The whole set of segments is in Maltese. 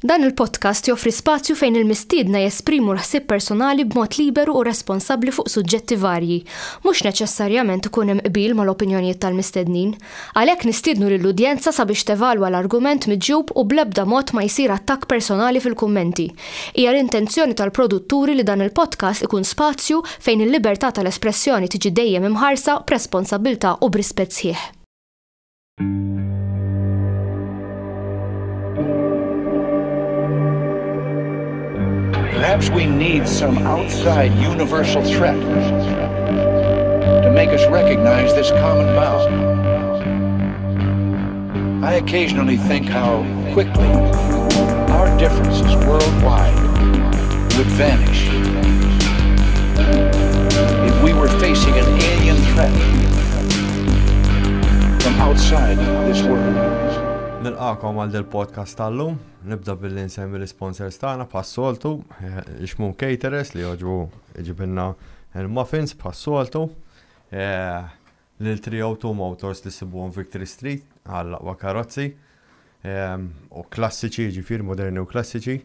Dan il-podcast joffri spazju fejn il-mistiedna jesprimu l-ħsieb personali b'mod liberu u responsabbli fuq suġġetti varji. Mhux neċessarjament ikun hemm qbil mal-opinjonijiet tal-mistednin. Għalhekk nistiednu lill-udjenza sabiex tevalwa l-argument miġjub u bl-ebda mod ma jsir attakk personali fil-kummenti. Hija l-intenzjoni tal-produtturi li dan il-podcast ikun spazju fejn il-libertà tal-espressjoni tiġi dejjem imħarsa b'responsabbiltà u b'rispett sħiħ. Perhaps we need some outside universal threat to make us recognize this common bond. I occasionally think how quickly our differences worldwide would vanish if we were facing an alien threat from outside this world. Nilqakom għal del-podcast tal-lum. Nibda billi nsemmi l-sponsors tagħna bħas-soltu, Xmun Caterers li joġbu ġibilna il-muffins bħas-soltu. Eh, Lil 302 Motors li ssibuhom Victory Street għall-aqwa karozzi u klassiċi, jiġifieri moderni u klassiċi.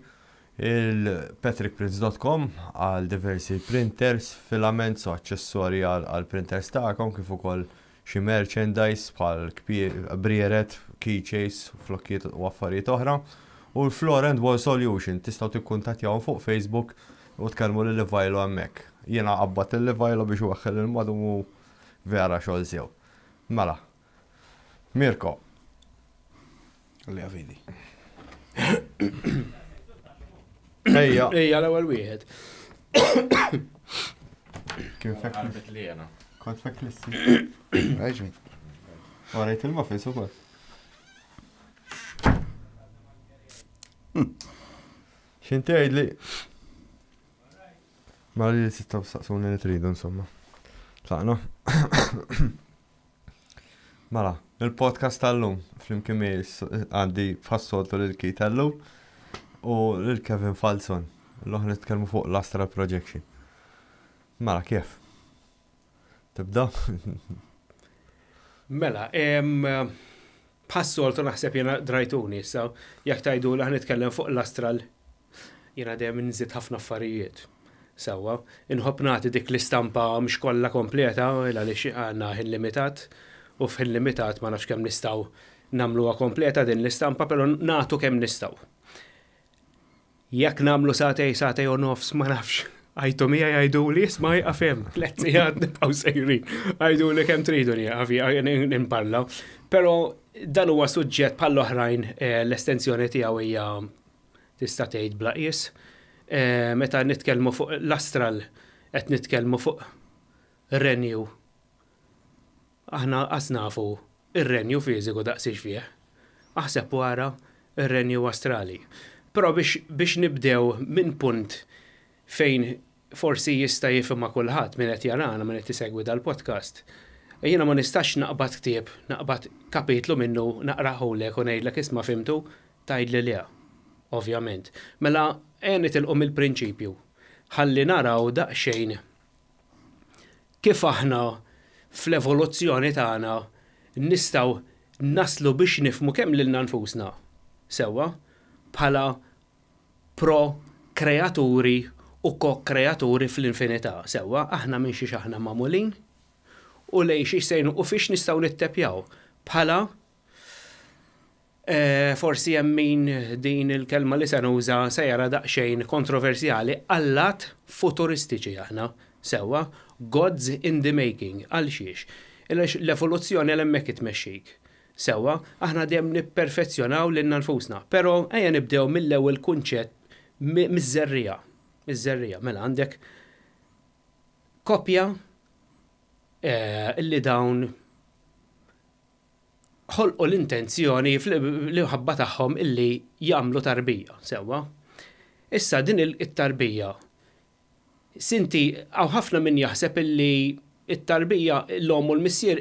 Il-patrickprints.com għal diversi printers, filaments u aċċessorji għal printers tagħkom kif ukoll xi merchandise bħal brieret, keychains, flokkijiet u affarijiet oħra. U l-Floor and Wall Solution tistgħu tikkuntattjawhom fuq Facebook u tkellmu lil Ivajlo hemmhekk. Jiena qabbadt lil Ivajlo biex iwaħħel il-madum u Vera xogħol sew. Mela. Mirko. Li għavidi. Ejja. Ejja l-ewwel wieħed. Kien fek. Qalbet li jena. Kont fek lissi. Raġmi. Għarajt il-muffins ukoll. X'inti għidli? Mela li tistgħu saqsuni li tridu insomma. Tlaqna. Mela, il-podcast tal-lum flimkien miegħi għandi bħas-soltu lil Keith Ellu u lil Kevin Falzon. L-oħra nitkellmu fuq l-Astral Projection. Mela, kif? Tibda? Mela, bħas-soltu naħseb jiena drajtuni issa, jekk tgħidu li nitkellem fuq l-astral, jiena dejjem nżid ħafna affarijiet. Sewwa, inħobb nagħti dik l-istampa mhux kollha kompleta għaliex għandna ħin limitat u f'ħin limitat ma nafx kemm nistgħu nagħmluha kompleta din l-istampa, però nagħtu kemm nistgħu. Jekk nagħmlu sagħtej, sagħtej u nofs, ma nafx. Għajtu miegħi għajduli, isma' jieqaf hemm, tlett sigħat nibqgħu sejrin. Għajduli kemm tridu nieqaf nimparla. Però dan huwa suġġett bħall-oħrajn eh, l-estensjoni tiegħu hija tista' tgħid bla qies. Eh, meta nitkellmu fuq l-astral qed nitkellmu fuq renju Aħna qas nafu r-renju fiżiku daqsiex fih. Aħseb u ara r-renju astrali. Però biex biex nibdew minn punt fejn forsi jista' jifhimha kulħadd min qed jarana, min qed isegwi dal-podcast, jiena ma nistax naqbad ktieb, naqbad kapitlu minnu, naqrahulek u ngħidlek isma' fhimtu, tgħidli le. Ovvjament. Mela ejja nitilqu mill-prinċipju ħalli naraw daqsxejn kif aħna fl-evoluzzjoni tagħna nistgħu naslu biex nifhmu kemm lilna nfusna sewwa bħala pro-kreaturi u ko-kreaturi fl-infinità sewwa, aħna minn xiex aħna magħmulin u lejn xiex sejrin u fiex nistgħu nittepjaw bħala Forsi hemm min din il-kelma li se nuża se jara daqsxejn kontroversjali, allat futuristiċi aħna, sewwa, gods in the making, għal xiex? Għaliex l-evoluzzjoni għal hemmhekk itmexxik. Sewwa, aħna dejjem nipperfezzjonaw lilna nfusna. Però ejja nibdew mill-ewwel kunċett miż-żerriegħa. Miż-żerriegħa, mela għandek koppja li dawn ħolqu l-intenzjoni fl-imħabba tagħhom illi jagħmlu tarbija, sewwa. Issa din it-tarbija, sinti hawn ħafna min jaħseb illi t-tarbija l-omm u l-missier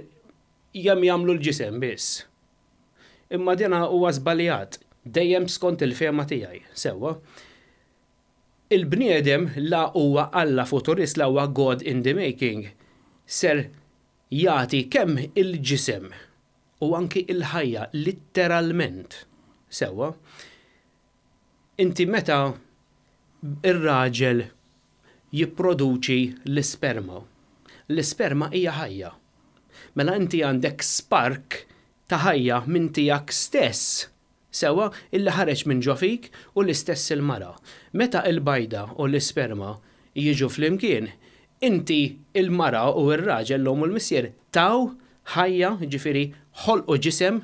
kemm jagħmlu l-ġisem biss. Imma dina huwa żbaljat, dejjem skont il-fehma tiegħi, sewwa. Il-bniedem la huwa Alla futurist la huwa God in the making, ser Jagħti kemm il-ġisem u anki l-ħajja litteralment. Sewwa. Inti meta ir-raġel jipproduċi l-isperma, l-isperma hija ħajja. Mela inti għandek spark ta' ħajja minn tiegħek stess, sewwa, illi ħareġ minn ġo fik u l-istess il-mara. Meta il-bajda u l-isperma jiġu flimkien, inti il-mara u r-raġel, l-omm u l-missier, taw ħajja, jiġifieri ħolqu ġisem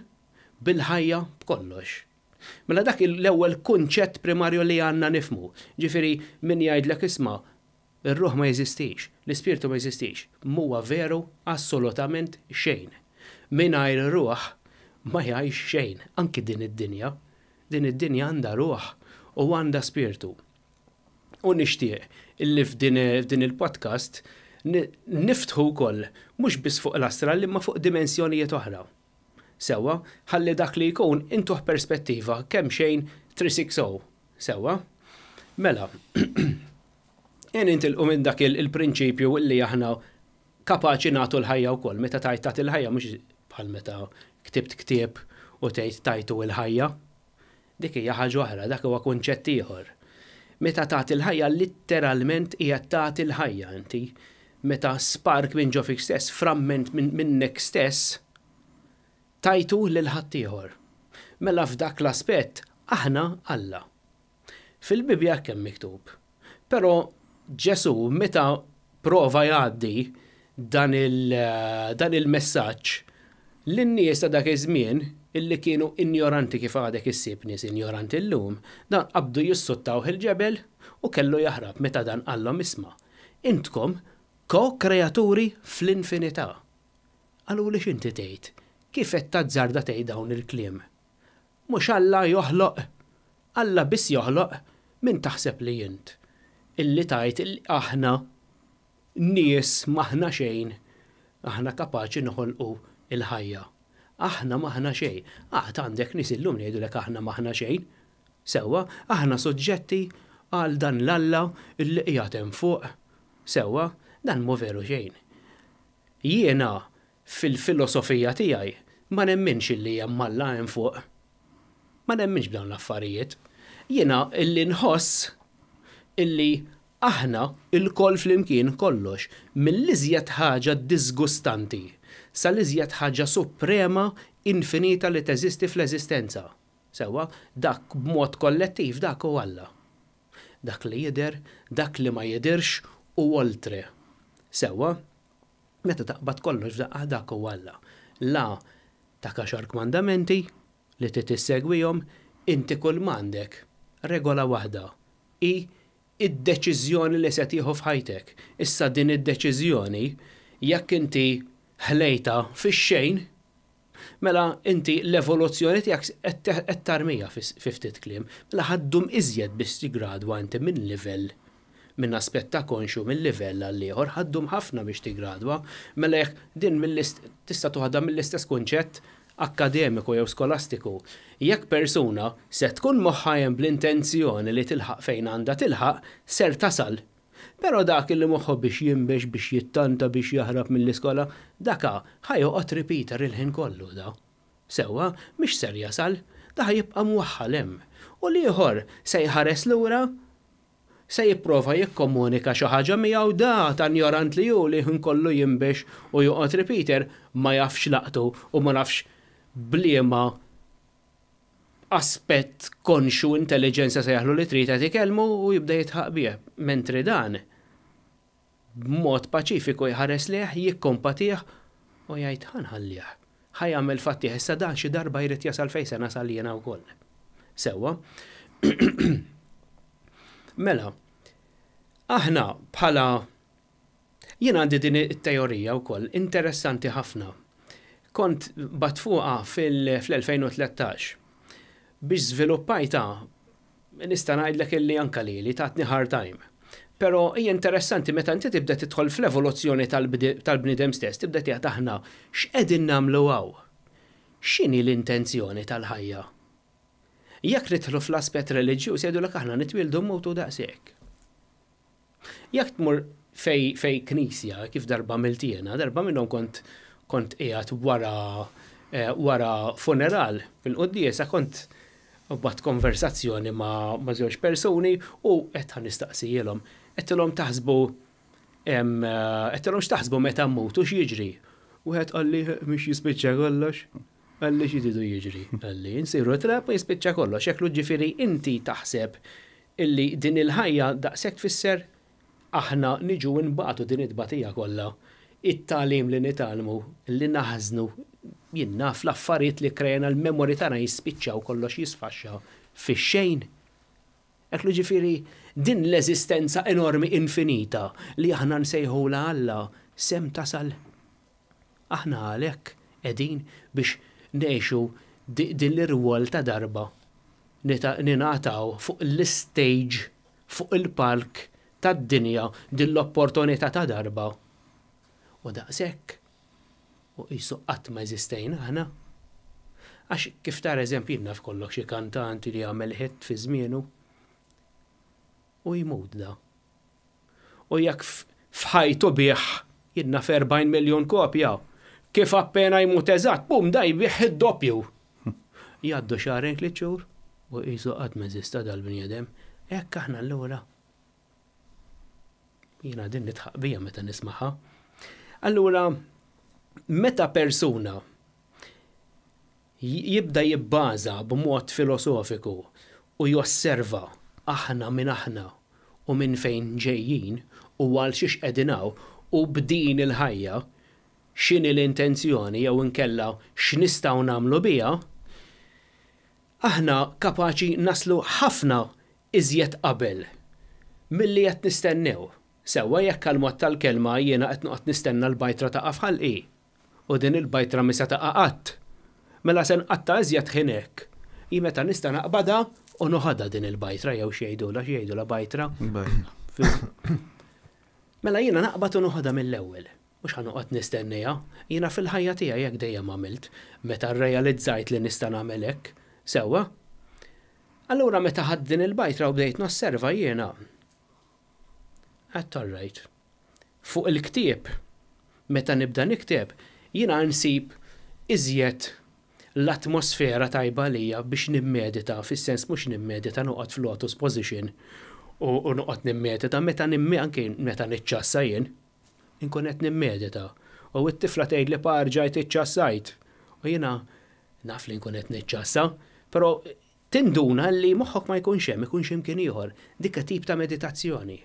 bil-ħajja b'kollox. Mela dak l-ewwel kunċett primarju li għandna nifhmu. Ġifieri min jgħidlek isma' ir-ruħ ma jeżistix, l-ispirtu ma jeżistix, m'huwa veru assolutament xejn. Mingħajr ruħ ma jgħix xejn, anki din id-dinja. Din id-dinja għandha ruħ u għandha spirtu. U nixtieq illi f'din il-podcast niftħu wkoll mhux biss fuq l-astral imma fuq dimensjonijiet oħra. Sewwa, ħalli dak li jkun intuh perspettiva kemxejn 360. Sewwa? Mela, ejja nintilqu minn dak il-prinċipju li aħna kapaċi nagħtu l-ħajja wkoll. Meta tgħid tagħti l-ħajja mhux bħal meta ktibt ktieb u tgħid tajtu l-ħajja. Dik hija ħaġa oħra, dak huwa kunċett ieħor. Meta tagħti l-ħajja litteralment qiegħed tagħti l-ħajja inti. Meta spark minn ġo fik stess, framment minnek stess, tajtu lil ħaddieħor. Mela f'dak l-aspett aħna Alla. Fil-Bibbja hekk hemm miktub. Però Ġesù meta prova jgħaddi dan il-messaġġ lin-nies ta' dak iż-żmien illi kienu injoranti kif għadek issib nies injoranti llum, dan qabdu jissuttawh il-ġebel u kellu jaħrab meta dan qallhom isma', intkom ko-kreaturi fl-infinità. Qaluli x'inti tgħid? Kif qed tazzarda tgħid dawn il-kliem? Mhux Alla joħloq? Alla biss joħloq? Min taħseb li int? Illi tgħid illi aħna nies m'aħna xejn, aħna kapaċi noħolqu l-ħajja. Aħna m'aħna xejn. Għad għandek nies illum li jgħidulek aħna m'aħna xejn. Sewwa, aħna suġġetti għal dan l-Alla illi qiegħed hemm fuq. Sewwa, dan mhu veru xejn. Jiena Fil-filosofija tiegħi ma nemminx illi hemm Alla hemm fuq. Ma nemminx b'dawn l-affarijiet. Jiena illi nħoss illi aħna lkoll flimkien kollox, mill-iżjed ħaġa diżgustanti sal-iżjed ħaġa suprema infinita li teżisti fl-eżistenza. Sewwa, dak b'mod kollettiv dak hu Alla. Dak li jidher, dak li ma jidhirx u oltre. Sewwa? Meta taqbad kollox f'daqqa dak huwa Alla. La tak għaxar kmandamenti li trid issegwihom, inti kull m'għandek, regola waħda, hi d-deċiżjoni li se tieħu f'ħajtek. Issa din id-deċiżjoni, jekk inti ħlejtha fix-xejn, Mela inti l-evoluzzjoni tiegħek qed tarmija fi ftit kliem. Mela ħa ddum iżjed biex tiggradwa inti minn livell, minn aspett ta' konxju minn livell għal ieħor, ħa ddum ħafna biex tiggradwa. Mela jekk din tista' toħodha mill-istess kunċett akkademiku jew skolastiku. Jekk persuna se tkun moħħha hemm bl-intenzjoni li tilħaq fejn għandha tilħaq, ser tasal. Però dak li moħħu biex jinbex, biex jittanta, biex jaħrab mill-iskola, daka ħa joqgħod repeater il-ħin kollu da. Sewwa, mhix ser jasal, da ħa jibqa' mwaħħal hemm. U l-ieħor se jħares lura, se jipprova jikkomunika xi ħaġa miegħu da ta' njorant li hu li l-ħin kollu jinbex u joqgħod repeater ma jafx laqtu u ma nafx b'liema aspett konxju, intelliġenza sejjaħlu li trid qed ikellmu u jibda jidħaq bih. Mentri dan b'mod paċifiku jħares lejh, jikkompatih u jgħid ħa nħallih. Ħa jagħmel fattih, issa dan xi darba jrid jasal fejn se nasal jiena wkoll. Sewwa. Mela, aħna bħala Jien għandi din it-teorija wkoll, interessanti ħafna. Kont bat fuqha fil-2013. Biex żviluppajtha, nista' ngħidlek illi anke lili tatni hard time. Però hija interessanti meta inti tibda tidħol fl-evoluzzjoni tal-bniedem stess, tibda tgħid aħna x'qegħdin nagħmlu hawn? X'inhi l-intenzjoni tal-ħajja? Jekk nidħlu fl-aspett reliġjuż jgħidulek aħna nitwieldu mmutu daqshekk. Jekk tmur fej fej knisja, kif darba għamilt jiena, darba minnhom kont kont qiegħed wara eh, wara funeral fil-quddiesa kont U bat konversazzjoni ma' ma' żewġ persuni u qed ħa nistaqsijilhom. Għedtilhom taħsbu għedtilhom x'taħsbu meta mmutu x'jiġri? Wieħed qalli mhux jispiċċa kollox. Qalli xi tridu jiġri? Qalli nsiru trab u jispiċċa kollox. Hekk ġifieri inti taħseb illi din il-ħajja daqshekk tfisser aħna niġu nbatu din it-tbatija kollha, it-tagħlim li nitgħallmu, li naħżnu, jien naf l-affarijiet li krejna l-memorji tagħna jispiċċaw kollox jisfaxxa fix-xejn. Hekk li ġifieri din l-eżistenza enormi infinita li aħna nsejħulha Alla s'hemm tasal. Aħna għalhekk qegħdin biex ngħixu din l-irwol ta' darba ningħataw fuq l-istage fuq il-palk tad-dinja din l-opportunità ta' darba. U daqshekk. U qisu qatt ma eżistejna aħna. Għax kif tara eżempju jien naf kollok xi kantanti li jagħmel hit fi żmienu u jmut da. U jekk f'ħajtu biegħ jien naf 40 miljun kopja, kif appena jmut eżatt, pum da jbigħ id-doppju. Jgħaddu xahrejn tliet xhur u qisu qatt ma eżista dal-bniedem. Hekk aħna allura. Jiena din nidħaq bija meta nismagħha. Allura, meta persuna jibda jibbaża b'mod filosofiku u josserva aħna min aħna u minn fejn ġejjin u għal xiex qegħdin hawn u b'din il-ħajja x'inhi l-intenzjoni jew inkella x'nistgħu nagħmlu biha, aħna kapaċi naslu ħafna iżjed qabel milli qed nistennew. Sewwa jekk għall-mod tal-kelma jiena qed noqgħod nistenna l-bajtra taqa' f'ħalqi, u din il-bajtra mhi se taqa' qatt, mela se nqatta' iżjed ħin hekk hi meta nista' naqbadha u noħodha din il-bajtra jew x'jgħidulha, x'jgħidulha bajtra? Bajtra. Mela jiena naqbad u noħodha mill-ewwel. Mhux ħa noqgħod nistenniha. Jiena fil-ħajja tiegħi hekk dejjem għamilt, meta rrealizzajt li nista' nagħmel hekk. Sewwa? Allura meta ħadt din il-bajtra u bdejt nosserva jiena, għedt all right. Fuq il-ktieb, meta nibda nikteb, jiena nsib iżjed l-atmosfera tajba għalija biex nimmedita, fis-sens mhux nimmedita noqgħod f'lotus position u noqgħod nimmedita, meta nimme anke meta niċċassa jien, inkun qed nimmedita. U t-tifla tgħidli pa rġajt iċċassajt. U jiena naf li nkun qed niċċassa, però tinduna li moħħok ma jkunx hemm, ikun xi mkien ieħor. Dik tip ta' meditazzjoni.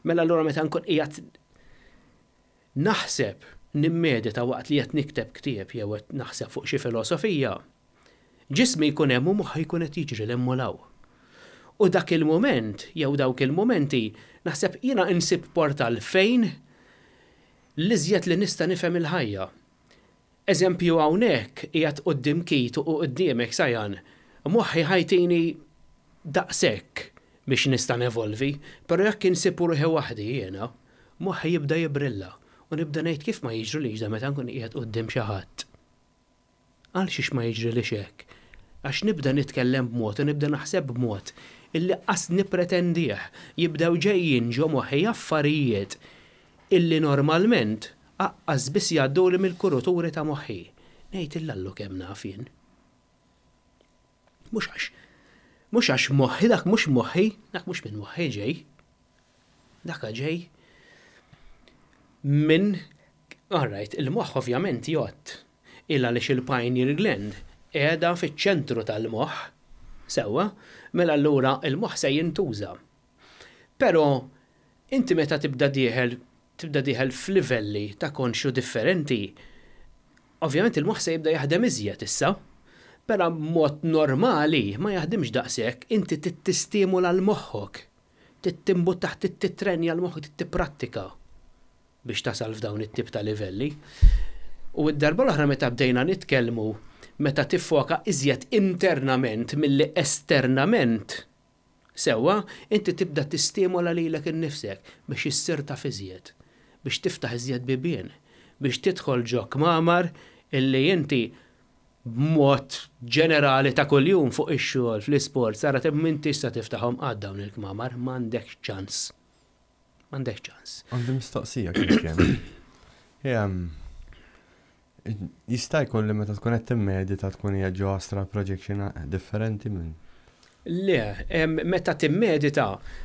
Mela allura meta nkun qiegħed naħseb, nimmedita waqt li qed nikteb ktieb jew qed naħseb fuq xi filosofija, ġismi jkun hemm u moħħi jkun qed jiġri 'l hemm u 'l hawn. U dak il-mument jew dawk il-mumenti naħseb jiena insib portal fejn l-iżjed li nista' nifhem il-ħajja. Eżempju hawnhekk qiegħed quddiem Keith u quddiemek Sayan, moħħi ħa jtini daqshekk biex nista' nevolvi, però jekk insib ruħi waħdi jiena, moħħi jibda jibrilla u nibda ngħid kif ma jiġrilix da meta nkun qiegħed quddiem xi ħadd. Għalxiex ma jiġrilix hekk? Għax nibda nitkellem b'mod u nibda naħseb b'mod illi qas nippretendih. Jibdew ġejjin ġo moħħi affarijiet illi normalment aqqas biss jgħadduli mill-kuruturi ta' moħħi. Ngħid illallu kemm naf jien. Mhux għax mhux għax moħħi dak mhux moħħi, dak mhux minn moħħi ġej. Dak ġej minn all right, il-moħħ ovvjament jgħodd. Il għaliex il-pineal gland qiegħda fiċ-ċentru tal-moħħ. Sewwa, mela allura il-moħħ se jintuża. Però inti meta tibda dieħel tibda dieħel f'livelli ta' konxju differenti, ovvjament il-moħħ se jibda jaħdem iżjed issa. Però b'mod normali ma jaħdimx daqshekk, inti trid tistimula l-moħħok, trid timbuttah, trid titrenja l-moħħok, trid tipprattika biex tasal f'dawn it-tip ta' livelli. U d-darba l-oħra meta bdejna nitkellmu meta tiffoka iżjed internament milli esternament, Sewwa, inti tibda tistimola lilek innifsek biex issir taf iżjed, biex tiftaħ iżjed bibien, biex tidħol ġo kmamar illi inti b'mod ġenerali ta' kuljum fuq ix-xogħol, fl-isports, tara m'intix se tiftaħhom qatt dawn il-kmamar, m'għandekx ċans. M'għandekx ċans. Għandi mistoqsija kif hemm. Jista' jkun li meta tkun qed timmedita tkun hija ġo astral projection differenti minn. Le, meta timmedita,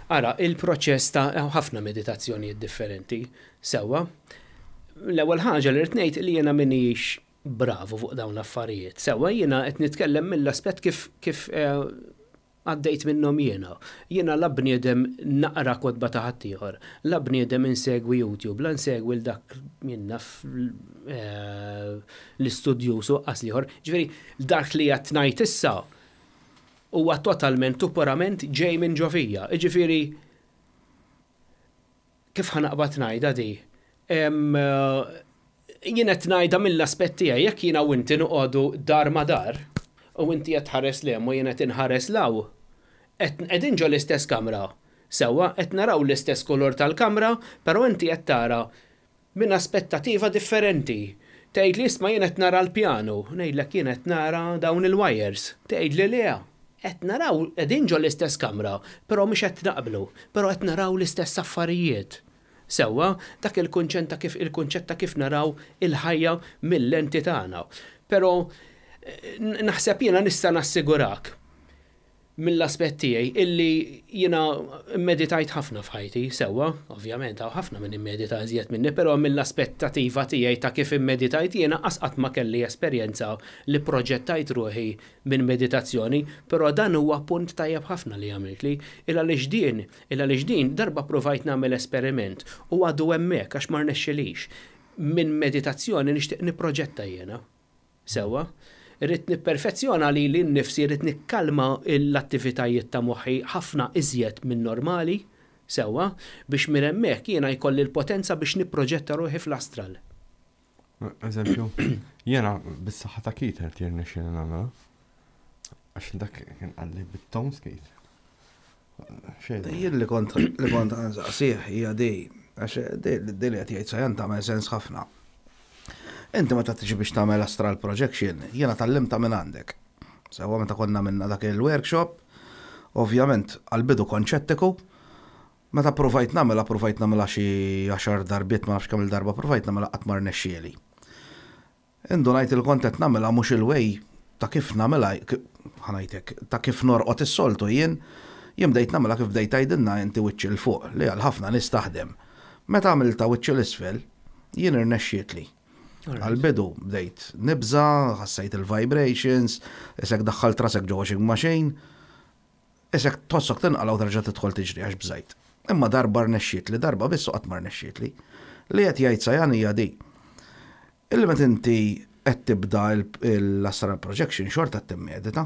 ara, il-proċess ta' ħafna meditazzjonijiet differenti, sewwa. L-ewwel ħaġa li rrid ngħid li jiena m'iniex bravu fuq dawn l-affarijiet. Sewwa jiena qed nitkellem mill-aspett kif kif eh, għaddejt minnhom jiena. Jiena la bniedem naqra kotba ta' ħaddieħor, la bniedem insegwi YouTube, la nsegwi l dak jien naf eh, l-istudjuż u qas l-ieħor. Ġifieri dak li qed ngħid issa huwa totalment u purament ġej minn ġo fija. Ġifieri kif ħa naqbad ngħidha di? Jien qed ngħidha mill-aspett tiegħi, jekk jiena u inti noqogħdu dar ma' dar, u inti qed tħares 'l hemm u jien qed inħares 'l hawn, qegħdin ġo l-istess kamra, sewwa, qed naraw l-istess kulur tal-kamra, però inti qed tara minn aspettativa differenti. Tgħidli isma' jien qed nara l-pjanu, ngħidlek jien qed nara dawn il-wires. Tgħidli le, qed naraw, qegħdin ġo l-istess kamra, però mhux qed naqblu, però qed naraw l-istess affarijiet. Sewwa, dak il-kunċett ta' kif il-kunċett ta' kif naraw il-ħajja mil-lenti tagħna. Però naħseb jiena nista' nassigurak mill-aspett tiegħi illi jiena mmeditajt ħafna f'ħajti, sewwa, ovvjament hawn ħafna min immedita iżjed minni, però mill-aspettativa tiegħi ta' kif immeditajt jiena qas qatt ma kelli esperjenza li proġettajt ruħi minn meditazzjoni, però dan huwa punt tajjeb ħafna li għamiltli, il għaliex din, il għaliex din darba ppruvajt nagħmel esperiment u għadu hemmhekk għax ma rnexxilix. Minn meditazzjoni nixtieq nipproġetta jiena. Sewwa? Irrid nipperfezzjona lili nnifsi, irrid nikkalma l-attivitajiet ta' moħħi ħafna iżjed min-normali, sewwa, biex minn hemmhekk jiena jkolli l-potenza biex nipproġetta ruħi fl-astral. Eżempju, jiena bis-saħħa ta' Keith qed jirnexxieli nagħmilha. Għax dak kien qalli bit-tones Keith. Jien li kont li kont nsaqsih hija di, għax di li qed jgħid Sajan tagħmel sens ħafna. Inti meta tiġi biex tagħmel astral projection, jiena tgħallimtha minn għandek. Sewwa meta konna minna dak il-workshop, ovvjament għall-bidu kont xettiku, meta ppruvajt nagħmilha, ppruvajt nagħmilha xi għaxar darbiet, ma nafx kemm-il darba ppruvajt nagħmilha qatt ma rnexxieli. Indunajt li kont qed nagħmilha mhux il-way ta' kif nagħmilha, ħa ngħid hekk, ta' kif norqod is-soltu jien, jien bdejt nagħmilha kif bdejt tgħidilna inti wiċċi 'l fuq, li għal ħafna nies taħdem. Meta għamiltha wiċċi 'l isfel, jien irnexxietli. Għall-bidu bdejt nibża', ħassejt il-vibrations, isek daħħalt rasek ġo washing machine, Isek tħossok tinqala' u terġa' tidħol tiġri għax bżajt. Imma darba rnexxietli, darba biss u qatt ma rnexxietli. Li qed jgħid Sajan hija di. Illi meta inti qed tibda l-astral projection xorta qed timmedita.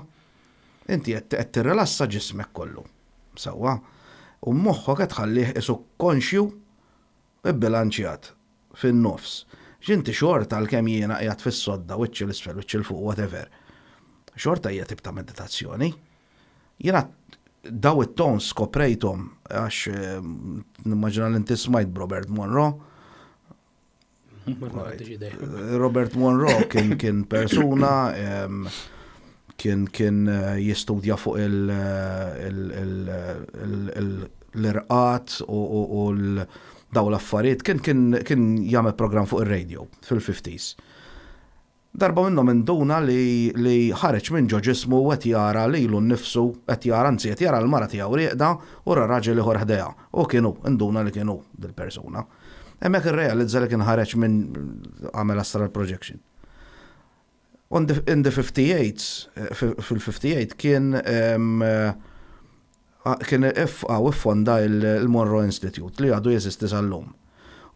Inti qed tirrilassa ġismek kollu. Sewwa? U moħħok qed tħallih qisu konxju Ibbilanċjat. Fin-nofs. X'inti xorta għalkemm jiena qiegħed fis-sodda wiċċi 'l isfel wiċċi 'l fuq whatever. Xorta hija tip ta' meditazzjoni. Jiena daw it-tones skoprejthom għax nimmaġina li inti smajt b'Robert Monroe. Robert Monroe kien kien persuna kien kien eh, jistudja fuq l-irqat u daw l-affarijiet kien kien kien jagħmel programm fuq ir-radio fil-50s. Darba minnhom induna li li ħareġ minn ġo ġismu u qed jara lilu nnifsu, qed jara, anzi qed jara l-mara tiegħu rieqda u ra raġel ieħor ħdejha. U kien hu, induna li kien hu dil-persuna. Hemmhekk irrealizza li kien ħareġ minn għamel astral projection. On the, in the 58, fil-58 kien kien għaw iffonda il-Monroe Institute li għadu jeżisti sal-lum.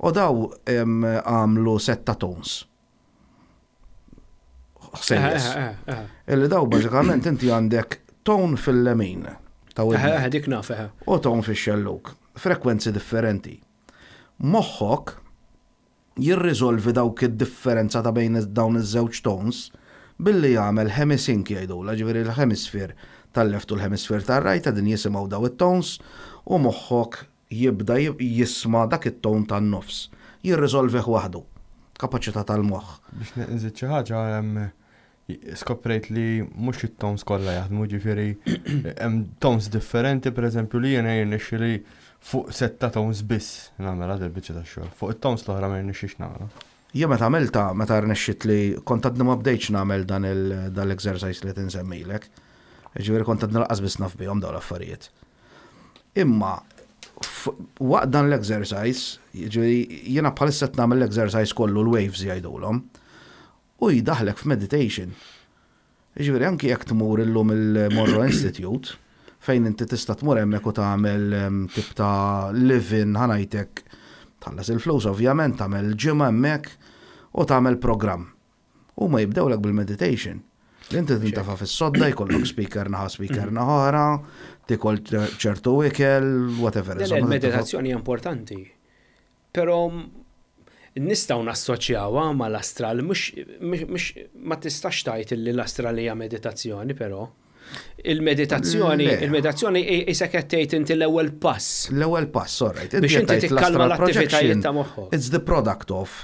U daw għamlu set ta' tones. Ħsejjes. Eh, eh, eh, Illi daw bażikament inti għandek ton fil-lemin. Ta' dik naf, U ton fix-xelluk. Frekwenzi differenti. Moħħok jirriżolvi dawk id-differenza ta' bejn dawn iż-żewġ tones billi jagħmel hemisync jgħidulha, ġifieri l-hemisphere tal-left u l-hemisphere tar-right qegħdin jisimgħu daw it-tones u moħħok Jibda jisma' dak it-tone tan-nofs. Jirriżolvih waħdu. Kapaċità tal-moħħ. Biex nżid xi ħaġa, skoprejt li mhux it-tones kollha jaħdmu, ġifieri hemm tones differenti, pereżempju li jiena jirnexxili fuq set ta' tones biss nagħmilha dil-biċċa tax-xogħol. Fuq it-tones l-oħra ma jirnexxix nagħmilha. Jien meta għamiltha, meta rnexxitli, kont għadni ma bdejtx nagħmel dan l-exercise li qed insemmilek. Jiġifieri kont għadni lanqas biss naf bihom dawn l-affarijiet. Imma waqt dan l-exercise, jiġifieri jiena bħalissa qed nagħmel l-exercise kollu l-waves jgħidulhom, u jdaħħlek f'meditation. Jiġifieri anki jekk tmur illum il-Monroe Institute, fejn inti tista' tmur hemmhekk u tagħmel tip ta' live-in ħa ngħidlek, tħallas il-flus ovvjament, tagħmel ġimgħa hemmhekk u tagħmel programm. Huma jibdewlek bil-meditation. Li inti tintefa' fis-sodda, jkollok speaker naħa speaker naħa oħra, tikol ċertu ikel, whatever. Il-meditazzjoni hija importanti. Però nistgħu nassoċjawha mal-astral, mhux ma tistax tgħid illi l-astral hija meditazzjoni però. Il-meditazzjoni, il-meditazzjoni isek qed tgħid inti l-ewwel pass. L-ewwel pass, all right. Biex inti tikkalma l-attivitajiet ta' moħħok. It's the product of.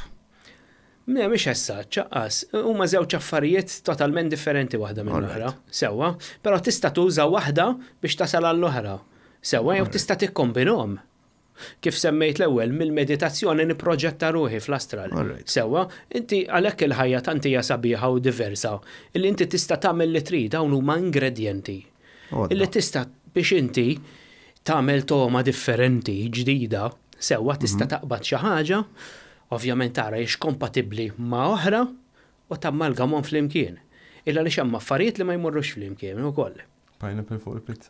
Le, mhix essa, ċaqqas. Huma żewġ affarijiet totalment differenti waħda minn oħra. Sewwa, però tista' tuża waħda biex tasal għall-oħra. Sewwa, jew tista' tikkombinhom. Kif semmejt l-ewwel, mill-meditazzjoni nipproġetta ruħi fl-astral. Sewwa, inti għalhekk il-ħajja tant hija sabiħa u diversa illi inti tista' tagħmel li trid, dawn huma ingredjenti illi tista' biex inti tagħmel togħma differenti, ġdida, sewwa tista' taqbad xi ħaġa, ovvjament tara hix kompatibbli ma' oħra u tammalgamhom flimkien. Illa għaliex hemm affarijiet li ma jmorrux flimkien ukoll. Pineapple fuq il-pizza.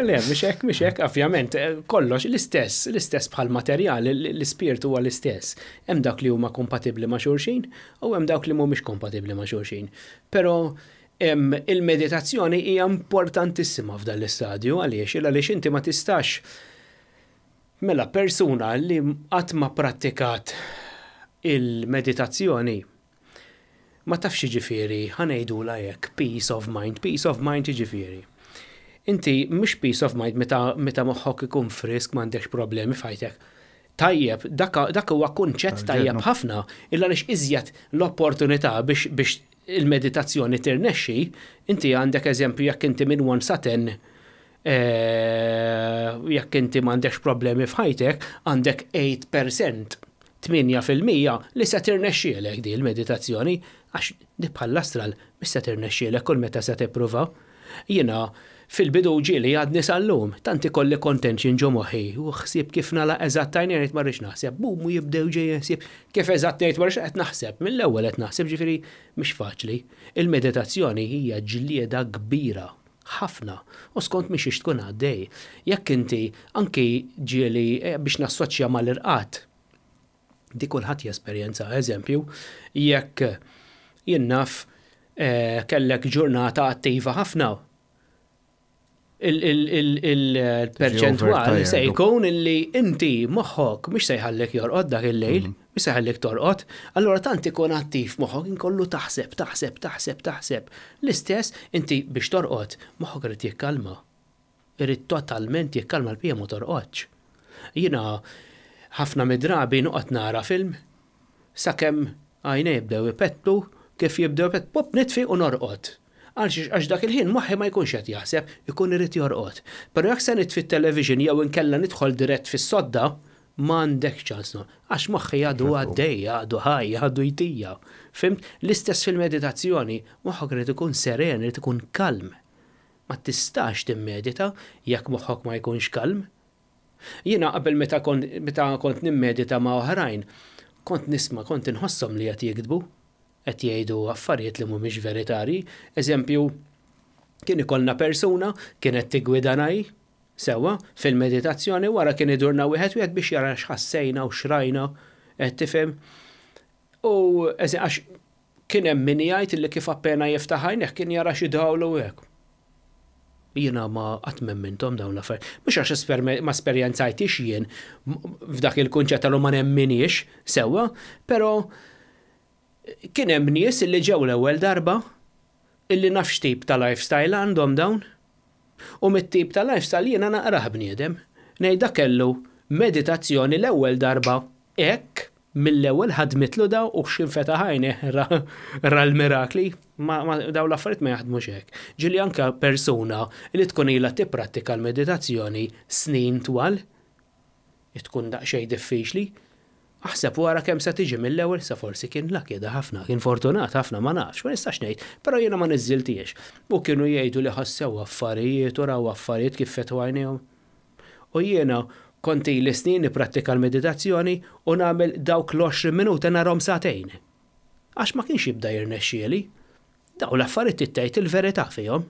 Le, mhux hekk, mhux hekk, ovvjament, eh, kollox l-istess, l-istess bħal materjal, l-ispirtu huwa l-istess. Hemm dak li huma kompatibbli ma' xulxin u hemm dawk li mhumiex kompatibbli ma' xulxin. Però il-meditazzjoni hija importantissima f'dan l-istadju għaliex għaliex inti ma tistax mela persuna li qatt ma prattikat il-meditazzjoni Ma tafx x'jiġifieri, ħa ngħidulha hekk, peace of mind. Peace of mind x'jiġifieri? Inti mhux peace of mind meta meta moħħok ikun frisk m'għandekx problemi f'ħajtek. Tajjeb, dak dak huwa kunċett tajjeb ħafna, illa għaliex iżjed l-opportunità biex biex il-meditazzjoni tirnexxi, inti għandek eżempju jekk inti minn one sa ten jekk inti m'għandekx problemi f'ħajtek, għandek 8% 8% li se tirnexxielek di l-meditazzjoni, għax di bħall-astral mhix se tirnexxielek kull meta se tippruva. Jiena fil-bidu ġieli għadni sal-lum, tant ikolli contention ġo moħħi u ħsieb kif nagħlaq eżatt għajnejja ngħid ma rridx naħseb, bum u jibdew ġejjin ħsieb kif eżatt ngħid ma rridx qed naħseb, mill-ewwel qed naħseb ġifieri mhix faċli. Il-meditazzjoni hija ġlieda kbira ħafna u skont minn xiex tkun għaddej. Jekk inti anki ġieli biex nassoċja mal-irqad, di kulħadd jesperjenza, eżempju, jekk jien naf kellek ġurnata attiva ħafna, il-perċentwal se jkun illi inti moħħok mhux se jħallek jorqod dak il-lejl, mhux se jħallek torqod, allura tant ikun attiv moħħok inkollu taħseb, taħseb, taħseb, taħseb. L-istess inti biex torqod, moħħok irid jikkalma. Irid totalment jikkalma l-bqija ma torqodx. Jiena ħafna mid-drabi noqgħod nara film sakemm għajnejja jibdew ipettlu, kif jibdew ipettlu, pop nitfi u norqod. Għalxiex għax dak il-ħin moħħi ma jkunx qed jaħseb, ikun irid jorqod. Però jekk se nitfi t-television jew inkella nidħol dirett fis-sodda, m'għandekx ċans no. Għax moħħi għadu għaddej, għadu ħaj, għadu jtija. Fhimt? L-istess fil-meditazzjoni, moħħok irid ikun seren, irid ikun kalm. Ma tistax timmedita jekk moħħok ma jkunx kalm. Jiena qabel meta kont meta kont nimmedita ma' oħrajn, kont nisma' kont inħosshom li qed jigdbu, qed jgħidu affarijiet li mhumiex veritarji. Eżempju, kien ikollna persuna kienet tiggwidana hi, sewwa, fil-meditazzjoni wara kien idurna wieħed wieħed biex jara x'ħassejna u x'rajna, qed tifhem? U għax Kien hemm min jgħid li kif appena jiftaħ għajnejh kien jara xi dawl u hekk. Jiena ma qatt m'emminthom dawn l-affarijiet. Mhux għax ma esperjenzajthiex jien f'dak il-kunċett tal ma nemminhiex sewwa, però kien hemm nies li ġew l-ewwel darba illi naf x'tip ta' lifestyle għandhom dawn. U mit-tip ta' lifestyle jiena naqrah bniedem. Ngħid dak kellu meditazzjoni l-ewwel darba hekk mill-ewwel ħadmitlu daw u x'ħin fetaħ għajnejh ra ra l-mirakli. Ma, ma daw l-affarijiet ma jaħdmux hekk. Ġieli anke persuna li tkun ilha tipprattika l-meditazzjoni snin twal, Tkun daqsxejn diffiċli. Aħseb wara kemm se tiġi mill-ewwel sa forsi kien lucky da ħafna, kien fortunat ħafna ma nafx, ma nistax ngħid, però jiena ma niżżiltiex. U kienu jgħidu li ħassew affarijiet u raw affarijiet kif fetħu għajnejhom. U jiena kont ili snin nipprattika l-meditazzjoni u nagħmel dawk l-20 minuta narhom sagħtejn. Għax ma kienx jibda jirnexxieli. Daw l-affarijiet trid tgħid il-verità fihom.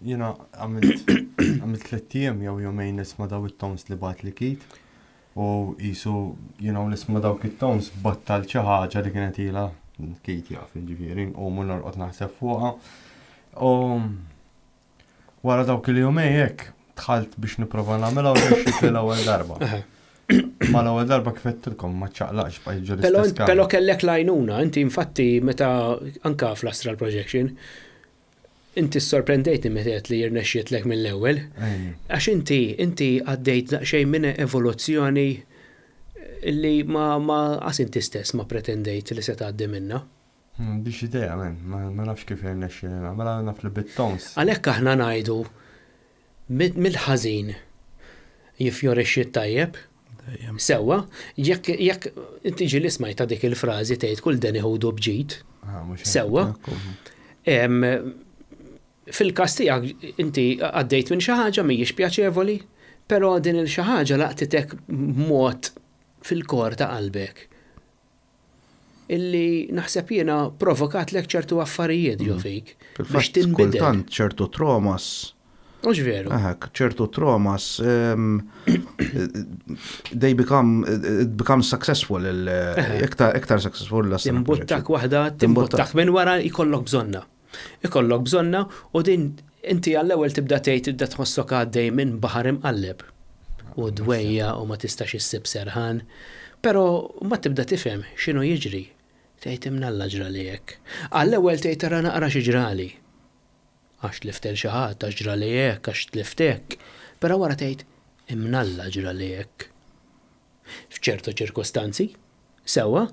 Jiena għamilt għamilt tlett ijiem jew jumejn nisma' daw it-tones li bagħatli Keith u qisu you know nisma' dawk it-tones battalt xi ħaġa li kienet ilha Keith jaf jiġifieri nqum u norqod naħseb fuqha. U wara dawk il-jumej hekk dħalt biex nipprova nagħmilha u rnexxietli l-ewwel darba. Ma l-ewwel darba kif għedtilkom ma ċċaqlaqx bqajt ġo l-istess kamra. Però kellek l-għajnuna, inti infatti meta anka fl-astral projection, inti ssorprendejtni meta għedt li jirnexxietlek mill-ewwel. Għax inti inti għaddejt daqsxejn minn evoluzzjoni li ma ma qas inti stess ma pretendejt li se tgħaddi minnha. M'għandix idea, man. Ma nafx kif irnexxieli nagħmilha, naf li bit-tones. Għalhekk aħna ngħidu mill-ħażin jiffjorixxi t-tajjeb. Sewwa, jekk jekk inti ġieli smajtha dik il-frażi tgħid kull deni ħudu b'ġid. Sewwa. Fil-każ tiegħek inti għaddejt minn xi ħaġa mhijiex pjaċevoli, però din il xi ħaġa laqtitek b'mod fil-kor ta' qalbek. Illi naħseb jiena provokatlek ċertu affarijiet ġo fik biex tinbidel. Kultant ċertu traumas. Mhux veru. Aha, ċertu traumas they become it becomes successful iktar iktar successful l Timbuttak waħda, timbuttak minn wara jkollok bżonna. Ikollok bżonna u din inti għall-ewwel tibda tgħid tibda tħossok għaddej minn baħar imqalleb u dwejjaq u ma tistax issib serħan. Però mbagħad tibda tifhem x'inhu jiġri. Tgħid imnalla ġrali hekk. Għall-ewwel tgħid ara naqra xi ġrali. Għax tlift 'il xi ħadd, għax ġrali hekk, għax tlift hekk. Però wara tgħid imnalla ġrali hekk. F'ċertu ċirkustanzi, Sewwa,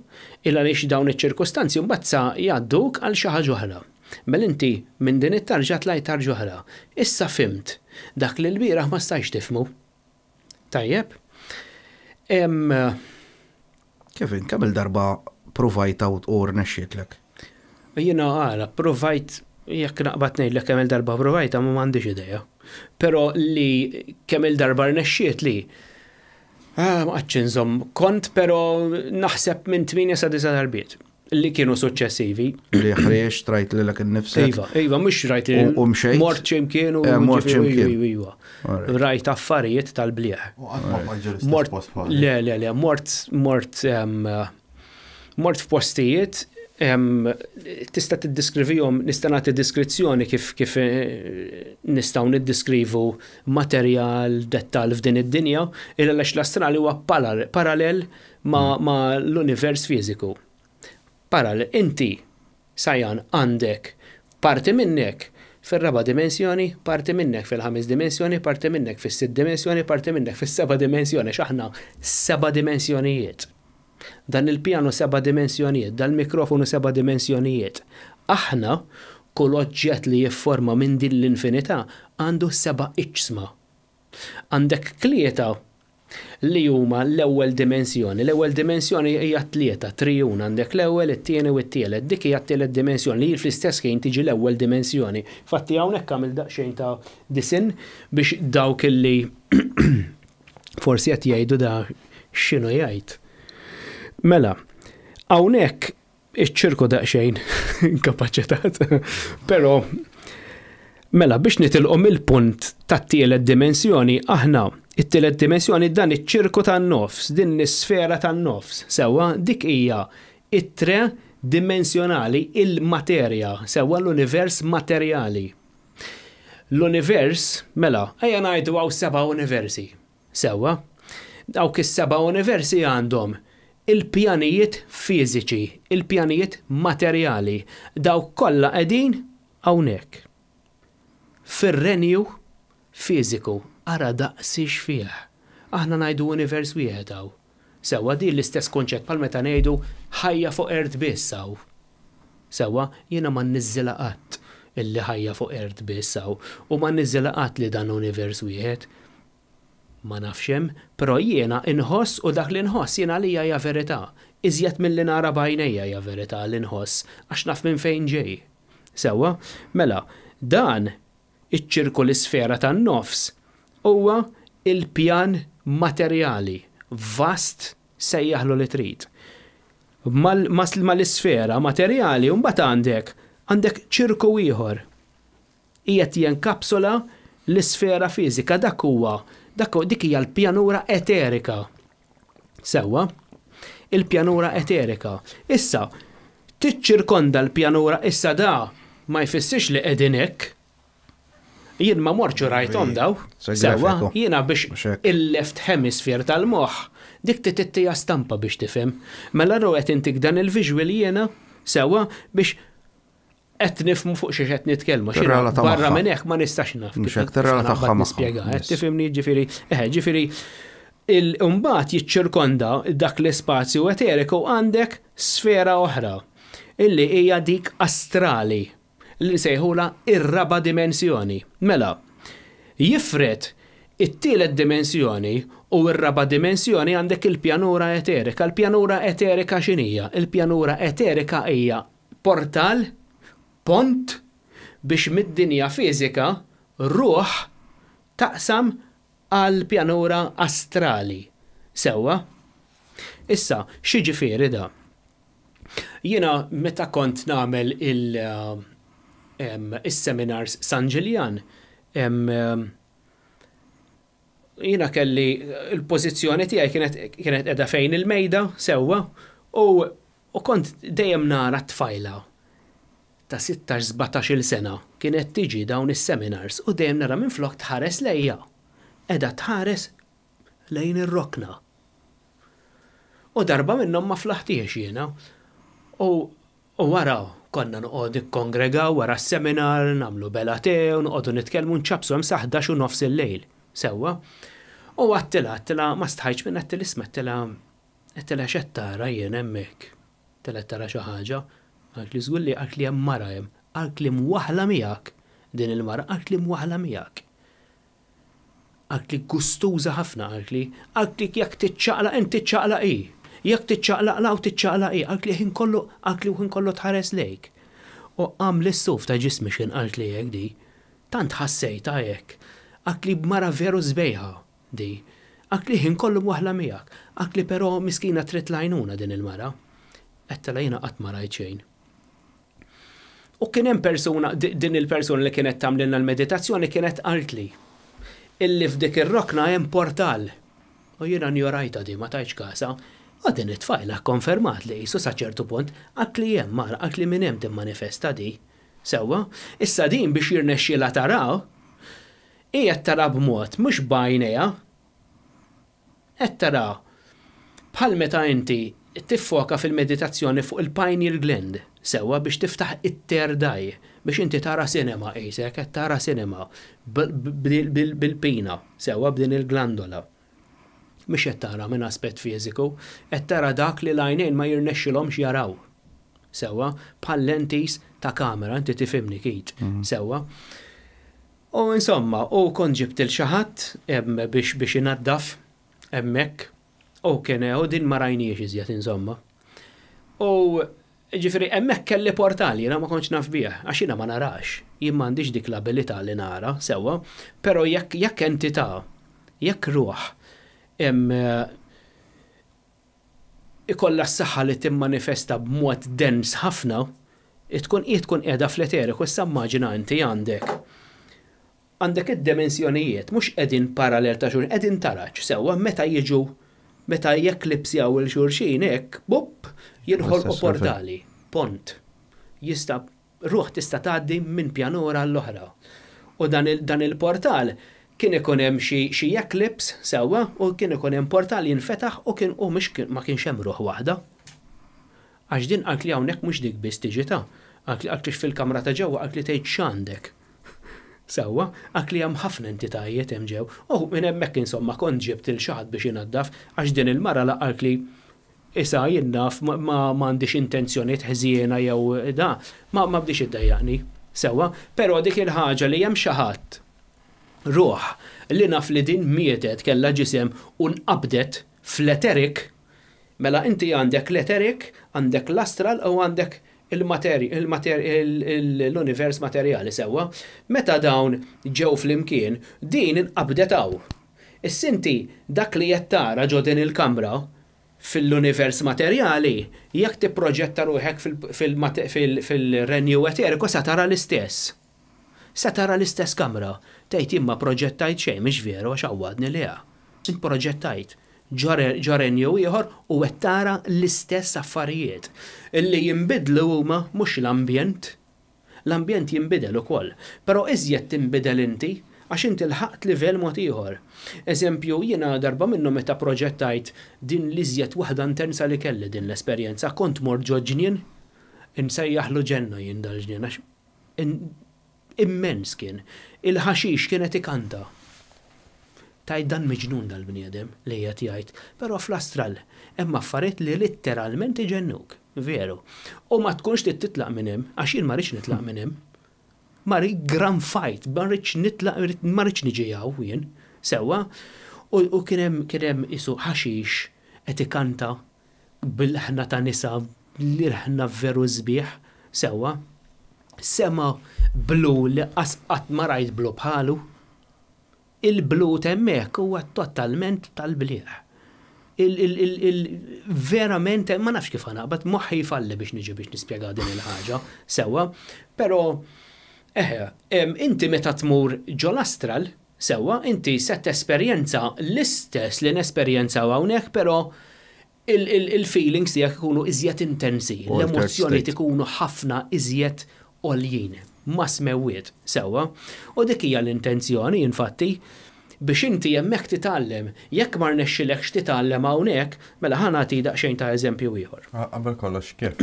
il għaliex dawn iċ-ċirkustanzi mbagħad sa jgħadduk għal xi ħaġa oħra. Mela inti minn din it-tarġa tlajt tarġa oħra. Issa fhimt dak li lbieraħ ma stajtx tifhmu. Tajjeb? Hemm. Kevin, kemm-il darba ppruvajtha u rnexxietlek? Jiena ara, ppruvajt, jekk naqbad ngħidlek kemm-il darba ppruvajtha ma m'għandix idea. Però li kemm-il darba rnexxietli, Ah, ma qgħadtx inżomm kont, però naħseb minn 8 sa 9 darbiet li kienu suċċessivi. Li ħriex, trajt lilek innifsek. Iva, iva, mhux rajt li. U mxejt. Mort x'imkien u. Eh, mort x'imkien. Iva. Rajt affarijiet tal-bliħ. U qatt ma bqajt ġo l-istess post bħal. Le, le, le, mort, mort, mort f'postijiet tista' tiddiskrivihom, nista' nagħti diskrizzjoni kif kif eh, nistgħu niddiskrivu materjal, dettall f'din id-dinja, il għaliex l-astrali huwa parallel ma, ma l-univers fiżiku. Parallel, inti, Sajan, għandek parti minnek fir-raba' dimensjoni, parti minnek fil-ħames dimensjoni, parti minnek fis-sitt dimensjoni, parti minnek fis-seba' dimensjoni, x'aħna seba' dimensjonijiet. Dan il-pjanu seba' dimensjonijiet, dal-mikrofonu seba' dimensjonijiet. Aħna, kull oġġett li jifforma minn din l-infinità għandu seba' iġsma. Għandek tlieta li huma l-ewwel dimensjoni. L-ewwel dimensjoni hija tlieta, trijun, għandek l-ewwel, it-tieni u t-tielet. Dik hija t-tielet dimensjoni li fl-istess ħin tiġi l-ewwel dimensjoni. Infatti hawnhekk għamilt daqsxejn ta' disinn biex dawk illi Forsi qed jgħidu da x'inhu jgħid. Mela, hawnhekk iċ-ċirku daqsxejn inkapaċitat, però mela biex nitilqu mill-punt tat-tielet dimensjoni aħna it-tielet dimensjoni dan iċ-ċirku tan-nofs, din l-isfera tan-nofs, sewwa dik hija it-tre dimensjonali il-materja, sewwa l-univers materjali. L-univers, mela, ejja ngħidu hawn seba' universi. Sewwa? Dawk is-seba' universi għandhom il-pjanijiet fiżiċi, il-pjanijiet materjali. Dawk kollha qegħdin hawnhekk. Fir-renju fiżiku. Ara daqsiex fih. Aħna ngħidu univers wieħed hawn. Sewwa, din l-istess kunċett bħal meta ngħidu ħajja fuq ert biss hawn. Sewwa, jiena ma nniżżilha qatt illi ħajja fuq ert biss hawn u ma nniżżilha qatt li dan univers wieħed. Ma nafx hemm, però jiena inħoss u dak li nħoss jien għalija hija verità. Iżjed milli nara b'għajnejja hija verità li nħoss għax naf minn fejn ġej. Sewwa? Mela, dan iċ-ċirku l-isfera tan-nofs huwa il-pjan materjali, vast sejjaħlu li trid. Mal-isfera materjali mbagħad għandek għandek ċirku ieħor. Qiegħed jenkapsula l-isfera fiżika, dak huwa dak dik hija l-pjanura eterika. Sewwa? Il-pjanura eterika. Issa, tiċċirkonda l-pjanura issa da ma jfissirx li qegħdin hekk. Jien ma mortx u rajthom daw. Sewwa, jiena biex il-left hemisphere tal-moħħ dik tittiha stampa biex tifhem. Mela ru qed intik dan il-visual jiena sewwa biex qed nifhmu fuq xiex qed nitkellmu. Barra minn hekk ma nistax naf. Mhux hekk tirrelata tagħha nispjega. Qed tifhimni ġifieri, eħe, ġifieri il-mbagħad jiċċirkonda dak l-ispazju eteriku għandek sfera oħra illi hija dik astrali li nsejħula ir-raba' dimensjoni. Mela, jifred it-tielet dimensjoni u r-raba' dimensjoni għandek il-pjanura eterika. Il-pjanura eterika x'inhija? Il-pjanura eterika hija portal, pont, biex mid-dinja fiżika ruħ taqsam għall-pjanura astrali. Sewwa? Issa, x'jiġifieri da? Jiena meta kont nagħmel il-seminars San Ġiljan, jiena kelli l-pożizzjoni tiegħi kienet kienet qiegħda fejn il-mejda sewwa u u kont dejjem nara tfajla ta' 16 17-il sena kienet tiġi dawn is-seminars u dejjem nara minflok tħares lejja qiegħda tħares lejn ir-rokna. U darba minnhom ma flaħtiex jiena u U wara, konna noqogħdu nikkongregaw wara s-seminar, nagħmlu bela te u noqogħdu nitkellmu nċappsu hemm sa 11 u nofs il-lejl. Sewwa? U għedtilha, għedtilha, ma stħajtx minnha, għedtilha isma' għedtilha, għedtilha x'qed tara jien hemmhekk? Għedtilha qed tara xi ħaġa? Qaltli żgur li qaltli hemm mara hemm. Qaltli mwaħħla miegħek din il-mara, qaltli mwaħħla miegħek. Qaltli gustuża ħafna qaltli. Qaltli jekk tiċċaqlaq int tiċċaqlaq hi. Jekk tiċċaqlaq 'l hawn tiċċaqlaq hi. Qaltli ħin kollu qaltli u ħin kollu tħares lejk. U qamli s-suf ta' ġismi x'ħin qaltli hekk di. Tant ħassejtha hekk. Qaltli mara veru sbejħa di. Qaltli ħin kollu mwaħħla miegħek. Qaltli però miskina trid l-għajnuna din il-mara. Għedtilha jiena qatt ma rajt xejn. U kien hemm persuna, din il-persuna li kienet tagħmlilna l-meditazzjoni kienet qaltli illi f'dik ir-rokna hemm portal. U jiena njorajtha di, ma tajtx kasha. U din it-tfajla kkonfermat li qisu sa ċertu punt qaltli hemm mara, qaltli minn hemm timmanifesta di. Sewwa? Issa din biex jirnexxielha tara, hi qed tara b'mod mhux b'għajnejha, Qed tara, bħal meta inti tiffoka fil-meditazzjoni fuq il-pineal gland, sewwa biex tiftaħ it-third eye, biex inti tara cinema qisek qed tara cinema bil-pina, sewwa b'din il-glandola. Mhix qed tara minn aspett fiżiku, qed tara dak li l-għajnejn ma jirnexxilhomx jaraw. Sewwa, bħal lentis ta' kamera, inti tifhimni Keith, sewwa. U insomma, u kont ġibt 'il xi ħadd biex biex inaddaf hemmhekk u kien u din ma rajnihiex iżjed insomma. U ġifieri hemmhekk kelli portal jiena ma kontx naf bih għax jiena ma narax, jien m'għandix dik l-abilità li nara sewwa, però jekk jekk entità, jekk ruħ ikollha s-saħħa li timmanifesta b'mod dens ħafna, tkun hi tkun qiegħda fl-eteriku, issa immaġina inti għandek għandek id-dimensjonijiet mhux qegħdin parallel ta' xulxin, qegħdin taraġ sewwa meta jiġu meta jeklipsjaw 'il xulxin hekk, bupp, jinħolqu portali, pont. Jista' Ruħ tista' tgħaddi minn pjanura għall-oħra. U dan il, dan il-portal kien ikun hemm xi, xi eclipse sewwa u kien ikun hemm portal jinfetaħ u kien, u mhux, ma kienx hemm ruħ waħda. Għax din qaltli hawnhekk mhux dik biss tiġi ta'. Qaltli, qaltli fil-kamra ta' ġewwa qaltli tgħid x'għandek. Sewwa, qaltli hemm ħafna entitajiet hemm ġew. U minn hemmhekk insomma kont ġibt 'il xi ħadd biex inaddaf għax din il-mara la qaltli Isa jien naf ma m'għandix intenzjonijiet ħżiena jew da, ma ma bdiex iddejjaqni. Sewwa, però dik il-ħaġa li hemm xi ħadd. Ruħ li naf li din mietet kellha ġisem u nqabdet fl-etheric, mela inti għandek l-etheric, għandek l-astral u għandek l-univers materjali sewwa. Meta dawn ġew flimkien, din inqabdet hawn. Issa inti dak li qed tara ġo din il-kamra fil-univers materjali, jekk tipproġetta ruħek fil-renju eteriku sa tara l-istess. Se tara l-istess kamra. Tgħid jien ma proġettajt xejn, mhix veru għax għawwadni le. Int proġettajt ġo renju ieħor u qed tara l-istess affarijiet. Illi jinbidlu huma mhux l-ambjent. L-ambjent jinbidel ukoll. Però iżjed tinbidel inti għax inti lħaqt livell mod ieħor. Eżempju, jiena darba minnhom meta proġettajt din l-iżjed waħda intensa li kelli din l-esperjenza, kont mort ġo ġnien, insejjaħlu ġenna jien dal-ġnien għax Immens kien. Il-ħaxix kien qed ikanta. Tgħid dan miġnun dal-bniedem li qiegħed jgħid, però fl-astral hemm affarijiet li litteralment iġennuk, veru. U ma tkunx trid titlaq minn hemm, għax jien ma rridx nitlaq minn hemm. Ma rrid gran fight, ma rridx nitlaq, ma rridx niġi hawn jien, sewwa. U kien hemm kien hemm qisu ħaxix qed ikanta bil-ħna ta' nisa, l-ilħna veru sbieħ, sewwa. Sema blu li qas qatt ma rajt blu bħalu. Il-blu t'hemmhekk huwa totalment tal-blieh. Il, il, il, il, verament, ma nafx kif ħa naqbad, moħħi jfalli biex niġi biex nispjega din il-ħaġa, sewwa. Però, eħe, inti meta tmur ġol-astral, Sewwa, inti se tesperjenza l-istess li nesperjenzaw hawnhekk, però il-feelings tiegħek ikunu iżjed intensi, l-emozzjonijiet ikunu ħafna iżjed għoljin, ma' smewwiet, sewwa. U dik hija l-intenzjoni, infatti, biex inti hemmhekk titgħallem. Jekk ma rnexxilekx titgħallem hawnhekk, mela ħa nagħti daqsxejn ta' eżempju ieħor. Qabel kollox, kif?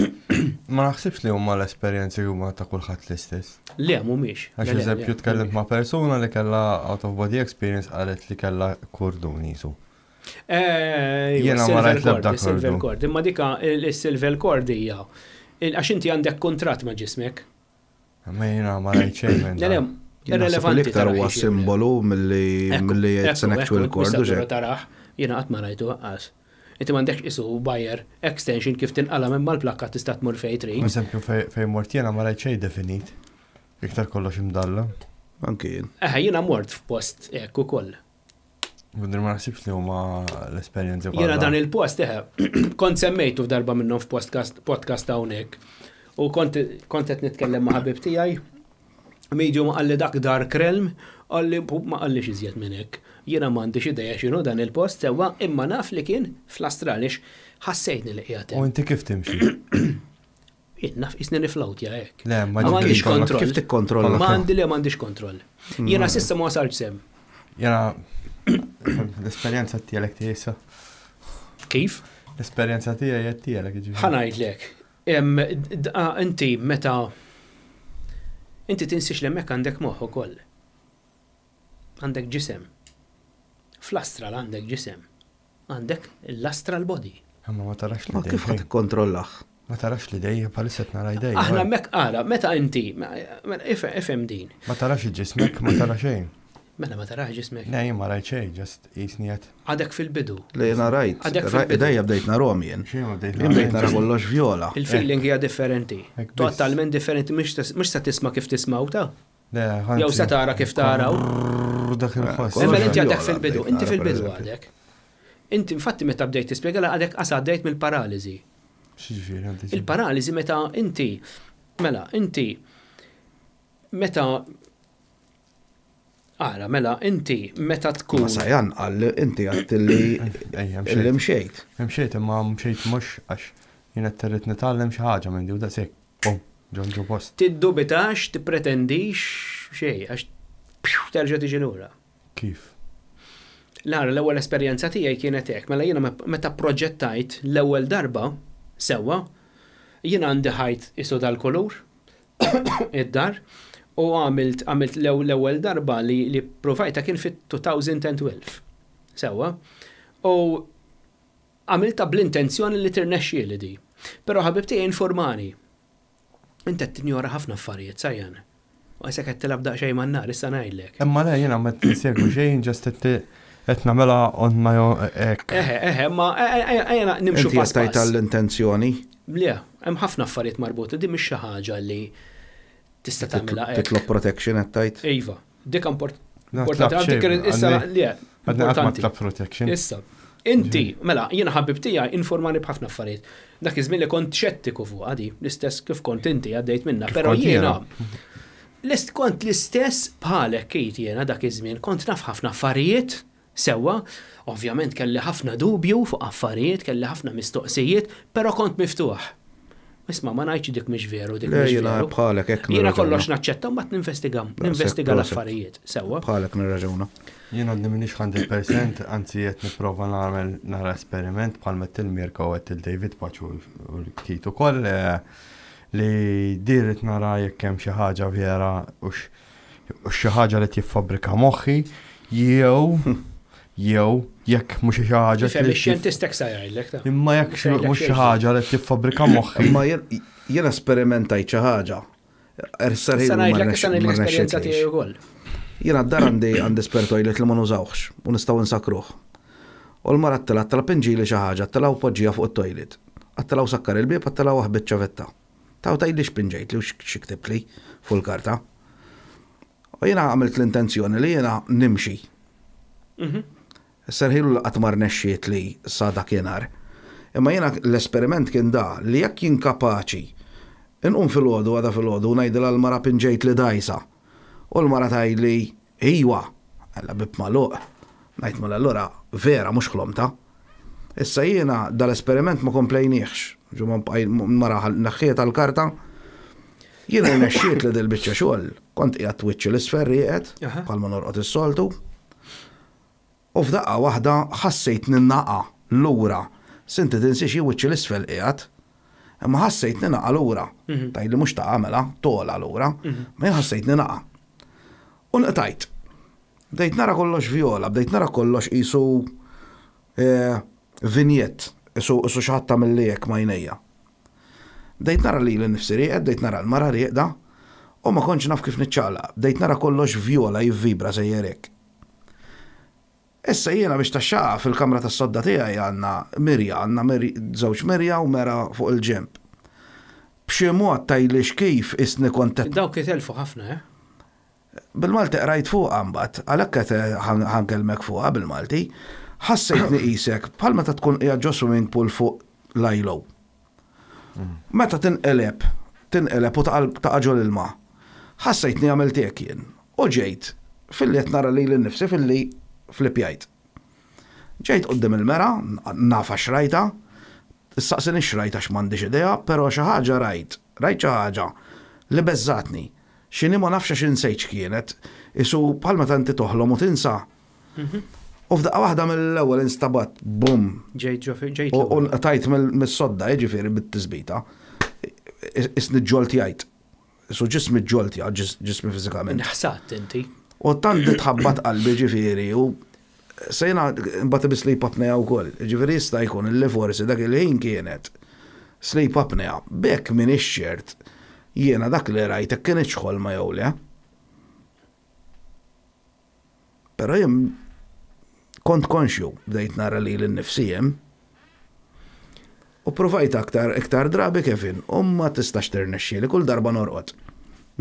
Ma naħsibx li huma l-esperjenzi huma ta' kulħadd l-istess. Le, mhumiex. Għax eżempju tkellimt ma' persuna li kellha out of body experience qalet li kellha kurdun jisu. Eh, Jiena ma rajt l-ebda Silver cord. Imma dika il-silver cord hija. Għax inti għandek kuntratt ma' ġismek. Ma jiena ma rajt xejn minn. Le, irrelevanti. L-iktar huwa simbolu milli milli it's an actual cord. Taraħ, jiena qatt ma rajtu għas. Inti m'għandekx isu wire extension kif tinqala' minn mal-plakka tista' tmur fejn trid. Eżempju fejn mort jiena ma rajt xejn definit. Iktar kollox imdalla. Anki jien. Eħe, jiena mort f'post hekk ukoll. Għundri ma naħsibx li huma l-esperjenzi Jiena dan il-post, eħe, kont semmejtu f'darba minnhom f'podcast podcast hawnhekk. U kont kont qed nitkellem ma' ħabib tiegħi Medium qalli dak Dark Realm, qalli ma qallix iżjed minn hekk. Jiena m'għandix idea x'inhu dan il-post sewwa imma naf li kien fl-astral għax ħassejtni li qiegħed hemm. U inti kif timxi? Jien naf qisni niflowtja hekk. Le, ma m'għandix kontroll. Kif tikkontrolla? Ma għandi le m'għandix kontroll. Jiena s'issa ma wasaltx sehem. Jiena l-esperjenza tiegħek tiegħi Kif? L-esperjenza tiegħi tiegħek jiġifieri. Ħa ngħidlek, Inti meta inti tinsiex li hemmhekk għandek moħħ ukoll. Għandek ġisem. Fl-astral għandek ġisem. Għandek l-astral body. Imma ma tarax li. Ma kif ħadd ikkontrollah? Ma tarax li dejja bħalissa qed nara jdejja. Aħna hemmhekk ara, meta inti, mela, ifhem din. Ma tarax ġismek, ma tara xejn. Mela ma tarax ġismek. Le, jien ma rajt xejn, just qisni qed. Għadek fil-bidu. Le jiena rajt. Għadek fil-bidu. Idejja bdejt narahom jien. Xejn ma bdejt Jien bdejt nara kollox vjola. Il-feeling hija differenti. Totalment differenti, mhux se tisma' kif tismgħu ta'. Le, Jew se tara kif taraw. Dak il-ħoss. Imma inti għadek fil-bidu, inti fil-bidu għadek. Inti infatti meta bdejt tispjega għadek qas għaddejt mill-paraliżi. X'jiġifieri? Il-paraliżi meta inti mela inti meta Ara, mela, inti meta tkun. Ma Sajan qal inti għadt li li mxejt. Mxejt imma mxejt mhux għax jien qed irrid nitgħallem xi ħaġa minn di u daqshekk, bum, ġo ġo post. Tiddubitax, tippretendix xejn għax terġa' tiġi lura. Kif? L-ara, l-ewwel esperjenza tiegħi kienet hekk, mela jiena meta pproġettajt l-ewwel darba sewwa, jiena għandi ħajt qisu dal-kulur, id-dar u għamilt għamilt l-ewwel darba li li provajta kien fit-2012. Sewwa. U għamilta bl-intenzjoni li tirnexxieli di. Però ħabib tiegħi informani. Inti qed tinjora ħafna affarijiet, Sajan. U qisek qed tilgħab daqsxejn man-nar, issa ngħidlek. Imma le jiena ma qed insegwi xejn just qed qed nagħmilha on my own hekk. Eħe, eħe, ma ejja nimxu Inti pass qed tgħid pass. għall-intenzjoni. Le, hemm ħafna affarijiet marbuta, din mhix xi ħaġa li tista' tagħmilha hekk. Titlob protection qed tgħid. Iva, dik Na, importanti. tlab Dik xejn, issa għadni- le, Għadni qatt ma importanti. tlab protection. Issa, inti, mela, jiena ħabib tiegħi informani b'ħafna affarijiet. Dak iż-żmien li kont xettiku fuq għadi, l-istess kif kont inti għaddejt minna, Kif però kont jiena jiena. Lest kont l-istess bħalek Kate jiena dak iż-żmien, kont naf ħafna affarijiet sewwa, ovvjament kelli ħafna dubju fuq affarijiet, kelli ħafna mistoqsijiet, però kont miftuħ. Isma' ma ngħidx dik mhix veru, dik Le mhix jiena veru. bħalek hekk Jiena nirraġuna. kollox naċċetta mbagħad ninvestiga, ninvestiga proset. l-affarijiet sewwa. Bħalek nirraġuna. Jien għadni minix 100%, anzi qed nipprova nagħmel nara esperiment bħal mett il-Mirko u għedt il-David Paċ u l-Kit ukoll eh, li dirrit nara jekk hemm xi ħaġa vera u x- u xi ħaġa li tiffabbrika moħħi jew jew jekk mhux xi ħaġa Ifhem li ix-xjentistek sa jgħidlek ta' imma jekk Mhux jgħidlek mhux xi xejn. ħaġa li tiffabbrika moħħi. Imma jien jien esperimentajt xi ħaġa. Issa ngħidlek issa ngħidlek l-esperjenza tiegħi wkoll. Jiena d-dar għandi għandi spare toilet li ma nużawx u nistgħu nsakruh. U l-mara għattela għattela pinġili xi ħaġa, għattela u poġġija fuq it-toilet. Għattela u sakkar il-bieb, għattela u ħbit ċavetta. Taw tgħidli x'pinġejt li u x'ktib li fuq il-karta. U jiena għamilt l-intenzjoni li jiena nimxi. Serħilu laqat mar nexxiet li sa dakinhar. Imma jiena l-esperiment kien da li jekk jien kapaċi inqum fil-ħodu għada fil-ħodu u ngħidilha l-mara pinġejt li dajsa. U l-mara tgħidli iwa, għalla bib magħluq. Ngħid mela allura vera mhux ħlomta. Issa jiena dal-esperiment ma komplejniex. Ġu ma bqaj- mara naħħiet għal-karta. Jiena nexxiet li dil-biċċa xogħol. Kont qiegħed wiċċi l-isfer rieqed, Aha. bħalma norqod is-soltu. U f'daqqa waħda ħassejt ninnaqa lura. Sinti tinsi xi wiċċi l-isfel qiegħed. Imma ħassejt ninaqa lura. Tajli mhux taqa' mela, tola lura. Ma jien ħassejt ninaqa. U nqtajt. Bdejt nara kollox viola, bdejt nara kollox qisu eh, vinjett, qisu qisu xi ħadd tagħmel hekk ma' jnejja. Bdejt nara lili nnifsi rieqed, bdejt nara l-mara rieqda, u ma kontx naf kif niċċaqlaq. Bdejt nara kollox viola jivvibra sejjer hekk. Issa jiena biex taxxaqa fil-kamra tas-sodda tiegħi għandna mirja, għandna żewġ mirja u mera fuq il-ġemp. B'xi mod tgħidlix kif isni kont qed Dawk itelfu ħafna, eh? Bil-Malti qrajt fuqha mbagħad, għalhekk qed ħankelmek fuqha bil-Malti, ħassejtni qisek bħal meta tkun qiegħed ġo swimming pool fuq l-ILO. Meta tinqeleb, tinqeleb u taqa' ġol ilma. Ħassejtni għamilt hekk jien. U ġejt filli qed nara lili nnifsi filli flipjajt. Ġejt quddiem il-mera, nafa xrajta, saqsini xrajt għax m'għandix idea, però xi ħaġa rajt, rajt xi ħaġa li beżżatni. X'inhi ma nafx għax insejt x'kienet, isu bħalma tanti toħlom u tinsa. U f'daqqa waħda mill-ewwel instabat, bum, Ġejt ġo ġejt. u u nqtajt mill-sodda, jiġifieri bit-tisbita. Isni ġoltjajt. Isu ġismi ġoltja, ġismi fiżikament. Nħsat inti. U tant tħabbat qalbi ġifieri u sejna mbagħad bi sleep apnea wkoll. Ġifieri jista' jkun li forsi dak il-ħin kienet sleep apnea. Bekk minn ċert jiena dak li rajt kienx ħolma jew le. Però jien kont konxju bdejt nara li l-nifsi hemm. U provajt aktar iktar drabi Kevin, u ma tistax tirnexxieli kull darba norqod.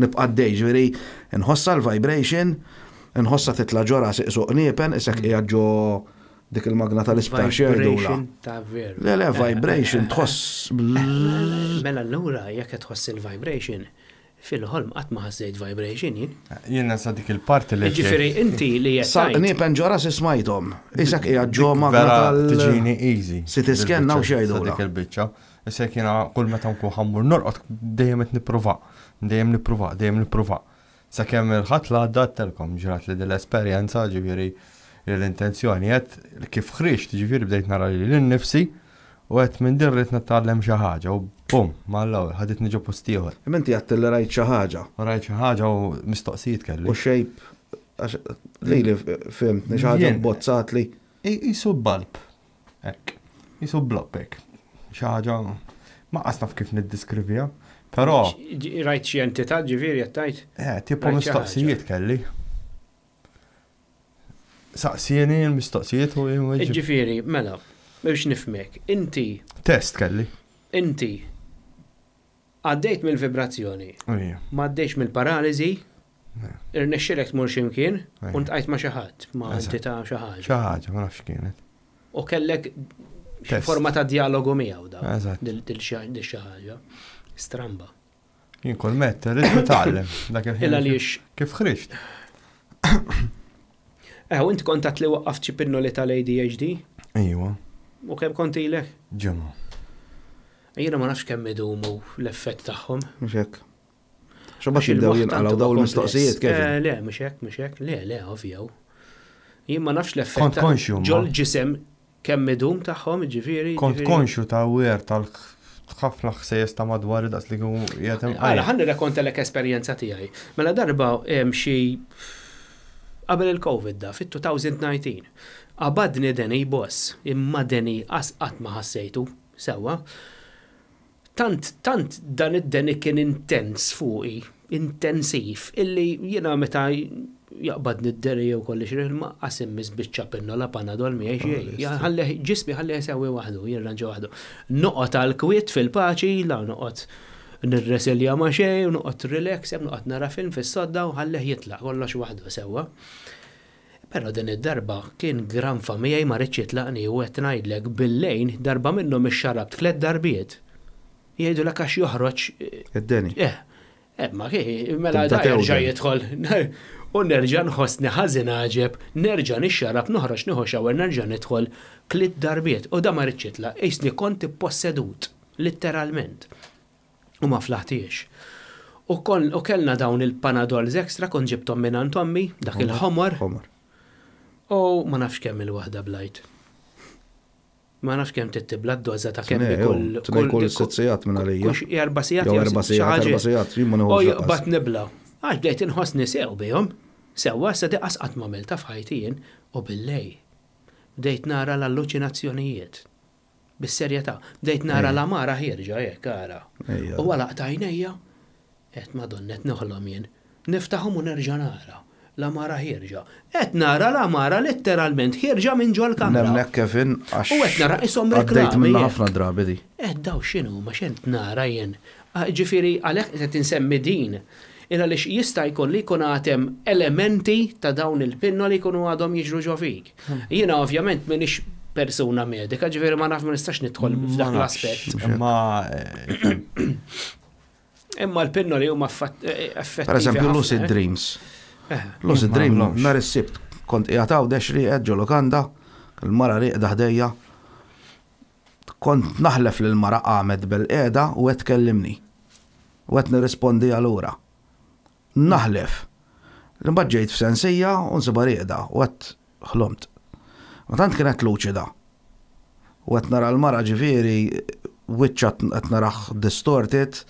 Nibqa' għaddej, ġifieri nħossa l-vibration, nħossa titla' ġo rasi isuq niepen, isek qiegħed ġo dik il-magna tal-isptar xi jgħidulha. Vibration ta' veru. Le, le, vibration tħoss. Mela allura jekk qed tħoss il-vibration, fil-ħolm qatt ma ħassejt vibration jien. Jiena sa dik il-parti li Ġifieri inti li qed Sa tgħid- niepen ġo rasi smajthom. Isek qiegħed ġo magna Vera tal. tiġini easy. CT scan naw Dil-biċċa, xi sa Dik il-biċċa. Issa jekk jiena kull meta nkun ħammur norqod dejjem qed nipprova, dejjem nipprova, dejjem nipprova. Sakemm il-ħadd l-għadda telkom ġrat li dil-esperjenza ġifieri l-intenzjoni qed kif ħriġt ġifieri bdejt nara lili nnifsi u qed minn din rrid nitgħallem xi ħaġa u bum mal-ewwel ħaditni ġo post ieħor. Imma inti għedt li rajt xi ħaġa. U rajt xi ħaġa u mistoqsijiet kelli. U shape għax li li fhimtni xi ħaġa Jien- bozzat li. Jisu bulb. Ek. Jisu blob ek. Xi ħaġa ma qas naf kif niddiskrivija. Però. Rajt xi entità ġifieri qed tgħid? Eh, tipo mistoqsijiet kelli. Saqsieni l-mistoqsijiet u Ġifieri, mela, biex nifhmek, inti. Test kelli. Inti għaddejt mill-vibrazzjoni. Ma għaddejtx mill-paraliżi, irnexxilek tmur x'imkien u ntqajt ma' xi ħadd, ma' entità xi ħaġa. Xi ħaġa, ma nafx kienet. U kellek xi forma ta' dialogu miegħu da. Dil xi ħaġa. Stramba. Jien kull mett, rrid nitgħallem dak il-ħin. Il għaliex. Kif ħriġt? Eh, u inti kont li waqqaft xi pinnoli tal-ADHD? Iwa. U kemm kont ilek? Ġimgħa. Jiena ma nafx kemm idumu l-effett tagħhom. Mhux hekk. X'għax jibdew jinqalgħu dawn il-mistoqsijiet kif? Eh, le, mhux hekk, mhux hekk, le, le, ovvjaw. Jien ma nafx l-effett. Kont konxju. Ġol ġisem kemm idum tagħhom, ġifieri. Kont konxju ta' wer tal ħafna ħsejjes ta' madwar daqs li kienu qiegħed Għala, ħa nirrakkontalek esperjenza tiegħi. Mela darba xi qabel il-Covid da, fit-2019. Qabadni deni boss, imma deni qas qatt ma ħassejtu sewwa. Tant, tant dan id-deni kien intens fuqi, intensiv, illi jiena meta jaqbadni d-deni jew kolli xi ma qas immiss biċċa pinnola Panadol miegħi xejn. Ħallih ġismi ħallih isewwi waħdu, jirranġa waħdu. Noqgħod għall-kwiet fil-paċi, la noqgħod nirresilja ma' xejn, u noqgħod relax, hemm noqgħod nara film fis-sodda u ħallih jitlaq kollox waħdu sewwa. Però din id-darba kien granfa miegħi ma riedx jitlaqni u qed ngħidlek bil-lejn darba minnhom ixxarabt tlett darbiet. Jgħidulek għax joħroġ. Id-deni. Eh, eh ma mela da jerġa' jidħol. U nerġa' nħossni ħażin għaġeb, nerġa' nixxarab, noħroġ nieħu shower, nerġa' nidħol tliet darbiet u da ma riedx jitlaq, qisni kont ippossedut, litteralment. U ma flaħtiex. U kon, u kellna dawn il-Panadols extra kont ġibthom mingħand ommi, dak il-ħomor. Ħomor. U ma nafx kemm il-waħda blajt. Ma nafx kemm tittibla d-doża ta' kemm kull. Tnej kull sitt sigħat minn għalija. Kull erba' sigħat. Jew erba' sigħat, erba' sigħat, jien ma nieħux. U jaqbad nibla. Għax bdejt inħossni sew bihom. Sewwa, sa diqas qatt ma għamiltha f'ħajti jien u billej. Bdejt nara l-alluċinazzjonijiet. Bis-serjetà. Bdejt nara l-għamara ħierġa hekk, ara. U għalaqt għajnejja, għedt Madonna qed noħlom jien. Niftaħhom u nerġa' nara l-għamara ħierġa. Qed nara l-għamara letteralment ħierġa minn ġol-kamra. Nemmnek Kevin għax. U qed nara qishom reklami. Għaddejt minnha ħafna drabi di. Għedt dawn x'inhuma x'qed nara jien. Ġifieri għalhekk qed insemmi din. Il għaliex jista' jkun li jkun għad hemm elementi ta' dawn il-pinnoli jkunu għadhom jiġru ġo fik. Jiena ovvjament m'iniex persuna medika, ġifieri ma naf ma nistax nidħol f'dak l-aspett. Imma Imma l-pinnoli huma effettivi. Per eżempju, lucid dreams. Lucid dream, nhar is-Sibt kont qiegħed Għawdex rieqed ġo lukanda, il-mara rieqda ħdejja. Kont naħlef li l-mara qamet bil-qiegħda u qed tkellimni. U qed nirrispondiha lura. Naħlef. Li mbagħad ġejt f'sensija u nsibha rieqda u għedt ħlomt. Ma tant kienet luċida. U qed nara l-mara ġifieri wiċċha qed narah distorted,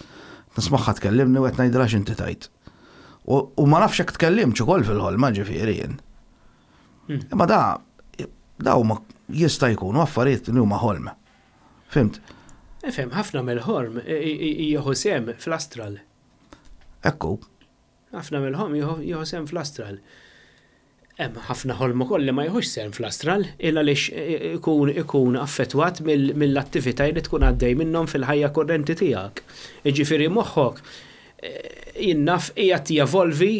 nismagħha tkellimni u qed ngħidilha x'inti tgħid. U ma nafx jekk tkellimtx ukoll fil-ħolma ġifieri jien. Imma da da huma jista' jkunu affarijiet li huma ħolm. Fimt? Ifhem, ħafna mill-ħolm jieħu sehem fl-astral. Ekku. Ħafna mill-ħolm jieħu sehem fl-astral. Hemm ħafna ħolm ukoll li ma jieħux sehem fl-astral, il għaliex ikun ikun affettwat mill-attivitajiet li tkun għaddej minnhom fil-ħajja kurrenti tiegħek. Jiġifieri moħħok jien naf qiegħed jevolvi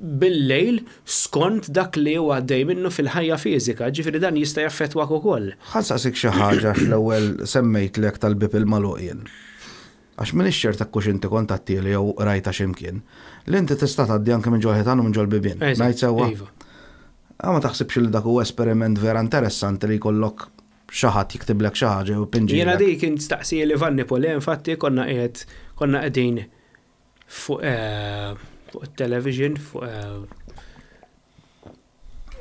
bil-lejl skont dak li hu għaddej minnu fil-ħajja fiżika, jiġifieri dan jista' jaffettwak ukoll. Ħa nsaqsik xi ħaġa għax l-ewwel semmejtlek tal-bieb il-magħluq jien. Għax m'iniex ċert hekk hux inti kont għedtieli jew qrajtha xi mkien, li inti tista' tgħaddi anke minn ġol-ħitan u minn ġol-bibien. Ngħid sewwa? Iva. Ah, ma taħsibx li dak huwa esperiment vera interessanti li jkollok xi ħadd jiktiblek xi ħaġa jew ipinġilek? Jiena dik kien staqsieli Vanni Pulè infatti konna qiegħed konna qegħdin fuq eh, fuq it-television fuq eh,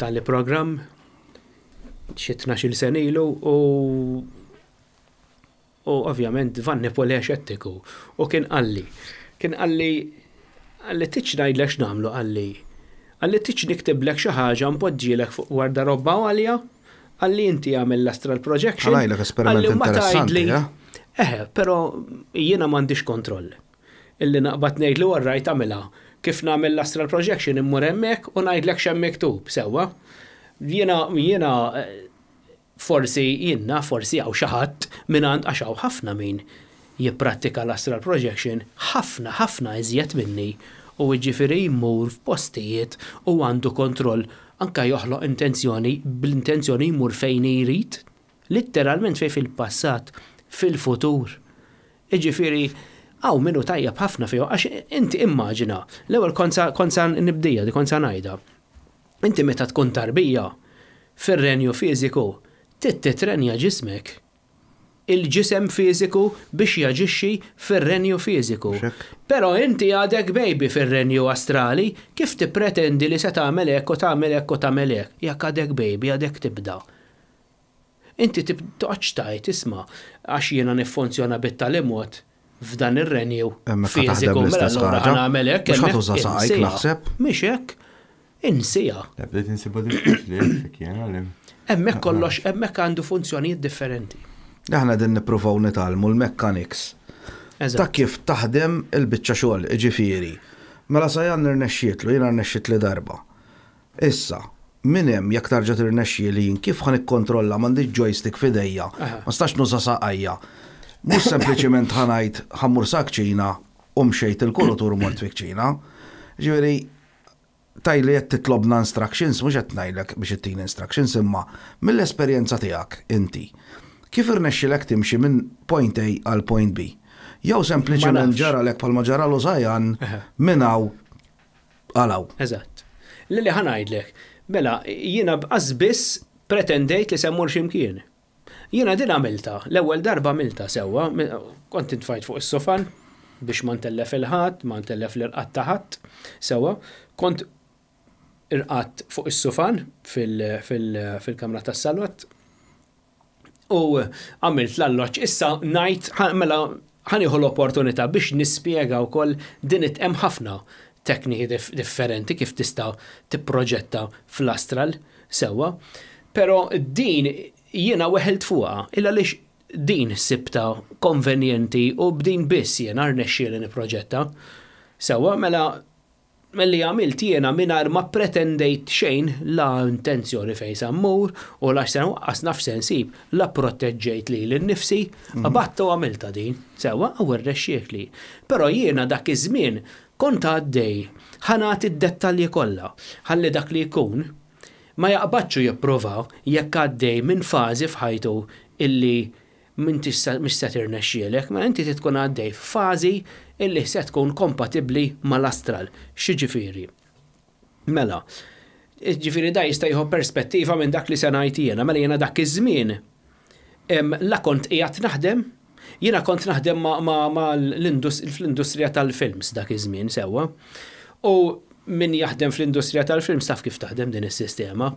tali programm xi 12-il sena ilu u U ovvjament Vanni Pulè xettiku u kien qalli, kien qalli, qalli tridx ngħidlek x'nagħmlu qalli, qalli tridx niktiblek xi ħaġa npoġġielek fuq gwardarobba għalja, qalli inti agħmel l-astral projection. Ħa ngħidlek esperiment interessanti, eh? Eħe, però jiena m'għandix kontroll. illi naqbad ngħidlu all right agħmilha. Kif nagħmel l-astral projection immur hemmhekk u ngħidlek x'hemm miktub, sewwa. Jiena jiena forsi jien naf forsi hawn xi ħadd mingħand għax hawn ħafna min jipprattika l-astral projection ħafna ħafna iżjed minni u jiġifieri jmur f'postijiet u għandu kontroll anke joħloq intenzjoni bl-intenzjoni jmur fejn jrid, litteralment fejn fil-passat, fil-futur. Jiġifieri hawn min hu tajjeb ħafna fihom għax inti immaġina, l-ewwel kont sa kont sa nibdija di kont sa ngħidha. Inti meta tkun tarbija, fir-renju fiżiku, trid titrenja ġismek. Il-ġisem fiżiku biex jaġixxi fir-renju fiżiku. Però inti għadek baby fir-renju astrali, kif tippretendi li se tagħmel hekk u tagħmel hekk u tagħmel hekk, jekk għadek baby, għadek tibda. Inti toqgħodx tgħid, isma', għax jiena niffunzjona bit-tali mod f'dan ir-renju fiżiku, mela allura ħa nagħmel hekk. Mhux ħa tuża saqajk naħseb. Mhix hekk. Insiha. Bdejt insibha diffiċli hekk jiena li. Hemmhekk kollox, hemmhekk għandu funzjonijiet differenti. Aħna qegħdin nippruvaw nitgħallmu l-mechanics ta' kif taħdem il-biċċa xogħol, jiġifieri. Mela Sajan irnexxietlu, jiena rnexxietli darba. Issa, minn hemm jekk tarġa' tirnexxieli jien kif ħa nikkontrolla m'għandix joystick f'idejja, ma nistax nuża saqajja. Mhux sempliċiment ħa ngħid ħa mmur sa kċina u mxejt il-kurutur u mort fi kċina. Ġifieri tgħidli qed titlobna instructions, mhux qed ngħidlek biex ittini instructions imma mill-esperjenza tiegħek inti, kif irnexxilek timxi minn point A għal point B? Jew sempliċement ġaralek bħalma ġaralu Sajan minn hawn għal hawn. Eżatt. Lili ħa ngħidlek, mela jiena qas biss pretendejt li se mmur xi mkien. Jiena din għamiltha, l-ewwel darba għamiltha sewwa, kont intfajt fuq is-sofan biex ma ntellef 'il ħadd, ma ntellef l-irqad ta' ħadd, sewwa. Kont irqadt fuq is-sufan fil-kamra tas-salott. U għamilt l-alloġġ. Issa ngħid, mela ħa nieħu l-opportunità biex nispjega wkoll din it hemm ħafna tekniki differenti kif tista' tipproġetta fl-astral sewwa. Però din jiena weħilt fuqha, il għaliex din sibtha konvenjenti u b'din biss jiena rnexxieli nipproġetta. Sewwa, mela Milli għamilt jiena mingħajr ma ppretendejt xejn, la intenzjoni fejn se mmur u la x'se nwaqqas naf x'se nsib, la pproteġġejt lili nnifsi, qbadt u għamiltha din, sewwa, u rnexxietli. Però jiena dak iż-żmien kont għaddej ħa nagħti d-dettalji kollha, ħalli dak li jkun ma jaqbadx u jipprova jekk għaddej minn fażi f'ħajtu illi M'intix se, mhix se tirnexxielek, mela inti trid tkun għaddej f'fażi illi se tkun kompatibbli mal-astral. X'jiġifieri? Mela, jiġifieri da jista' jieħu perspettiva minn dak li se ngħid jiena. Mela jiena dak iż-żmien la kont qiegħed naħdem, jiena kont naħdem ma' ma' ma' fl-industrija tal-films dak iż-żmien sewwa. U min jaħdem fl-industrija tal-films taf kif taħdem din is-sistema.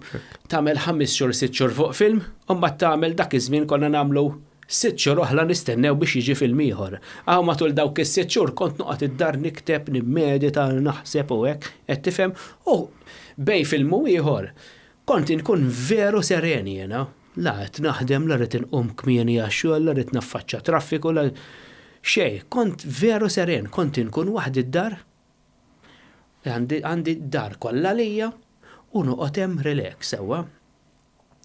Tagħmel 5 xhur, 6 xhur fuq film, u mbagħad tagħmel dak iż-żmien konna nagħmlu 6 xhur oħra nistennew biex jiġi film ieħor. Aw matul dawk is-6 xhur kont noqgħod id-dar nikteb, nimmedita, naħseb u hekk, qed tifhem? U bejn film u ieħor kont inkun veru seren jiena. La qed naħdem, la rrid inqum kmieni għax-xogħol, la rrid naffaċċa traffiku, la xejn. Kont veru seren, kont inkun waħdi d-dar. Għandi d-dar kollha għalija u noqgħod hemm relax sewwa.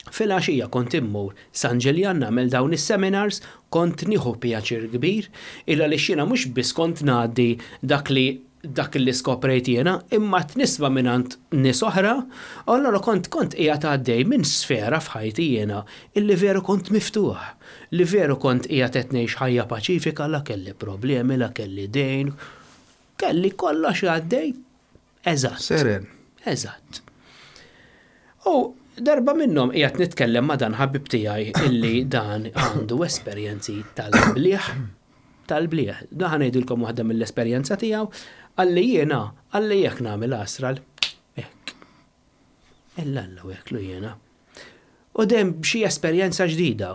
Filgħaxija kont immur San Ġiljan nagħmel dawn is-seminars, kont nieħu pjaċir kbir, il għaliex jiena mhux biss kont ngħaddi dak li dak li skoprejt jiena, imma qed nisma' mingħand nies oħra, u allura kont kont qiegħed għaddej minn sfera f'ħajti jiena illi veru kont miftuħ, li veru kont qiegħed qed ngħix ħajja paċifika, la kelli problemi, la kelli dejn, Kelli kollox għaddej eżatt. Seren. Eżatt. U darba minnhom qiegħed nitkellem ma' dan ħabib tiegħi illi dan għandu esperjenzi tal-bliħ. Tal-bliħ. Dan ħa ngħidilkom waħda mill-esperjenza tiegħu. Qalli jiena, qalli jekk nagħmel astral, hekk. Illa Alla u hekk lu jiena. U dejjem b'xi esperjenza ġdida.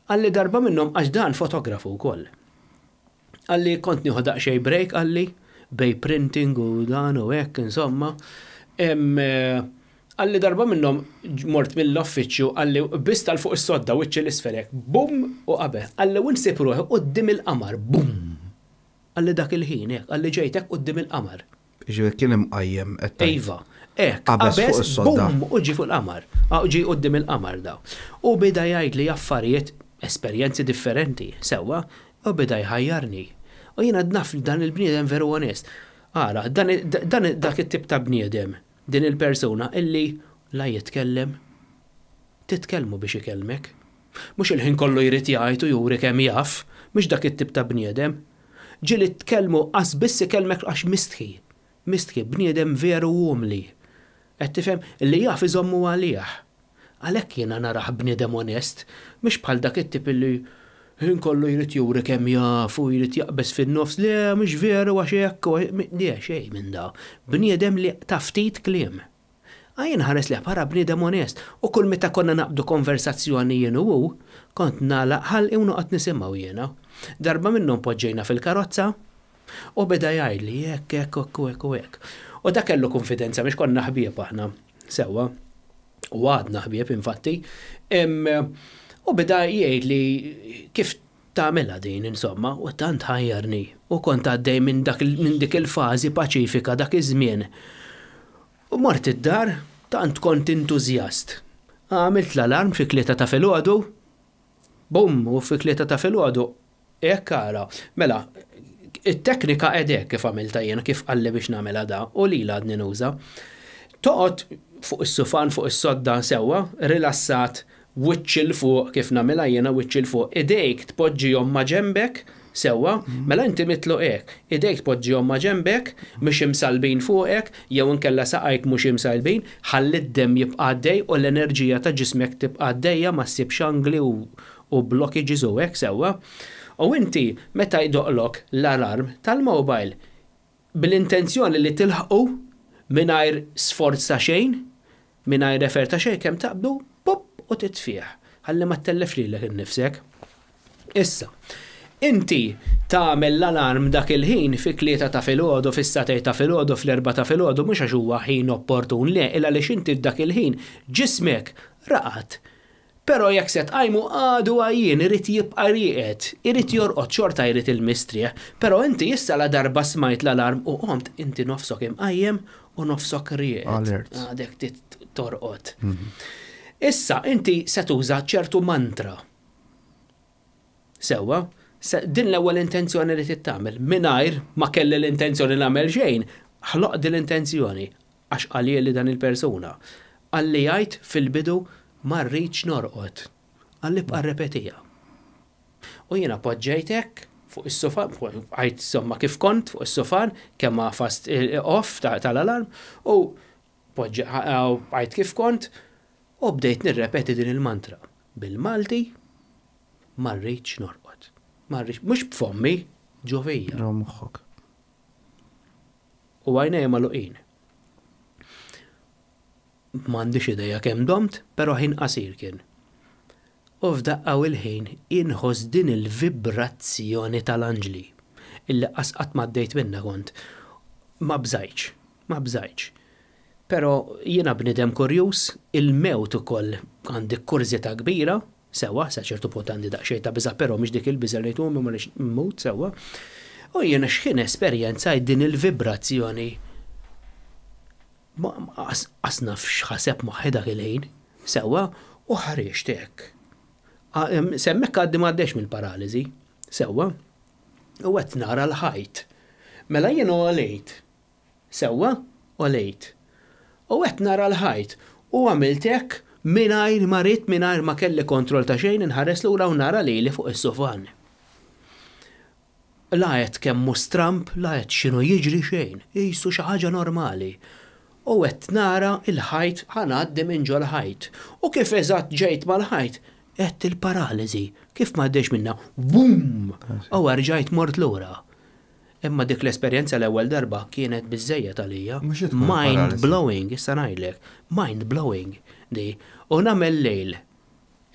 Qalli darba minnhom għax dan fotografu wkoll. Qalli kont nieħu daqsxejn break qalli bej printing u dan u hekk insomma. Qalli darba minnhom mort mill-uffiċċju qalli qbiżt għal fuq is-sodda wiċċi 'l isfel hekk, bum u qabel. Qalli u nsib ruħi quddiem il-qamar, bum! Qalli dak il-ħin hekk, qalli ġejt hekk quddiem il-qamar. Jiġifieri kien imqajjem qed tgħid. Iva. Hekk, Qabeż fuq qabeż, is-sodda. bum, u ġie fuq il-qamar. Ġie quddiem il-qamar daw. U beda jgħidli affarijiet, esperjenzi differenti, sewwa, u beda jħajjarni. U jiena naf li dan il-bniedem veru onest. Ara, dan, dan dak it-tip ta' bniedem, din il-persuna illi la jitkellem, titkellmu biex ikellmek. Mhux il-ħin kollu jrid jgħid u juri kemm jaf, mhux dak it-tip ta' bniedem. Ġieli tkellmu qas biss ikellmek għax mistħi. Mistħi, bniedem veru umli. Qed tifhem? Li jaf iżommu għalih. Għalhekk jiena narah bniedem onest, mhux bħal dak it-tip illi ħin kollu jrid juri kemm jaf u jrid jaqbeż fin-nofs, le mhux veru għax hekk u le xejn minn da. Bniedem li ta' ftit kliem. Ah jien nħares lejh bħala bniedem onest u kull meta konna naqbdu konversazzjoni jien u hu, kont nagħlaq ħalqi u noqgħod nisimgħu jiena. Darba minnhom poġġejna fil-karozza u beda jgħidli hekk, hekk, hekk u hekk u hekk. U dak kellu kunfidenza biex konna ħbieb aħna, sewwa. U għadna ħbieb infatti. U beda jgħidli kif tagħmilha din insomma u tant ħajjarni u kont għaddej minn dak minn dik il-fażi paċifika dak iż-żmien. U mort id-dar, tant kont intużjast. Għamilt l-alarm fi tlieta ta' filgħodu, bum, u fi tlieta ta' filgħodu, hekk ara. Mela, it-teknika qed hekk kif għamiltha jiena, kif qalli biex nagħmilha da, u lilha għadni nuża. Toqgħod fuq is-sufan, fuq is-sodda sewwa, rilassat, Wiċċ 'il fuq, kif nagħmilha jiena wiċċ 'il fuq, idejk tpoġġihom ma' ġenbek, sewwa, mela inti mitluq hekk, idejk tpoġġihom ma' ġenbek, mhux imsallbin fuqek, jew inkella saqajk mhux imsallbin, ħalli d-demm jibqa' għaddej u l-enerġija ta' ġismek tibqa' għaddejja ma ssibx angli u u blockages u hekk, sewwa. U inti meta jdoqqlok l-alarm tal-mobile, bl-intenzjoni li tilħqu mingħajr sforz ta' xejn, mingħajr effort ta' xejn kemm taqbdu, pup, u titfih, ħalli ma ttellefx lilek innifsek. Issa, inti tagħmel l-alarm dak il-ħin fit-tlieta ta' filgħodu, fis-sagħtejn ta' filgħodu, fl-erbgħa ta' filgħodu mhux għax huwa ħin opportun, le, il-għaliex inti f'dak il-ħin ġismek raqad. Però jekk se tqajmu għadu għajjien, irid jibqa' rieqed, irid jorqod, xorta jrid il-mistrieħ. Però inti issa ladarba smajt l-alarm u qomt, inti nofsok imqajjem u nofsok rieqed. Alert. Għadek trid torqod. Issa inti se tuża ċertu mantra. Sewwa, din l-ewwel intenzjoni li trid tagħmel. Mingħajr ma kelli l-intenzjoni nagħmel xejn, ħloqt din l-intenzjoni. Għax qalieli dan il-persuna. Qalli għidt fil-bidu ma rridx norqod. Qalli ibqa' rrepetiha. U jiena poġġejt hekk fuq is-sufan, bqajt insomma kif kont fuq is-sufan, kemm għafast off tal-alarm u bqajt kif kont u bdejt nirrepeti din il-mantra bil-Malti, ma rridx norqod. Ma rridx, mhux b'fommi, ġo fija. Ġo moħħok. U għajnejja magħluqin. M'għandix idea kemm domt, però ħin qasir kien. U f'daqqa u l-ħin inħoss din il-vibrazzjoni tal-anġli, illi qas qatt m'għaddejt minnha kont. Ma bżajtx, ma bżajtx. Però jiena bniedem kurjuż, il-mewt ukoll għandi kurżità kbira, Sewwa, sa ċertu punt għandi daqsxejn ta' biża' però mhix dik il-biża' li ngħid oh ma rridx immut, sewwa. U jiena x'ħin esperjenzajt din il-vibrazzjoni ma qas naf x'ħaseb moħħi dak il-ħin, sewwa, u ħriġt hekk. S'hemmhekk għadni m'għaddejtx mill-paraliżi, sewwa. U qed nara l-ħajt. Mela jien għolejt Sewwa, għolejt. U qed nara l-ħajt. U għamilt hekk mingħajr ma ridt, mingħajr ma kelli kontroll ta' xejn, inħares lura u nara lili fuq is-sufan. La għedt kemm hu stramb, la għedt x'inhu jiġri xejn. Qisu xi ħaġa normali. U qed nara l-ħajt, ħa ngħaddi minn ġol-ħajt. U kif eżatt ġejt mal-ħajt, għedt il-paraliżi. Kif m'għaddejtx minnha, wumm! U erġajt mort lura. Imma dik l-esperjenza l-ewwel darba kienet biżżejjed għalija. Mind blowing, issa ngħidlek. Mind blowing di. U nagħmel lejl,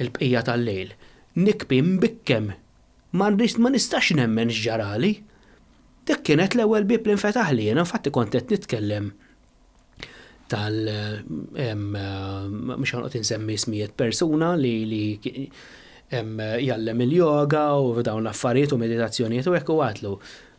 il-bqija tal-lejl, nikbi mbikkem. Ma nistax nemmen x'ġarali. Dik kienet l-ewwel bieb li nfetaħli jiena, infatti kont qed nitkellem tal mhux ħa noqgħod insemmi ismijiet persuna li li jgħallem il-yoga u dawn l-affarijiet u meditazzjonijiet u hekk u għatlu.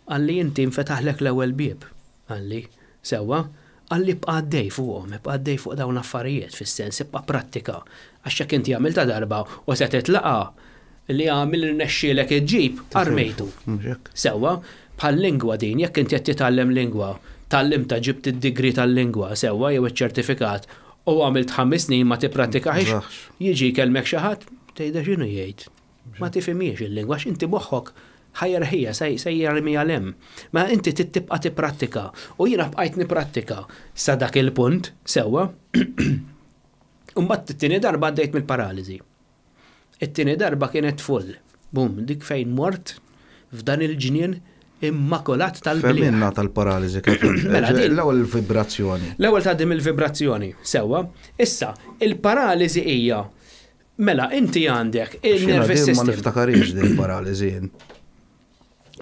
Qalli inti nfetaħlek l-ewwel bieb. Qalli, sewwa, qalli ibqa' għaddej fuqhom, ibqa' għaddej fuq dawn l-affarijiet, fis-sens ibqa' pprattika. Għax jekk inti għamiltha darba u se titlaqa', li għamil irnexxielek iġġib, armejtu. Sewwa, bħal lingwa din, jekk inti qed titgħallem lingwa, tgħallimtha ġibt id-degree tal-lingwa, sewwa, jew iċ-ċertifikat, u għamilt ħames snin ma tipprattikahiex, jiġi jkellmek xi ħadd, tgħidha x'inhu jgħid? Ma tifhimhiex il-lingwa għax inti moħħok ħa jerħiha, se jarmiha 'l hemm. Mela inti trid tibqa' tipprattika. U jiena bqajt nipprattika sa dak il-punt, sewwa. U mbagħad it-tieni darba għaddejt mill-paraliżi. It-tieni darba kienet full. Bum, dik fejn mort f'dan il-ġnien immakolat tal-bliħ. Fehmilna tal-paraliżi kif. Mela din. L-ewwel il-vibrazzjoni. L-ewwel tgħaddi mill-vibrazzjoni, sewwa. Issa, il-paraliżi hija Mela, inti għandek il-nervous system. Ma niftakarix din paraliżi jien.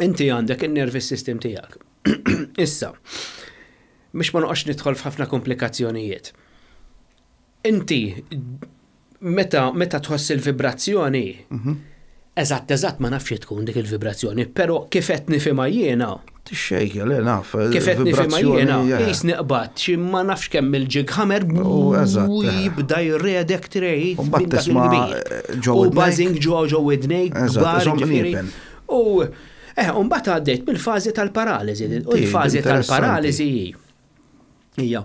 Inti għandek il-nervous system tiegħek. Issa, biex ma noqgħodx nidħol f'ħafna komplikazzjonijiet. Inti meta meta tħoss il-vibrazzjoni, mhm. Eżatt eżatt ma nafx tkun dik il-vibrazzjoni, però kif qed nifhimha jiena. Tixxejkja, le naf. Kif qed nifhimha jiena, qis niqbad xi ma nafx kemm il-jig hammer u jibda jredek trejt. U mbagħad tisma' ġo U buzzing ġo ġo widnejk. Eżatt, U eh, u mbagħad għaddejt mill-fażi tal-paraliżi. U l-fażi tal-paraliżi hija.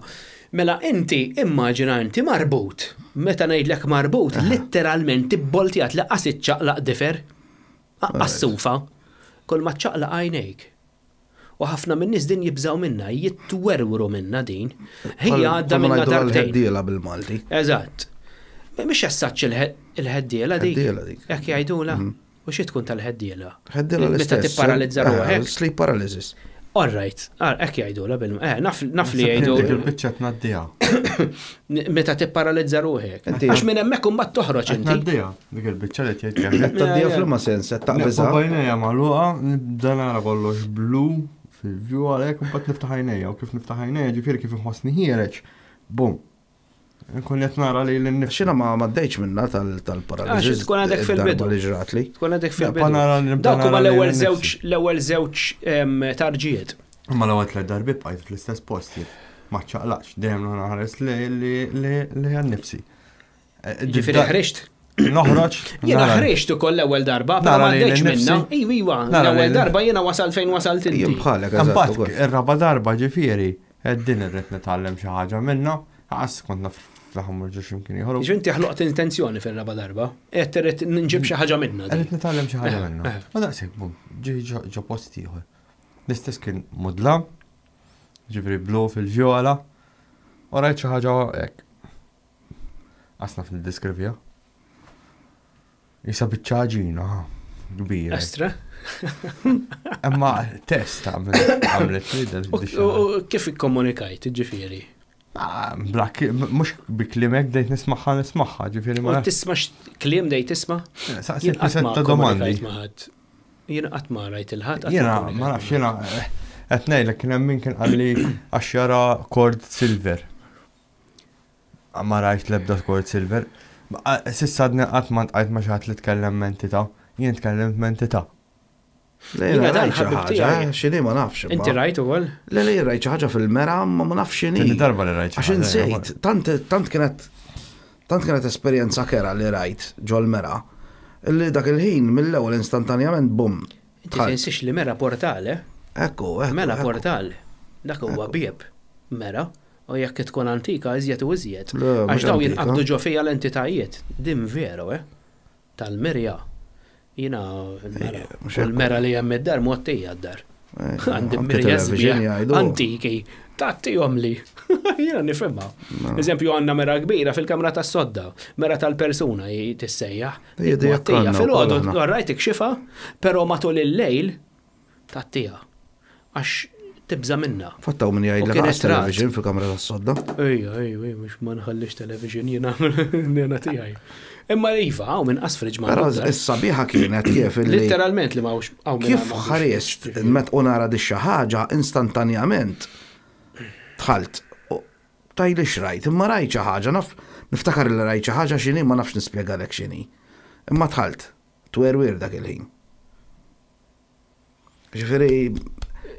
Mela inti immaġina inti marbut. Meta ngħidlek marbut, litteralment ibboltjat li qas iċċaqlaq difer. Aqqas sufa. Kull ma ċċaqlaq għajnejk. U ħafna min-nies din jibżgħu minnha, jitwerwru minnha din. Hija għadda minnha darbtejn. Ħeddiela bil-Malti. Eżatt. Mhix essaċ il-ħeddiela dik. Ħeddiela dik. Hekk jgħidula. U xi tkun tal-ħeddiela? Ħeddiela l-istess. Meta tipparalizza eh, ruħek. Sleep paralysis. All right, hekk jgħidula bil eh, naf li jgħidu. Dik il-biċċa tnaddiha. Meta tipparalizza ruħek. Għax minn hemmhekk imbagħad toħroġ inti. Tnaddiha, dik il-biċċa li tgħid kemm. Tnaddiha f'liema sens, qed taqbiżha. Bajnejja magħluqa, nibda nara kollox blu fil-view għalhekk imbagħad niftaħ għajnejja u kif niftaħ għajnejja ġifieri kif inħossni ħiereġ. Bum, Nkun qed nara li l-nifsi. Xina ma maddejċ minna tal-paraliżi. Għax tkun għadek fil-bidu. Li ġratli. Tkun għadek fil-bidu. Dawk huma l-ewwel żewġ l-ewwel żewġ tarġijiet. Imma l-ewwel tliet darbi bqajt fl-istess post jien. Ma ċaqlaqx, dejjem nħares li li għan-nifsi. Eh, Ġifieri ħriġt? Noħroġ. Jiena ħriġt ukoll l-ewwel darba, però ma għaddejtx minna. Iva, iva, l-ewwel darba jiena wasalt fejn wasalt inti. Jien bħalek. Imbagħad ir-raba' darba ġifieri Din irrid nitgħallem xi ħaġa minnha, għas kont naf li ħa mmur ġo xi mkien ieħor. Jiġifieri inti ħloqt intenzjoni fir-raba' darba. Għedt irrid nġib xi ħaġa minnha. Irrid nitgħallem xi ħaġa minnha. U daqshekk bum, ġie ġo post ieħor. L-istess kien mudlam, ġifieri blu fil-vjola, u rajt xi ħaġa hekk. Qas naf niddeskriviha. Isa biċċa għaġina, kbira. Estra. Imma test għamlet li U kif ikkomunikajt, ġifieri? Ah, bla, mux bi klimek dejt nismaħħa nismaħħa, ġifieri ma. Tisma kliem dejt tisma? Eh, Saqsit ta' domandi. Jien qatt ma rajt il-ħadd. Jiena ma nafx jiena eh, qed ngħidlek kien hemm min kien qalli għax jara cord silver. Ma rajt l-ebda Scored Silver. S'issa għadni qatt ma ltqajt ma' xi ħadd li tkellem m'entità. Jien tkellimt m'entità. Le, jiena rajt xi ħaġa, eh, x'inhi ma nafx. Inti rajt ukoll? Le, le, rajt xi ħaġa fil-mera, ma ma nafx x'inhi. Tieni darba li rajt xi ħaġa. Għax insejt, tant tant kienet tant kienet esperjenza kerha li rajt ġol-mera, li dak il-ħin mill-ewwel instantanjament bum. Inti tinsiex li mera portal, eh? Ekku, ekku. Mera portal. Dak huwa bieb mera. U jekk tkun antika iżjed u iżjed. Għax dawn jinqabdu ġo fija l-entitajiet. Din veru, eh? Tal-mirja. Jiena l-mera. Il-mera li hemm id-dar mgħottija d-dar. Għandi mirja sbieħ antiki. Tagħtihom li. Jiena nifhimha. Eżempju għandna mera kbira fil-kamra tas-sodda, mera tal-persuna tissejjaħ. Mgħottija filgħodu rajt ikxifha, però matul il-lejl Tgħattiha. Għax tibża' minnha. Fatt hawn min jgħidlek kienet għas television fil-kamra tas-sodda. Ejja, ejja, ejja, mhux ma nħallix television jiena nena tiegħi. Imma iva, hawn min qas fridge ma Però s-sabiħa kienet kif illi. Literalment li ma hawnx hawn min Kif ħarist met u nara di xi ħaġa instantanjament dħalt. Tgħidli x'rajt, imma rajt xi ħaġa, naf niftakar li rajt xi ħaġa x'inhi ma nafx nispjegalek x'inhi. Imma dħalt, twerwir dak il-ħin. Ġifieri,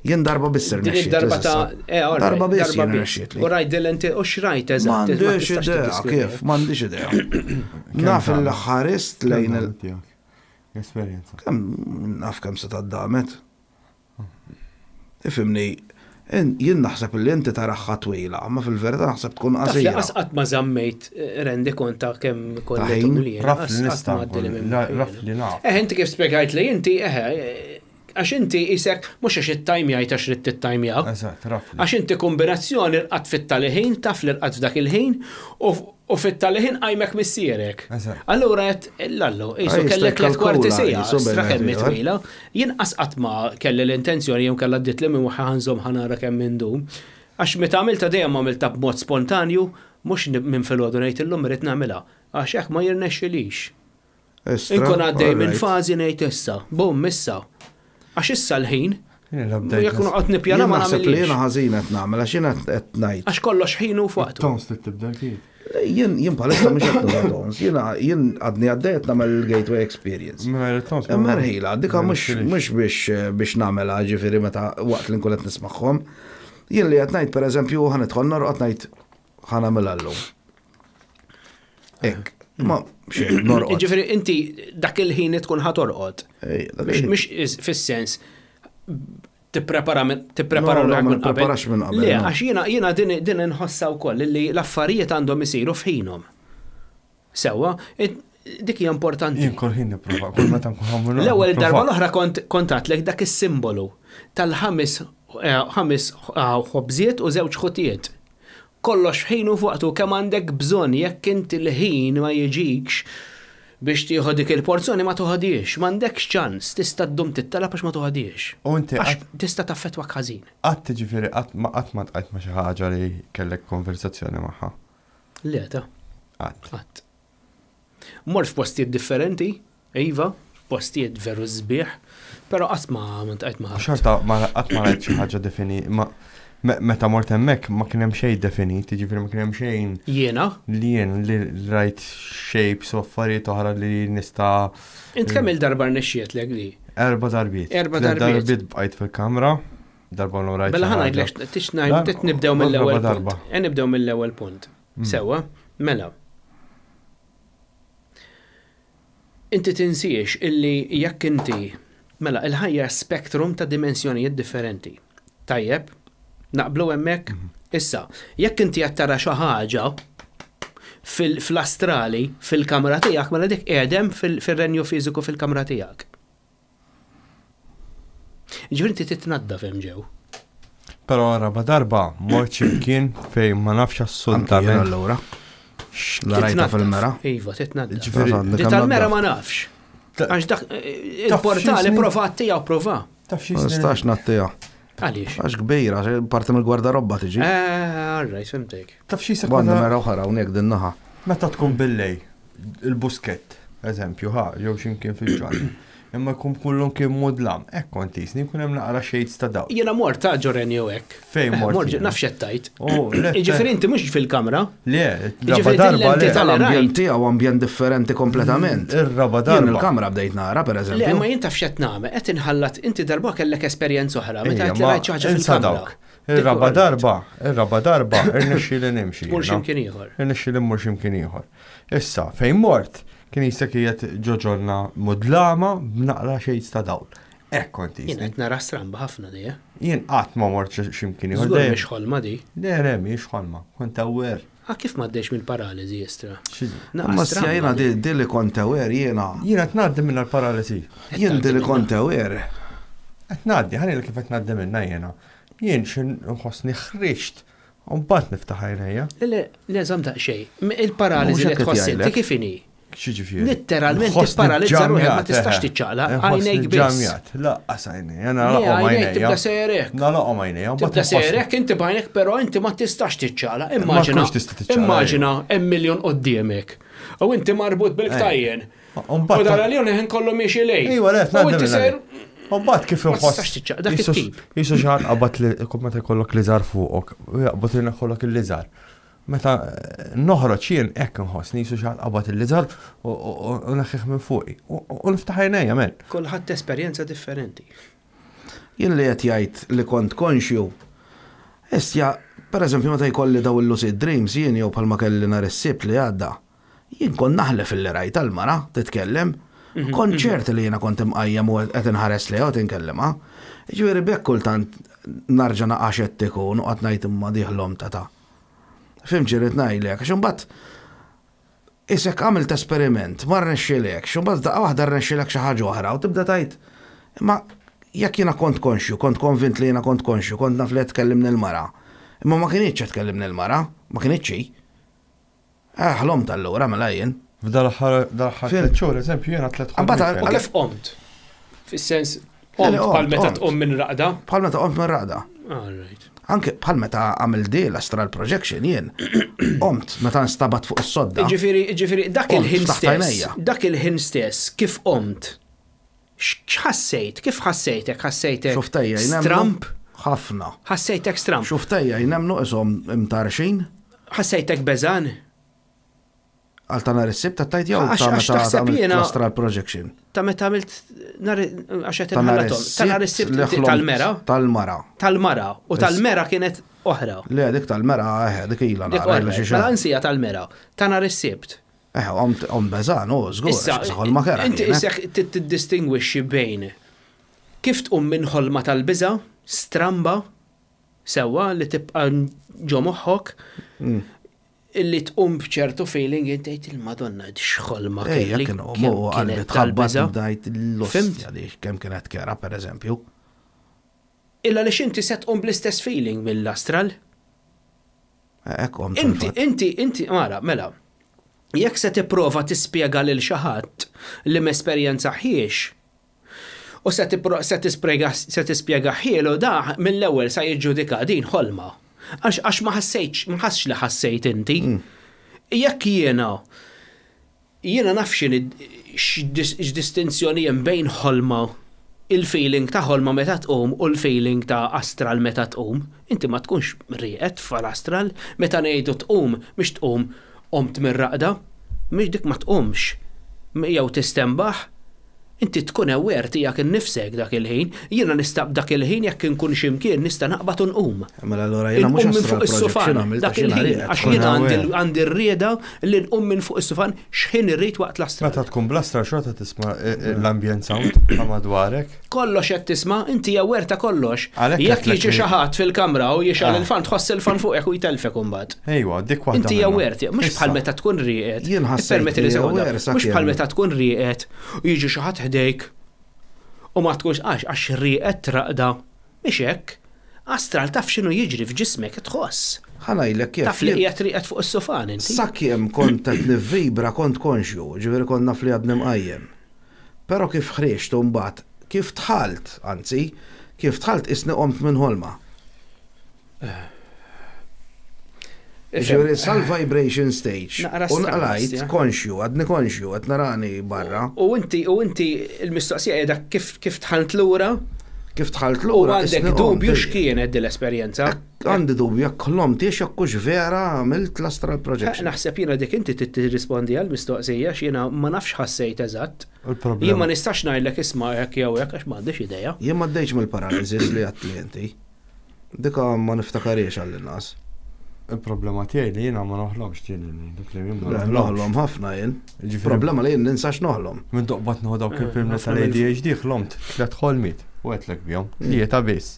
Jien darba biss Din irnexxietli id-darba ta' s'issa. eh, all right, Darba biss jien irnexxietli. U rajt dil-enti u xrajt eżatt. ma M'għandix tistax idea tiddeskrivi. kif, m'għandix idea. Naf il-ħarist lejn il- Esperjenza. Kemm naf kemm se taddamet. Ifimni, jien naħseb li inti taraħħa twila, ma fil-verità naħseb tkun Taf li qasira. qas qatt ma żammejt eh, rendi kont ta' kemm Ta' kolli ħin? tul jiena, Raf qas li qatt nista' ma għaddili minn la- moħħi raf jiena. li naf. Eh, inti kif spjegajt li inti, eh, eh, għax inti isek, mhux għax it-tajmjajt għax ridt it-tajmjaw. Eżatt, raf li. Għax inti kombinazzjoni rqatt fit-tali ħin, taf li rqatt f'dak il-ħin, u u fit-tali ħin qajmek missierek. Eżatt. Allura qed lallu, jisu Ah, jista' kellek tliet kwarti jikkalkula, sija, jisu stra bejn kemm wieħed ieħor. twila. Jien qas qatt ma kelli l-intenzjoni jew kellha ddiet li minn waħda ħanżom ħanara kemm indum. Għax meta għamilta dejjem għamilta b'mod spontanju, mhux minn filgħodu ngħid illum irid nagħmilha. Għax hekk ma jirnexxilix. Istra, Inkun għaddej minn alright. fażi ngħid issa, bum issa. Għax issa l-ħin, Jien la bdejt jekk noqgħod nippjana Jien ma naħseb li jiena nagħmilx. ħażin qed nagħmel għax jiena qed ngħid. Għax kollox ħinu fuqtu. Tons li tibda kif. Jien jien palissa mhux qed nuża tons, jiena jien għadni għaddej qed nagħmel il-gateway experience. Mingħajr it-tons. Imma rħila, dika mhux mhux biex biex nagħmilha ġifieri meta waqt li nkun qed nismagħhom. Jien li qed ngħid pereżempju ħa nidħol norqod ngħid ħa nagħmilha llum. Hekk, ma xejn norqod. Ġifieri inti dak il-ħin li tkun ħatorqod. Ej, dak Mhux il-ħin. mhux fis-sens tipprepara minn tipprepara No, no, ruħek ma minn qabel. nippreparax minn qabel, Le, no. għax jiena jiena din din inħossa wkoll li l-affarijiet għandhom isiru f'ħinhom. Sewwa, it- dik hija importanti. Jien kull ħin nipprova, kull meta nkun ħammur. L-ewwel darba l-oħra kont kontatlek dak is-simbolu tal-ħames eh, ħames eh, ħobżiet u żewġ ħutiet. Kollox ħin u fuqtu kemm għandek bżonn jekk inti l-ħin ma jiġikx biex tieħu dik il-porzjoni ma toħodiex, m'għandekx ċans, tista' ddum tittalab għax ma toħodiex. U inti Għax tista' taffettwak ħażin. Qatt ġifieri qatt ma qatt ma tqajt ma xi ħaġa li kellek konversazzjoni magħha. Le ta' Qatt. qatt. Mort f'postijiet differenti, iva, f'postijiet veru sbieħ, però qatt ma ma ntqajt ma' ħadd. Xorta ma qatt ma rajt xi ħaġa defini ma meta mort hemmhekk ma kien hemm xejn definit, jiġifieri ma kien hemm xejn Jiena, li jien li rajt shapes u affarijiet oħra li nista' int kemm il-darba rnexxiet li? erba darbiet. Erba' Tliet darbiet. Darbiet bqajt fil-kamra, darba l rajt. Bella xi ħana ħaġa. ngħidlek tix ngħid tit nibdew darba mill-ewwel darba. punt. E nibdew mill-ewwel punt. Sewwa, mela. Inti tinsiex illi jekk inti mela il-ħajja spektrum ta' dimensjonijiet differenti. Tajjeb, naqblu hemmhekk? Issa, jekk inti qed tara xi ħaġa fil- fl-astrali fil-kamra tiegħek, mela dik qiegħdem fil- fir-renju fiżiku fil-kamra tiegħek. Ġifieri inti titnaddaf hemm ġew. Però raba darba mort x'imkien fejn ma nafx Anki jien assolutament. allura. La rajta Titnaddaf. fil-mera. Iva, titnaddaf. Ġifieri- Għandek Di kemm tal-mera naddaf. ma nafx. Għax dak eh, il-portali x'isni? prova tiegħu prova. Taf xi Ma nistax nattija. Għaliex? Għax kbira, għax parti mill-gwardarobba tiġi. Eh, all right, fimtek. Taf xi Għandi meta mera oħra hawnhekk din naħa. meta tkun billej il-buskett, eżempju, ħa, jew x'imkien fil-ġan. Imma jkun kullum kien mudlam, hekk kont jisni jkun hemm naqra shades ta' dawl. Jiena mort ta' ġorenju hekk. Fejn Eh, mort Mort jiena? nafx qed tajt. Oh, le, Jiġifieri inti mhux fil-kamra. Le, raba Jiġifieri darba dil-lenti le. tal- L-ambjent tiegħu ambjent differenti kompletament. Ir-raba Jien darba. il-kamra bdejt nara, per Le, eżempju. ma jien taf x'qed nagħmel, qed inħallat inti darba kellek esperjenza oħra, meta Ejja, qed li ma rajt xi ħaġa insa fil-kamra. dawk. Ir-raba darba, ir-raba darba, irnexxi li nimxi. Tmur jiena. x'imkien ieħor. Irnexxi li mmur x'imkien ieħor. Issa, fejn mort, kien jisek qiegħed ġoġonna mudlama b'naqra shades ta' dawl. Hekk kont Jien jisni. qed nara stramba ħafna di, eh. Jien qatt ma mort x'imkien ieħor. Żgur dejjem- mhix ħolma di. Le, le, mhix ħolma. Kont aware. Ah, kif m'għaddejx mill-paraliżi istra? Xi- Naqra Ma stramba sja jiena di. di di li kont aware jiena. Jien qed ngħaddi minn l-paralisi. Jien di li kont aware. Qed ngħaddi, ħalli kif qed ngħaddi minnha jiena. Jien xi nħossni ħriġt. U mbagħad niftaħ għajnejja. Le, le, le, żomm daqsxejn. Il-paraliżi Mhux li hekk qed tħoss inti jgħidlek. kif inhi? X'jiġifieri? Litteralment Nħossni tipparalizza ruħek, ma ġamjat, tistax eħe. tiċċaqlaq, Nħossni għajnejk biss. Ġamjat, laqqas għajnejja, Le, nagħlaqhom għajnejk għajnejja. tibda sejrek. Nagħlaqhom għajnejja, u mbagħad Tibda nħossni- sejrek inti bajnek, però inti ma tistax tiċċaqlaq. Ma Immaġina, tkunx tista' tiċċaqlaq, immaġina hemm miljon qoddiemek. U inti marbut bil-ktajjen. U mbagħad- U dara li ħin kollu miexi lej. Ejwa, le, U tnaddi inti minn sejr. għalih. U mbagħad kif Ma inħoss. tistax tiċċaqlaq, dak jisu- it-tip. Jisu xi ħadd qabad li kum meta jkollok liżar fuqok, u jaqbad li jkollok il-liżar. Meta eh, noħroġ jien hekk inħossni jisu xi ħadd qabad il-liżar u- u u neħħih minn fuqi. U u niftaħ għajnejja men. Kulħadd esperjenza differenti. Jien li qed jgħid li kont konxju, Istja, per eżempju, meta jkolli daw il-lucid dreams jien jew bħalma kelli nhar is-Sibt li għadda, jien kont naħlef illi rajt l-mara titkellem, kont ċert li jiena kont imqajjem u qed inħares lejha u qed inkellimha. Ġifieri b'hekk kultant narġa' naqa' xettiku u noqgħod ngħid imma di ħlomta ta'. Fhimt x'irrid ngħidlek, għax imbagħad isek għamilt esperiment, ma rnexxilekx, u mbagħad daqqa waħda rnexxilek xi ħaġa oħra u tibda tgħid imma jekk jiena kont konxju, kont konvint li jiena kont konxju, kont naf li qed tkellimni l-mara. Imma ma kinitx qed tkellimni l-mara, ma kinitx hi. Eh, ħlomt allura mela jien. F'dal-aħħar 3 xhur, eżempju, jiena tliet Imbagħad U kif qomt? Fis-sens, qomt bħal meta tqum minn raqda? Bħal meta qomt minn raqda. All right. Anke bħal meta għamil di l-astral projection jien, qomt meta nstabat fuq is-sodda. Ġifieri, dak Qomt, il-ħin ftaħt stess, għajnejja. dak il-ħin stess, kif qomt? X'ħassejt? Kif ħassejtek? Ħassejtek Xufftejja jnemmlu. Stramp? Ħafna. Ħassejtek stramp? Xufftejja jnemmlu qishom imtarxin. Ħassejtek beżgħan? Għal ta' nhar is-Sibt tajt jew Għax- ta' għax meta taħseb għamilt jiena- l-astral projection. Ta' meta għamilt nhar għax qed Ta' nhar inħallathom. Ta' nhar is-Sibt li ħlomt tal-mera? Tal-mara. Tal-mara. U tal-mera kienet oħra. Le, dik tal-mera, eh, dik ilha Dik nara, oħra. ilha xi Mela xahar. ansija tal-mera. Ta' nhar is-Sibt. Eh, qomt beżgħan, u żgur, Issa, ħolma kerha. inti kienet. issa tiddistingwixxi bejn kif tqum minn ħolma tal-biża, stramba, sewwa li tibqa' ġo moħħok, illi tqum b'ċertu feeling inti tgħid il-Madonna x'ħolma Ejja, kelli. kien kemm u qalbi kienet tħabbat tal-biża'. bdajt Fhimt? l-ostja di kemm kienet kerha, per eżempju. Illa li xinti se tqum bl-istess feeling mill-astral. Hekk qomt. Inti, fil-fatt. inti, inti, mara, mela, jekk se tipprova tispjega lil xi ħadd li m'esperjenzahiex, u se tipro- se tispjega se tispjega ħielu da mill-ewwel sa jiġġudika din ħolma. Għax ma ħassejtx, ma ħassx li ħassejt inti. Jekk jiena naf x'inhi x'distinzjoni hemm bejn ħolma il-feeling ta' ħolma meta tqum u l-feeling ta' astral meta tqum. Inti ma tkunx rieqed fal-astral, meta ngħidu tqum mhix tqum qomt mir-raqda, mhix dik ma tqumx. Jew tistenbaħ, inti tkun aware tiegħek innifsek dak il-ħin, jiena nista' dak il-ħin jekk inkun x'imkien nista' naqbad u nqum. Mela allura jiena mhux Inqum minn astral fuq is-sufan projection għamilt dak għax jiena il-ħin, rieqed. għax Tkun jiena għandi aware. għandi r-rieda li nqum minn fuq is-sufan x'ħin irrid waqt l-astral. Meta tkun bl-astral xorta tisma' l-ambient sound ta' madwarek. Kollox qed tisma', inti aware ta' kollox. Għalhekk Jekk għedtlek jiġi li- xi ħadd fil-kamra u jixgħel Ah. il-fan tħoss il-fan fuqek u jtelfek imbagħad. Ejwa, dik waħda. Inti minnhom. aware tiegħek, mhux Issa, bħal meta tkun rieqed. Jien ħassejt Ippermetti li li sekonda. aware Mhux bħal sakemm- meta tkun rieqed u jiġi xi ħadd ħdejk u ma tkunx għax rieqed raqda. Mhix hekk. Astral taf x'inhu jiġri f'ġismek tħoss. Ħa ngħidlek kif. Taf li qiegħed rieqed fuq is-sufan inti. Sakemm kont qed nivvibra kont konxju, ġifieri kont naf li għadni mqajjem. Però kif ħriġt u mbagħad, kif dħalt, anzi, kif dħalt isni qomt minn ħolma. Ġifieri sal-vibration stage. Naqra U stramba, nqlajt ja. konxju, għadni konxju, qed narani barra. U inti il-mistoqsija qiegħda kif dħalt lura Kif dħalt u lura. għandek isni qomt, dubju ej. x'kienet din l-esperjenza. Għandi dubju jekk ħlomtiex jekk hux vera għamilt l-astral projection. Naħseb jiena dik inti tirrispondi għal mistoqsija x'jiena ma nafx ħassejt eżatt. Jien ma Il-problema. nistax ngħidlek isma' hekk jew hekk għax m'għandix idea. Jien ma għaddejtx mill-paralysis li għedt li inti. Dika ma niftakariex għall-inqas. Il-problema tiegħi li jiena ma noħlomx ġieli dik li jien ma Le, noħlomx. Noħlom ħafna jien. Ġifieri- Problema li jien ninsax noħlom. Minn doqbat nieħu dawk il-pinnoli ħafna tal-ADHD ħlomt tliet ħolmiet u għedtlek bihom, tlieta biss.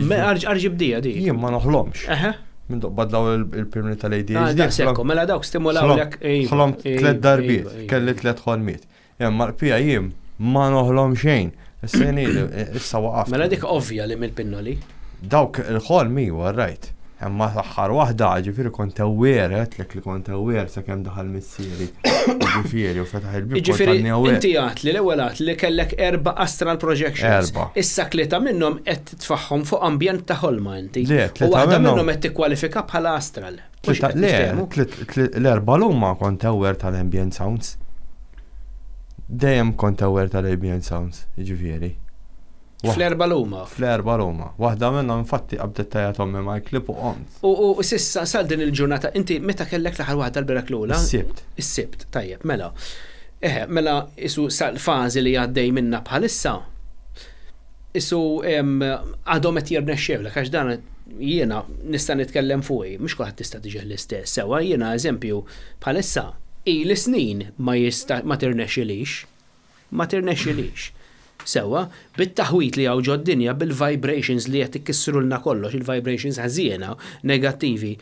Me arġi bdija di. Jien ma noħlomx. Eħe. Minn doqbat daw il-pinnoli Ah, tal-ADHD. Daqshekk, mela dawk stimulawlek. iva, Ħlomt iva, tliet darbiet, iva, iva. kelli tliet ħolmiet. Imma l-pija jien ma noħlom xejn. Issa jien issa waqaft. Mela dik ovvja li mill-pinnoli. Dawk il-ħolmi huwa right. Imma l-aħħar waħda ġifieri kont aware, għedtlek li kont aware sakemm daħal missieri. Ġifieri u fetaħ il-bib. kont Ġifieri, għadni aware. inti għat li l-ewwel għat li kellek erba' astral projections. Erba'. Issa tlieta minnhom qed titfagħhom fuq ambjent ta' ħolma inti. Le, U tlieta waħda minnhom- minnhom qed tikkwalifika bħala astral. Mhux Tlieta- qed Le, niftehmu? l-erba l-huma kont aware tal-ambient sounds. Dejjem kont aware tal-ambient sounds, ġifieri. Fl-erba l-huma. Fl-erba l-huma. Waħda minnhom infatti qabdet tgħajjat ommi ma jklib u qomt. U sissa sal din il-ġurnata, inti meta kellek l-aħħar waħda l-birak l-ula? Is-Sibt. Is-Sibt, tajjeb, mela. Eħe, mela isu sal-fażi li għaddej minna bħalissa. Isu għadhom qed jirnexxewlek għax dan jiena nista' nitkellem fuqi, mhux kulħadd tista' tiġih l-istess. Sewwa jiena eżempju bħalissa ili snin ma jista' ma tirnexxilix. Ma tirnexxilix. Sewwa, bit-taħwid li hawn ġod-dinja, bil-vibrations li qed ikissrulna kollox, il-vibrations ħżiena, negattivi,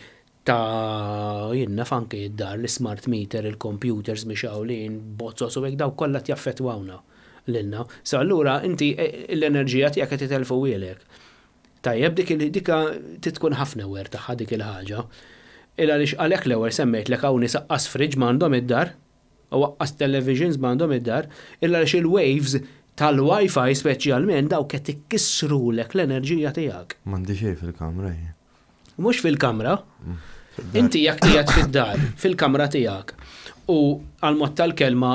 ta' jien naf anke id-dar, l-ismart meter, il-computers mixgħulin, bozzos u hekk dawk kollha qed jaffettwawna lilna. So allura inti l-enerġija tiegħek qed itelfuhielek. Tajjeb dik dika trid tkun ħafna aware tagħha dik il-ħaġa. Il għaliex għalhekk l-ewwel semmejtlek hawn nies aqqas fridge m'għandhom id-dar u aqqas televisions m'għandhom id-dar, il għaliex il-waves tal-wifi speċjalment dawk qed ikissrulek l-enerġija tiegħek. M'għandi xejn fil-kamra jien. Mhux fil-kamra. Inti jekk qiegħed fid-dar, fil-kamra tiegħek, u għal-mod tal-kelma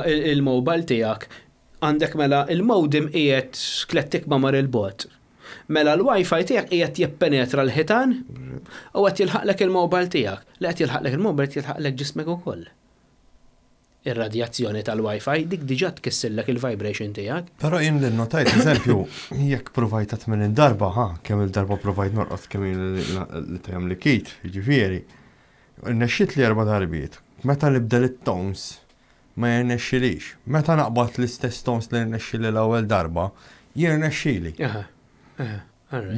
il-mobile tiegħek għandek mela il-modem qiegħed klettik ma mar il-bot. Mela l-wifi tiegħek qiegħed jippenetra l-ħitan u qed jilħaqlek il-mobile tiegħek. Li qed jilħaqlek il-mobile jilħaqlek ġismek ukoll. Ir-radjazzjoni tal-Wi-Fi dik diġà tkissillek il-vibration tiegħek. Però jien li notajt, eżempju, jekk provajt 80 darba, ha, kemm il-darba provajt norqod kemm li tajem li kit, jiġifieri. Nexxiet li erba' darbiet. Meta nibdel it-tones, ma jirnexxilix. Meta naqbad l-istess tones li rnexxili l-ewwel darba, jirnexxili.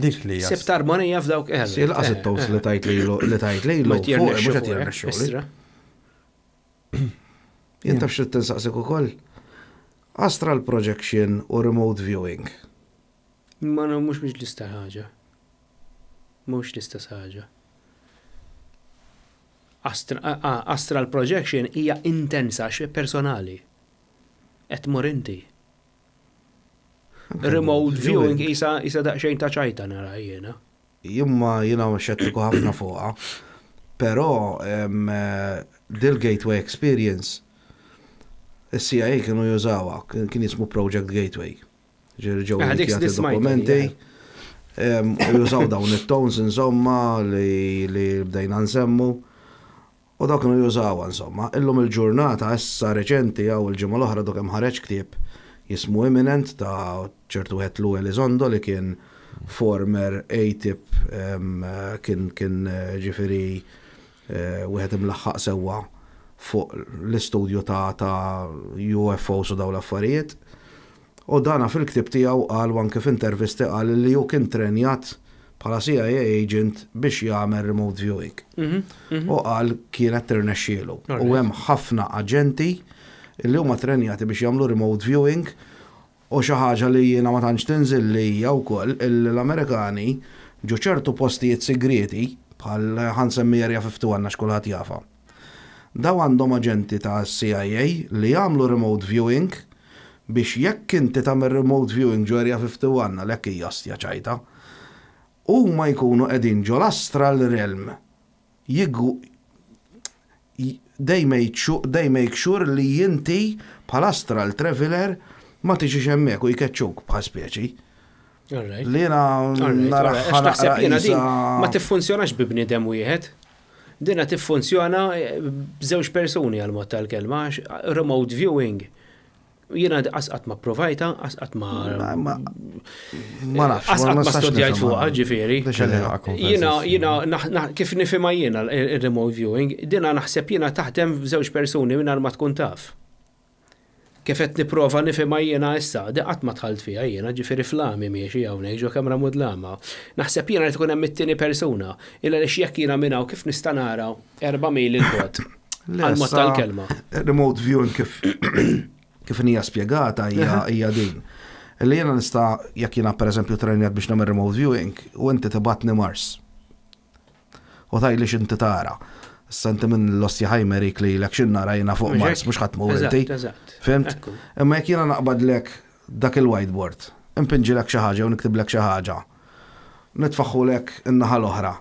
Dik li hija. Sibt armonija f'dawk eh. Si laqas it-tones li tajt lilu li tajt lilu fuq mhux qed jirnexxuli. Jien taf x'rid tinsaqsik ukoll? Astral projection u remote viewing. Ma no, mhux mhux l-istess ħaġa. Mhux l-istess ħaġa. Astral projection hija intensa għax personali. Qed tmur inti. Remote viewing isa isa daqsxejn ta' ċajta nara jiena. Imma jiena xettiku ħafna fuqha. Però dil-Gateway Experience is-CIA kienu jużawha, kien jismu Project Gateway. Ġifieri ġew Ah, dik jagħti smajtha dokumenti. di, U jużaw dawn it-tones insomma li li bdejna nsemmu. U dawk kienu jużawha insomma. Illum il-ġurnata issa reċenti hawn il-ġimgħa l-oħra dok hemm ħareġ ktieb jismu Imminent ta' ċertu wieħed Lou Elizondo li kien former ATIP kien kien ġifieri wieħed imlaħħaq sewwa fuq l-istudju ta' ta' UFOs u dawn l-affarijiet. U dana fil-ktieb tiegħu qal u anke f'intervisti qal li hu kien trenjat bħala CIA agent biex jagħmel remote viewing. U qal kienet tirnexxielu. U hemm ħafna aġenti li huma trenjati biex jagħmlu remote viewing u xi ħaġa li jiena ma tantx tinżilli hija wkoll illi l-Amerikani ġo ċertu postijiet sigrieti bħal ħa nsemmi Area 51 għax kulħadd jafha. Dawn għandhom aġenti ta' CIA li jagħmlu remote viewing biex jekk inti tagħmel remote viewing ġo Area 51, għalhekk hija ostja ċajta, huma jkunu qegħdin ġo l-astral realm jigw they made sure, they make sure li inti bħala astral traveler ma tiġix hemmhekk u jkeċċuk bħal speċi. Li jiena naraha naqra jiena din ma tiffunzjonax bi bniedem wieħed. Dina tiffunzjona b'żewġ persuni għal mod tal-kelma, remote viewing. Jiena qas qatt ma provajta, qas qatt ma. Ma nafx. Qas qatt ma studjajt fuqha, ġifieri. Jiena, jiena, kif nifhimha jiena il-remote viewing, dina naħseb jiena taħdem f'żewġ persuni mingħajr ma tkun taf. Kif qed nipprova nifhimha jiena issa, di qatt ma dħalt fiha jiena, ġifieri flami miexi hawnhekk ġo kamra mudlama. Naħseb jiena li tkun hemm it-tieni persuna, illa għaliex jekk jiena minn hawn kif nista' nara 4 mil 'il bogħod? Għal mod tal-kelma. Remote viewing kif kif hija spjegata hija din. Li jiena nista' jekk jiena pereżempju trenjat biex nagħmel remote viewing u inti tibgħatni Mars. U tgħidli x'inti tara. Issa inti minn l-ostja ħajmerik li lek x'in nara jiena fuq Mars, mhux ħadd mur inti. Fhimt? Imma jekk jiena naqbadlek dak il-whiteboard, impinġilek xi ħaġa u niktiblek xi ħaġa, nitfaħħulek in-naħa l-oħra.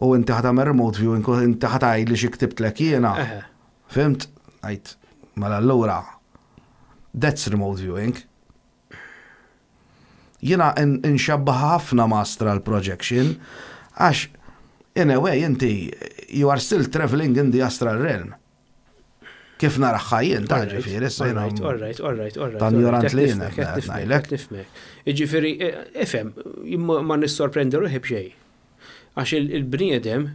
U inti ħa tagħmel remote viewing u inti ħa tgħidli xi ktibtlek jiena. Fhimt? Għajt, mela allura that's remote viewing. Jiena nxabbaħ ħafna ma' astral projection, għax in a way inti you are still traveling in the astral realm. Kif naraha jien ta' ġifieri issa jiena. All right, all right, all right. Ta' ignorant li jien qed ngħidlek. Nifhmek. Jiġifieri, ifhem, ma nissorprendi ruħi b'xejn. Għax il-bniedem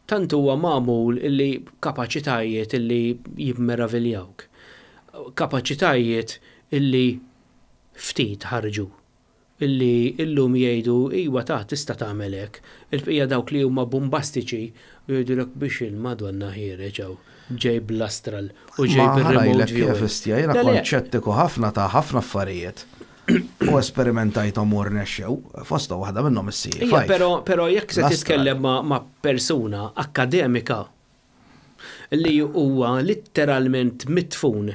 tant huwa magħmul illi kapaċitajiet illi jimmeraviljawk. Kapaċitajiet illi ftit ħarġu. Illi illum jgħidu iwa ta' tista' tagħmel hekk. Il-bqija dawk li huma bombastiċi jgħidulek biex il-Madonna ħiereġ hawn ġej bl-astral u ġej bil-remote viewing. Kif jiena kont ċettiku ħafna ta' ħafna affarijiet. U esperimentajthom u rnexxew, fosta waħda minnhom is-CE5. Però jekk se titkellem ma' persuna akkademika li huwa litteralment mitfun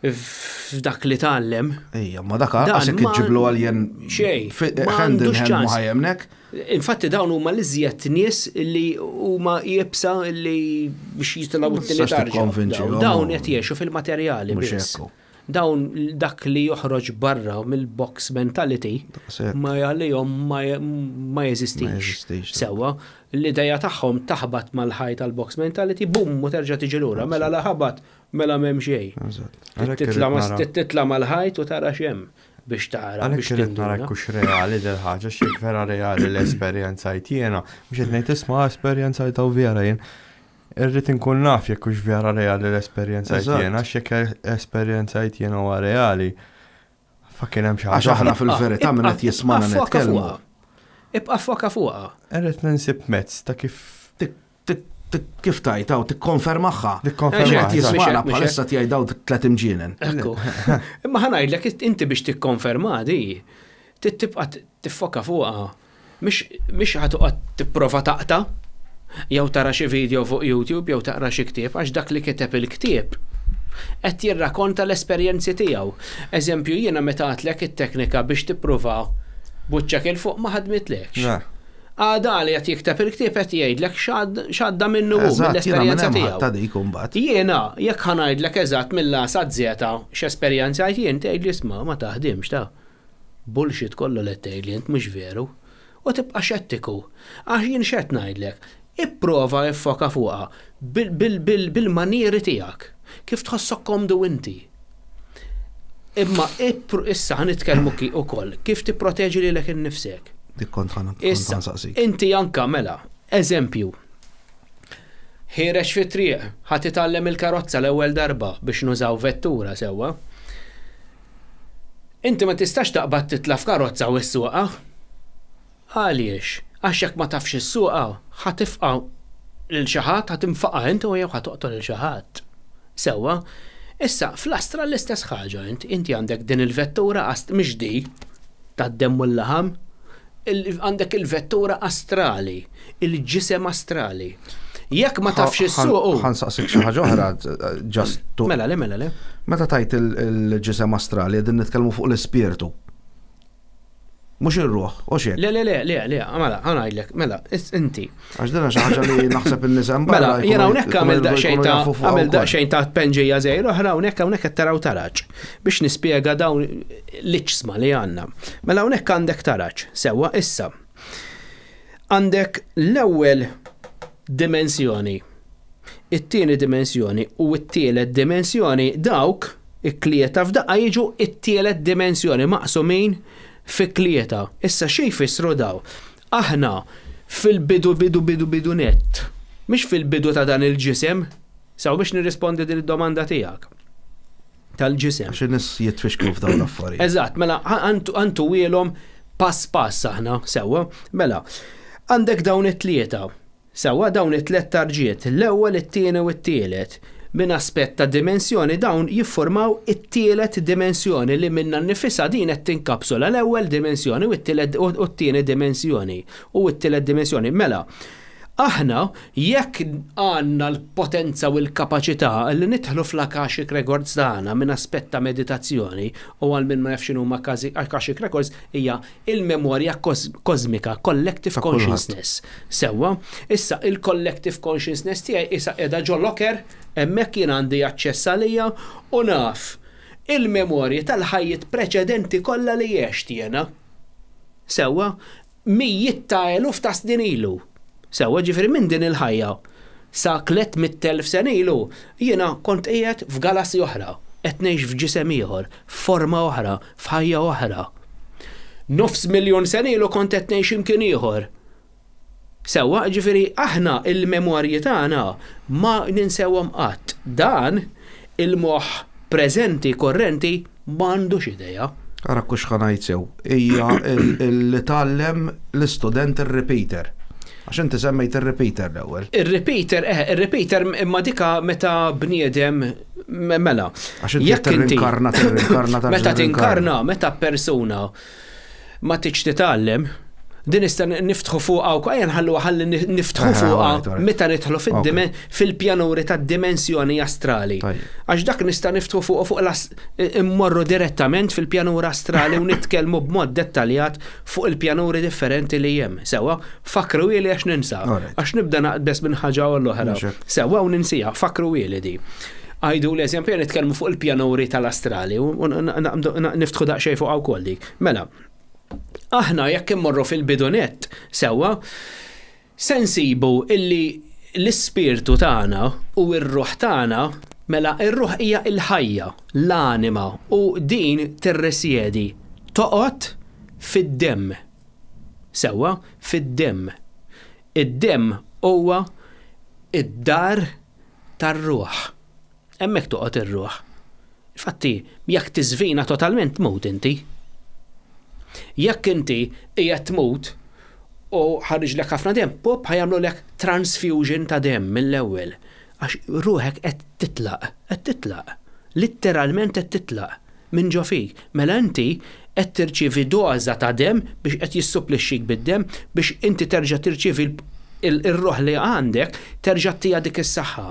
f'dak li tgħallem. Ejja, ma dak għasek iġiblu għaljen xej. Hand in hand ma ħa jemmnek. Infatti dawn huma l-iżjed nies li huma iebsa li biex jitilgħu t-tieni tarġa. Dawn qed jgħixu fil-materjali biss. Dawn dak li joħroġ barra mill-box mentality ma għalihom ma jeżistix. Sewwa, l-ideja tagħhom taħbat mal-ħajt tal-box mentality, bum, u terġa' tiġi lura. Mela la ħabat, mela m'hemm xejn. Titla' mal-ħajt u tara x'hemm biex tara. Għalhekk irrid nara kux reali del ħaġa, x'jekk vera reali l-esperjenzajt jiena, mhux qed ngħid isma' esperjenzajt vera jien. Irrid inkun naf jekk hux vera reali l-esperjenzajt jiena, x'jekk esperjenzajt jiena huwa reali. Fucking hemm xi ħaġa. Għax aħna fil-verità minn qed jismana nitkellmu. Ibqa' ffoka fuqha. Irrid ninsib mezz ta' kif kif tajta u tikkonfermaha. Tikkonfermaha. Qed jismana bħalissa tiegħi daw tlet imġienen. Ekku. Imma ħa ngħidlek inti biex tikkonferma di, tibqa' tiffoka fuqha. Mhix ħa toqgħod tipprova taqta' jew tara xi video fuq YouTube jew taqra xi ktieb għax dak li kiteb il-ktieb qed jirrakonta l-esperjenzi tiegħu. Eżempju, jiena meta għedtlek it-teknika biex tippruva buċċek 'il fuq ma ħadmitlekx. Għada li qed jikteb il-ktieb qed jgħidlek x'għadda minnu hu mill-esperjenza tiegħu. Jiena jekk ħa ngħidlek eżatt mill-A sa Z x'esperjenzajt jien tgħidli isma' ma taħdimx ta' bullshit kollu li tgħidli int mhux veru. U tibqa' xettiku. Għax jien x'qed ngħidlek, ipprova iffoka fuqha bil-manieri tiegħek. Kif tħossok komdu inti. Imma issa ħa nitkellmu ukoll kif tipproteġi lilek innifsek. Dik kont ħa Issa, nsaqsik. inti anka mela, eżempju, ħiereġ fi triq, ħa titgħallem il-karozza l-ewwel darba biex nużaw vettura sewwa. Inti ma tistax taqbad titla' f'karozza u ssuqha. Għaliex? Għax jekk ma tafx issuqha, ħa tifqa' lil xi ħadd, ħa tinfaqa' int u jew ħa toqtol lil xi ħadd. Sewwa, issa fl-astral l-istess ħaġa int, inti għandek din il-vettura mhix di tad-demm u l-laħam, għandek il-vettura astrali, il-ġisem astrali. Jekk ma tafx issuqu. Ħa nsaqsik xi ħaġa oħra, just to. Mela le, mela le. Meta tajt il-ġisem astrali, qegħdin nitkellmu fuq l-ispirtu. Mhux ir-ruħ, u xek. Le, le, le, le, le, mela, ħa ngħidlek, mela, inti. Għax dina xi ħaġa li naħseb in-nies hemm Mela, jiena hawnhekk għamil daqsxejn ta' għamil daqsxejn ta' penġija żgħir oħra hawnhekk hawnhekk qed taraw taraġ biex nispjega dawn l-iġsma li għandna. Mela hawnhekk għandek taraġ, sewwa issa. Għandek l-ewwel dimensjoni, it-tieni dimensjoni u t-tielet dimensjoni dawk it-tlieta f'daqqa jiġu it-tielet dimensjoni maqsumin fi tlieta. Issa xi jfissru daw? Aħna fil-bidu bidu bidu bidu net, mhix fil-bidu ta' dan il-ġisem, sew biex nirrispondi din id-domanda tiegħek tal-ġisem. Għax in-nies jitfixklu f'dawn l-affarijiet. Eżatt, mela għantu wielhom pass pass aħna sewwa. Mela, għandek dawn it-tlieta. Sewwa dawn it-tliet tarġiet, l-ewwel, it-tieni u t-tielet. Minn aspett ta' dimensjoni dawn jiffurmaw it-tielet dimensjoni li minna nnifisha din qed tinkapsula l-ewwel dimensjoni u t-tielet u t-tieni dimensjoni u t-tielet dimensjoni. Mela, aħna jekk għandna l-potenza u l-kapaċità li nidħlu fl-Akashic Records tagħna minn aspett ta' meditazzjoni u għal min ma jafx x'inhuma Akashic Records hija il-memorja kosmika, collective consciousness. Sewwa, issa il-collective consciousness tiegħi issa qiegħda ġo locker, hemmhekk jien għandi aċċess għalija u naf il-memorji tal-ħajjiet preċedenti kollha li għext jiena. Sewwa, mijiet ta' eluf ta' snin ilu. Sewwa, ġifieri minn din il-ħajja. Sa 300,000 sena ilu jiena kont qiegħed f'galassi oħra, qed ngħix f'ġisem ieħor, f'forma oħra, f'ħajja oħra. Nofs miljun sena ilu kont qed ngħix imkien ieħor. Sewwa, ġifieri aħna il-memorji tagħna ma ninsewhom qatt. Dan il-moħħ preżenti korrenti m'għandux idea. Ara kux ħa ngħid sew, hija li tgħallem l-istudent ir-repeater. Għax inti semmejt ir-repeater l-ewwel. Ir-repeater, eh, ir-repeater imma dika meta bniedem mela. Għax inti tirrinkarna, tirrinkarna, Meta tinkarna, meta persuna ma tiġ titgħallem, din nista' niftħu fuqha u ejja nħallu ħalli niftħu fuqha meta nidħlu fil-pjanuri tad-dimensjoni astrali. Għax dak nista' niftħu fuq fuq immorru direttament fil-pjanura astrali u nitkellmu b'mod dettaljat fuq il-pjanuri differenti li hemm. Sewwa, fakkruhieli għax ninsa. Għax nibda naqbes minn ħaġa u l-oħra. Sewwa u ninsija, fakkruhieli di. Għidu l-eżempju nitkellmu fuq il-pjanuri tal-astrali u niftħu daqsxejn fuq wkoll dik. Mela, aħna jekk immorru fil-bidunett sewwa, se nsibu illi l-ispirtu tagħna u r-ruħ tagħna, mela r-ruħ hija l-ħajja, l-anima u din tirrisjedi, toqgħod fid-demm. Sewwa, fid-demm. Id-demm huwa id-dar tar-ruħ. Hemmhekk toqgħod ir-ruħ. Infatti, jekk tiżvina totalment tmut inti. Jekk inti qiegħed tmut u ħariġlek ħafna demm, pop ħa jagħmlulek transfusion ta' demm mill-ewwel. Għax ruħek qed titlaq, qed titlaq. Litteralment qed titlaq minn ġo fik. Mela inti qed tirċievi doża ta' demm biex qed jissupplixxik bid-demm biex inti terġa' tirċievi r-ruħ li għandek terġa' ttiha dik is-saħħa.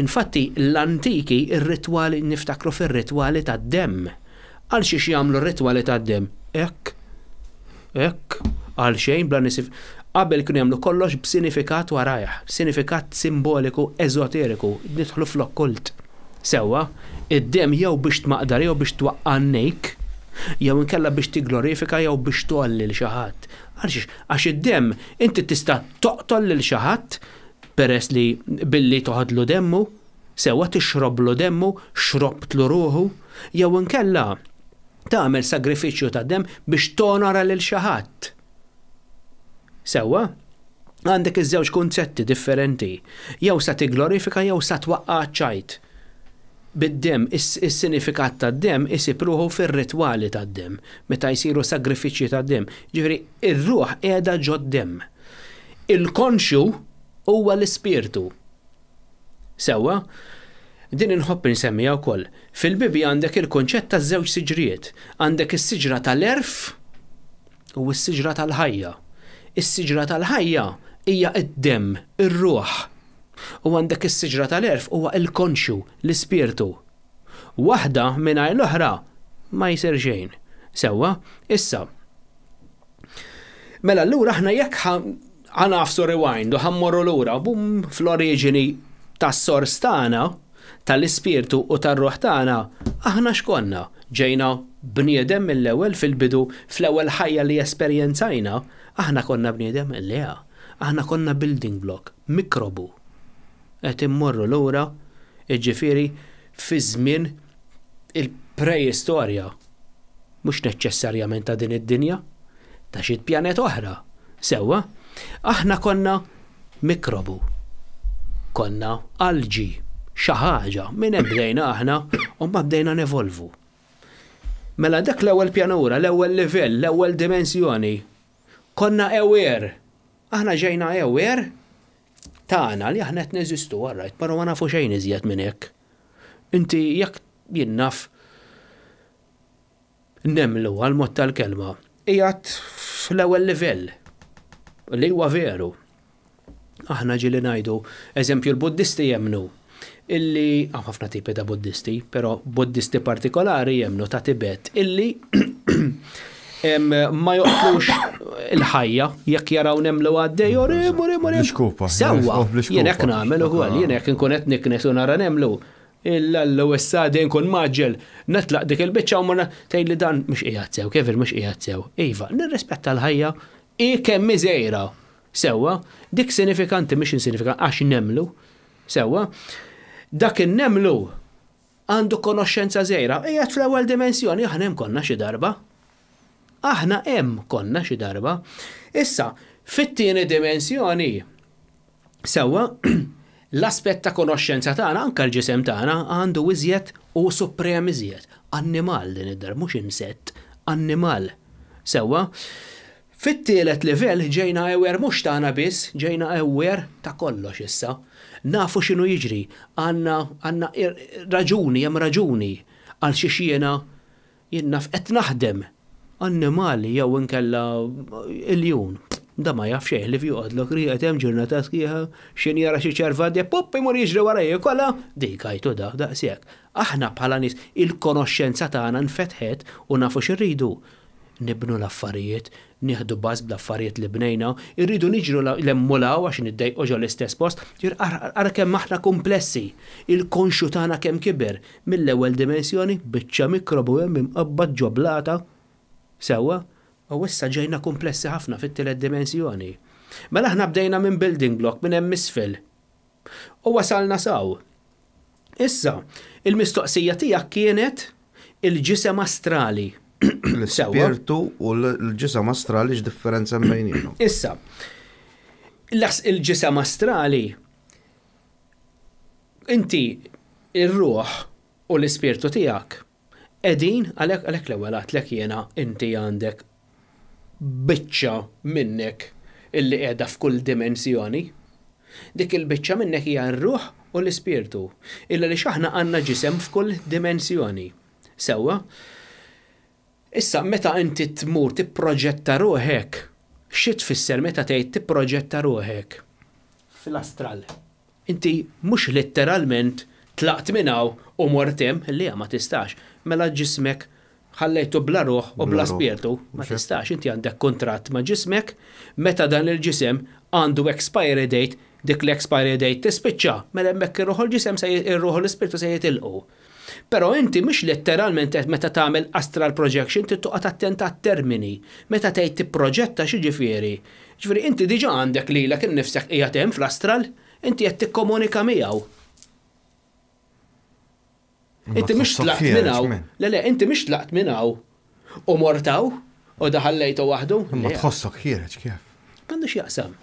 Infatti l-antiki r-ritwali niftakru fir-ritwali tad-demm. Għal xiex jagħmlu r-ritwali tad-demm? Hekk. Hekk. Għal xejn bla nisif. Qabel kienu jagħmlu kollox b'sinifikat warajh, sinifikat simboliku eżoteriku, nidħlu fl-okkult. Sewwa, id-demm jew biex tmaqdar jew biex twaqqa' n-nejk, jew inkella biex tigglorifika jew biex tgħolli 'l xi ħadd. Għal xiex? Għax id-demm inti tista' toqtol lil xi ħadd peress li billi toħodlu demmu, sewwa tixroblu demmu, xrobtlu ruħu, jew inkella tagħmel sagrifiċċju tad-demm biex tonora lil xi ħadd. Sewwa? Għandek iż-żewġ kunzetti differenti. Jew sa tigglorifika jew sa twaqqa' għaċ-ċajt. Bid-demm, is-sinifikat tad-demm isib ruħu fir-ritwali tad-demm, meta jsiru sagrifiċċji tad-demm. Jiġifieri, ir-ruħ qiegħda ġod-demm. Il-konxju huwa l-ispirtu. Sewwa? Din inħobb insemmiha wkoll. Fil-Bibbja għandek il-kunċett taż-żewġ siġriet. Għandek is-siġra tal-għerf u s-siġra tal-ħajja. Is-siġra tal-ħajja hija d-demm, ir-ruħ. U għandek is-siġra tal-għerf huwa l-konxju, l-ispirtu. Waħda mingħajr l-oħra ma jsir xejn. Sewwa? Issa, Mela allura aħna jekk ħa nagħfsu rewind u ħa mmorru lura, bum, fl-oriġini tas-sors tagħna, tal-ispirtu u tar-ruħ tagħna, aħna x'konna? Ġejna bniedem mill-ewwel fil-bidu, fl-ewwel ħajja li esperjenzajna, aħna konna bniedem? Le, aħna konna building block, mikrobu. Qed immorru lura, jiġifieri fi żmien il-preistorja. Mhux neċċessarjament ta' din id-dinja, ta' xi pjanet oħra. Sewwa, aħna konna mikrobu. Konna alġi, xi ħaġa, minn hemm bdejna aħna u mbagħad bdejna nevolvu. Mela dak l-ewwel pjanura, l-ewwel livell, l-ewwel dimensjoni. Konna aware. Aħna ġejna aware tagħna li aħna qed neżistu, all right, però ma nafu xejn iżjed minn hekk. Inti jekk jien naf Nemmlu għall-mod tal-kelma qiegħed fl-ewwel livell, li huwa veru. Aħna ġieli ngħidu, eżempju l-Buddisti jemmnu illi, hawn ħafna tipi ta' Buddisti, però Buddisti partikolari jemmnu ta' Tibet illi ma joqtlux il-ħajja jekk jaraw nemmlu għaddej, orim, orim, orim. Sewwa, jien hekk nagħmel ukoll, jien hekk inkun qed niknes u nara nemmlu. Illallu issa dejjem nkun mgħaġġel, netlaq dik il-biċċa u mmur tgħidli dan mhux qiegħed sew, Kevin mhux qiegħed sew. Iva, nirrispetta l-ħajja, hi kemm hi żgħira. Sewwa, dik sinifikanti mhix insinifikanti għax nemmlu. Sewwa, dak in-nemmlu għandu konoxxenza żgħira, qiegħed fl-ewwel dimensjoni, aħna hemm konna xi darba. Aħna hemm konna xi darba. Issa, fit-tieni dimensjoni, sewwa, l-aspett ta' konoxxenza tagħna, anke l-ġisem tagħna, għandu iżjed u suprem iżjed. Annimal din id-darba, mhux insett, annimal. Sewwa, fit-tielet livell ġejna aware mhux tagħna biss, ġejna aware ta' kollox issa. Nafu x'inhu jiġri, għandna għandna raġuni, hemm raġuni għal xiex jiena Jien naf qed naħdem. Annimal jew inkella iljun. Da ma jaf xejn ħlief joqgħodlok rieqed hemm ġurnata sħiħa, x'inhi jara xi ċerva għaddejja, pupp imur jiġri wara jiekolha, dik għajtu da, daqshekk. Aħna bħala nies il-konoxxenza tagħna nfetħet u nafu x'irridu. Nibnu l-affarijiet, nieħdu bass bl-affarijiet li bnejna, irridu niġru 'l hemm u 'l hawn għax niddejqu ġol-istess post. Jiġifieri ara kemm aħna kumplessi. Il-konxju tagħna kemm kiber. Mill-ewwel dimensjoni, biċċa mikrobu hemm imqabbad ġo blata, sewwa, u issa ġejna kumplessi ħafna fit-tielet dimensjoni. Mela aħna bdejna minn building block minn hemm isfel u wasalna s'hawn. Issa, il-mistoqsija tiegħek kienet il-ġisem astrali. L-ispirtu u l-ġisem astrali x'differenza hemm bejniethom? Issa, il-ġisem astrali Inti, ir-ruħ u l-ispirtu tiegħek qegħdin, għalhekk għalhekk l-ewwel għedtlek jiena inti għandek biċċa minnek illi qiegħda f'kull dimensjoni. Dik il-biċċa minnek hija r-ruħ u l-ispirtu. Illa għaliex aħna għandna ġisem f'kull dimensjoni. Sewwa? Issa meta inti tmur tipproġetta ruħek, xi tfisser meta tgħid tipproġetta ruħek? Fl-astral. Inti mhux litteralment tlaqt minn hawn u mort hemm, le ma tistax. Mela ġismek ħallejtu bla ruħ u bla spirtu, ma tistax. Inti għandek kuntratt ma' ġismek, meta dan il-ġisem għandu expiry date, dik l-expiry date tispiċċa, mela hemmhekk ir-ruħ u l-ġisem se ir-ruħ u l-ispirtu se jitilqu. Però inti mhux letteralment qed meta tagħmel astral projection trid toqgħod attent għat-termini. Meta tgħid tipproġetta x'jiġifieri? Jiġifieri inti diġà għandek lilek innifsek qiegħed hemm fl-astral, inti qed tikkomunika miegħu. Inti mhux tlaqt minn hawn. Le le, inti mhux tlaqt minn hawn u mort hawn u da ħallejtu waħdu. Imma tħossok ħiereġ kif? M'għandux jaqsam.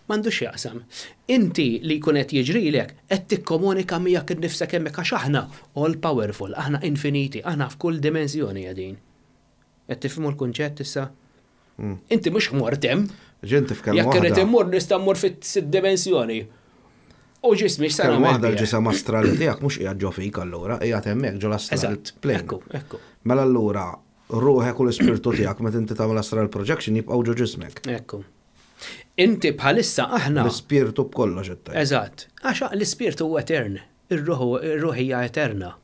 M'għandux x'jaqsam. Inti li jkun qed jiġrilek qed tikkomunika miegħek innifsek hemmhekk għax aħna all powerful, aħna infiniti, aħna f'kull dimensjoni qegħdin. Qed tifhmu l-kunċett issa? Inti mhux mort hemm. Ġinti f'kelma Jekk irrid immur nista' mmur fit-sitt dimensjoni. U ġismi x'sa nagħmel? Waħda l-ġisem astrali tiegħek mhux qiegħed ġo fik allura, qiegħed hemmhekk ġo l-astral plane. Ekku, ekku. Mela allura ruħek u l-ispirtu tiegħek meta inti tagħmel astral projection jibqgħu ġo ġismek. Ekku. Inti bħalissa aħna. L-ispirtu b'kollox qed tgħid. Eżatt. Għax l-ispirtu huwa etern. Ir-ruħ hija eterna.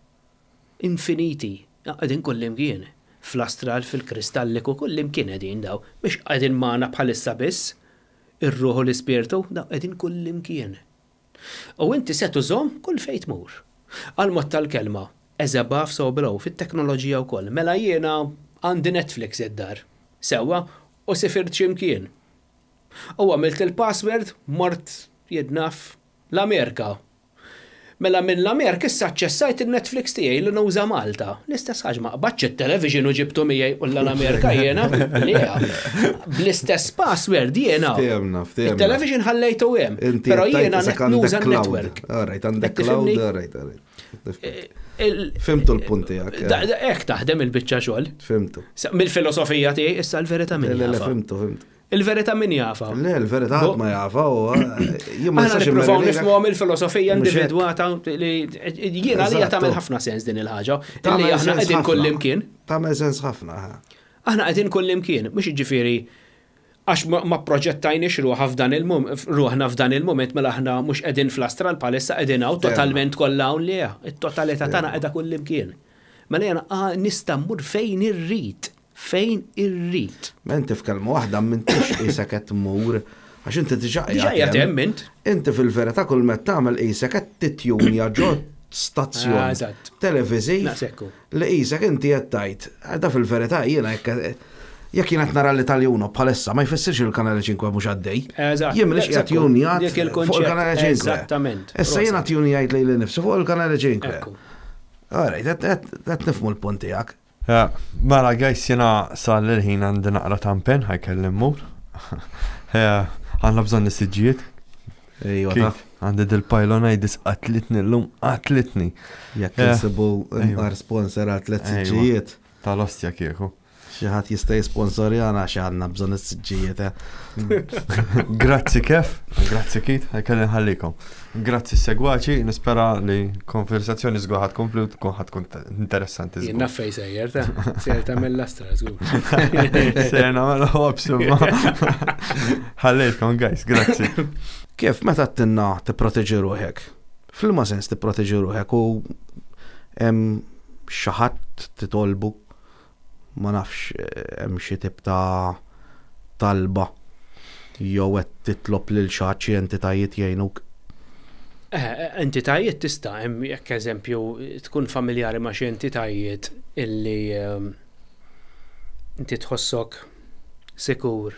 Infiniti. Qegħdin kullimkien. Fl-astral, fil-kristalliku, kullimkien qegħdin daw. Mhux qegħdin magħna bħalissa biss. Ir-ruħ u l-ispirtu, daw qegħdin kullimkien. U inti se tużhom kull fejn tmur. Għall-mod tal-kelma, as above so below, fit-teknoloġija wkoll. Mela jiena għandi Netflix id-dar. Sewwa, u sifirt xi mkien. U għamilt il-password, mort, jien naf, l-Amerika. Mela minn l-Amerika issa aċċessajt il-Netflix tiegħi li nuża Malta. L-istess ħaġa ma qbadtx it-television u ġibtu miegħi u l-Amerika jiena. Le. Bl-istess password jiena. Ftehemna, ftehemna. Il-television ħallejtu hemm. Però jiena nuża n-network. All right, għandek cloud, all right, all right. Fimtu l-punt tiegħek. Hekk taħdem il-biċċa xogħol. Fimtu. Mill-filosofija tiegħi issa l-verità min Le, fimtu, fimtu. Il-verità min jafa? Le, l-verità ħadd ma jafa u jien ma nistax nippruvaw nifhmuhom il-filosofija individwata li jiena li tagħmel ħafna sens din il-ħaġa. Li aħna qegħdin kullimkien. Tagħmel sens ħafna. Aħna qegħdin kullimkien, mhux jiġifieri għax ma pproġettajniex ruħha f'dan ruħna f'dan il-mument mela aħna mhux qegħdin fl-astral bħalissa qegħdin hawn totalment kollha hawn le, it-totalità tagħna qiegħda kullimkien. Mela jiena nista' mmur fejn irrid, fejn irrid. Ma inti f'kelma waħda m'intix qisek qed tmur għax inti diġà qiegħed hemm int. Inti fil-verità kull ma qed tagħmel qisek qed titjunja ġo stazzjon ah, televiżiv li qisek inti qed tgħid, da fil-verità jiena jekk. Jekk jien qed nara l-Italjuno bħalissa ma jfissirx il-Kanale 5 mhux għaddej. Eżatt. Jien m'iniex qiegħed junjat Dik fuq il-kunċett. il-Kanale 5. Eżattament. Issa jiena tjunjajt lili nnifsi fuq il-Kanale 5. Ekku. Alright, qed nifhmu l-punt tiegħek. Ja, Mela, guys, jena sal il-ħin għandi naqra tampen, ħa jkolli mmur. Għandna bżonn is-siġġijiet. Ejwa ta' Kif? Għandi dil-pilonitis qatlitni l-lum, qatlitni. jekk Eh, insibu ejwa. nqar sponsor għal tliet Ejwa. siġġijiet. Tal-ostja kieku. Xi ħadd jista' jisponsorjana xi għandna bżonn is-siġġijiet. eh. Grazzi Kef, grazzi Kit, ħa jkolli nħallikom. Grazzi segwaċi, nispera li konversazzjoni żgur ħa tkompli u tkun ħa tkun interessanti Jien żgur. naf fejn sejjer ta' sejjer tagħmel l-astra żgur. Sejjer nagħmel ħobs imma. Ħallejtkom guys, grazzi. Kif meta tinna tipproteġi ruħek? F'liema sens tipproteġi ruħek u hemm xi ħadd titolbu ma nafx hemm xi tip ta' talba jew qed titlob lil xi ħadd xi entitajiet jgħinuk. Entitajiet tista' hemm jekk eżempju tkun familjari ma' xi entitajiet illi inti tħossok sikur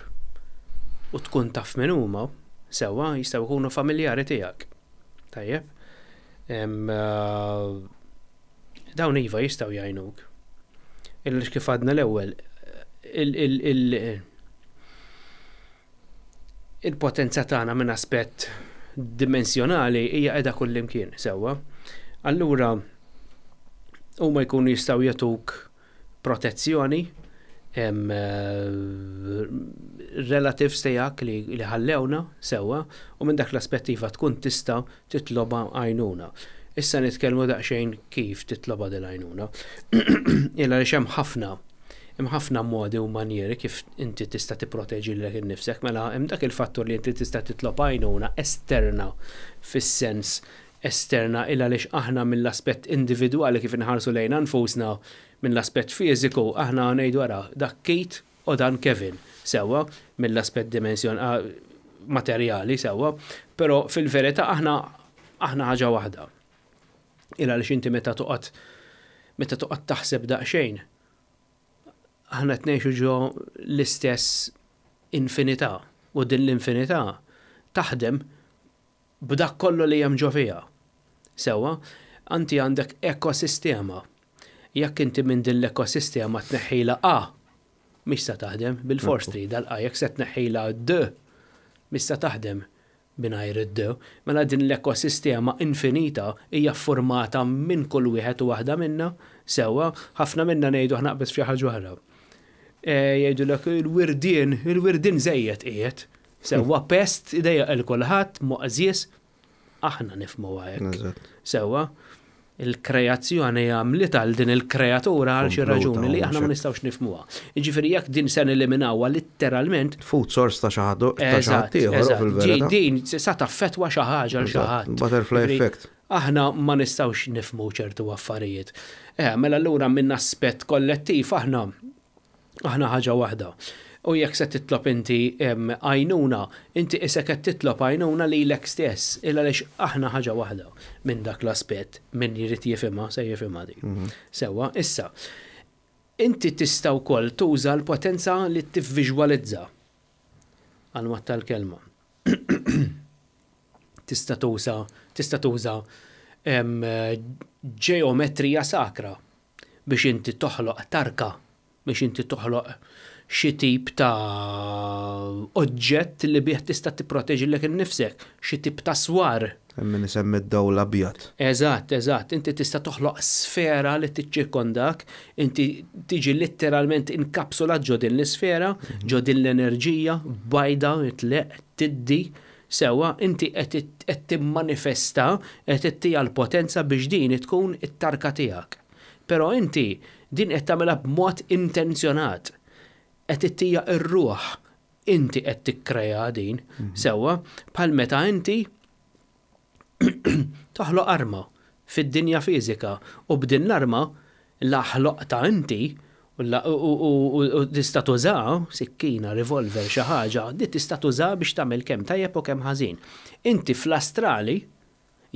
u tkun taf min huma, sewwa jistgħu jkunu familjari tiegħek. Tajjeb. Dawn iva jistgħu jgħinuk. Illi kif għadna l-ewwel, il-potenza tagħna minn aspett dimensjonali hija qiegħda kullimkien sewwa. Allura huma jkunu jistgħu jagħtuk protezzjoni relatives tiegħek li ħallewna sewwa u minn dak l-aspettiva tkun tista' titloba għajnuna. Issa nitkellmu daqsxejn kif titloba din għajnuna. Illa li hemm ħafna hemm ħafna modi u manjeri kif inti tista' tipproteġi lilek innifsek, mela hemm dak il-fattur li inti tista' titlob għajnuna esterna fis-sens esterna illa għaliex aħna mill-aspett individwali kif inħarsu lejn nfusna mill-aspett fiżiku aħna ngħidu ara dak Kate u dan Kevin sewwa mill-aspett dimensjon materjali sewwa, però fil-verità aħna ħaġa waħda. Illa għaliex inti meta toqgħod taħseb daqsxejn aħna qed ngħixu ġo l-istess infinità u din l-infinità taħdem b'dak kollu li hemm ġo fiha. Sewwa, anti għandek ekosistema. Jekk inti minn din l-ekosistema tneħħila A, mhix se taħdem bil-fors trid A, jekk se tneħħila D, mhix se taħdem mingħajr id-D. Mela din l-ekosistema infinita hija formata minn kull wieħed u waħda minna, sewwa, ħafna minna ngħidu aħna naqbes f'xi ħaġa oħra. Jgħidulek il-wirdien, il-wirdien żejjed qiegħed. Sewwa pest idejjaq il kulħadd, moqżies, aħna nifhmu hekk. Sewwa, il-kreazzjoni għamlet għal din il-kreatura għal xi Kompluta, raġuni li aħna ma mhux hekk. nistgħux nifhmuha. Jiġifieri jekk din se neliminawha litteralment, Food source ta' xi ħadd ieħor fil-verità. Din sa taffetwa xi ħaġa l xi ħadd. Butterfly Ġifieri, effect. Aħna ma nistgħux nifhmu ċertu affarijiet. Mela allura minn aspett kollettiv aħna ħaġa waħda. U jekk se titlob inti għajnuna, inti isek qed titlob għajnuna lilek stess, illa għaliex aħna ħaġa waħda minn dak l-aspett, min jrid jifhimha se jifhimha dik. Sewwa, issa, inti tista' wkoll tuża l-potenza li tivviżwalizza għal tal-kelma. Tista' tuża ġeometrija sakra biex inti toħloq tarka, biex inti toħloq xi tip ta' oġġett li bih tista' tipproteġi lilek innifsek, xi tip ta' swar. Hemm min isemmi d-dawl abjad. Eżatt, inti tista' toħloq sfera li tiċċirkondak, inti tiġi letteralment inkapsulat ġo din l-isfera, ġo din l-enerġija, bajda, tleq, tiddi, sewwa, inti qed timmanifesta, qed ittija l-potenza biex din tkun it-tarka tiegħek. Però inti din qed tagħmilha b'mod intenzjonat. Qed ittija r-ruħ inti qed tikkrea din, sewwa, bħal meta inti toħloq arma fid-dinja fiżika u b'din l-arma la ħloqta inti u tista' tuża sikkina, revolver, xi ħaġa, di tista' tuża biex tagħmel kemm tajjeb u kemm ħażin. Inti fl-astrali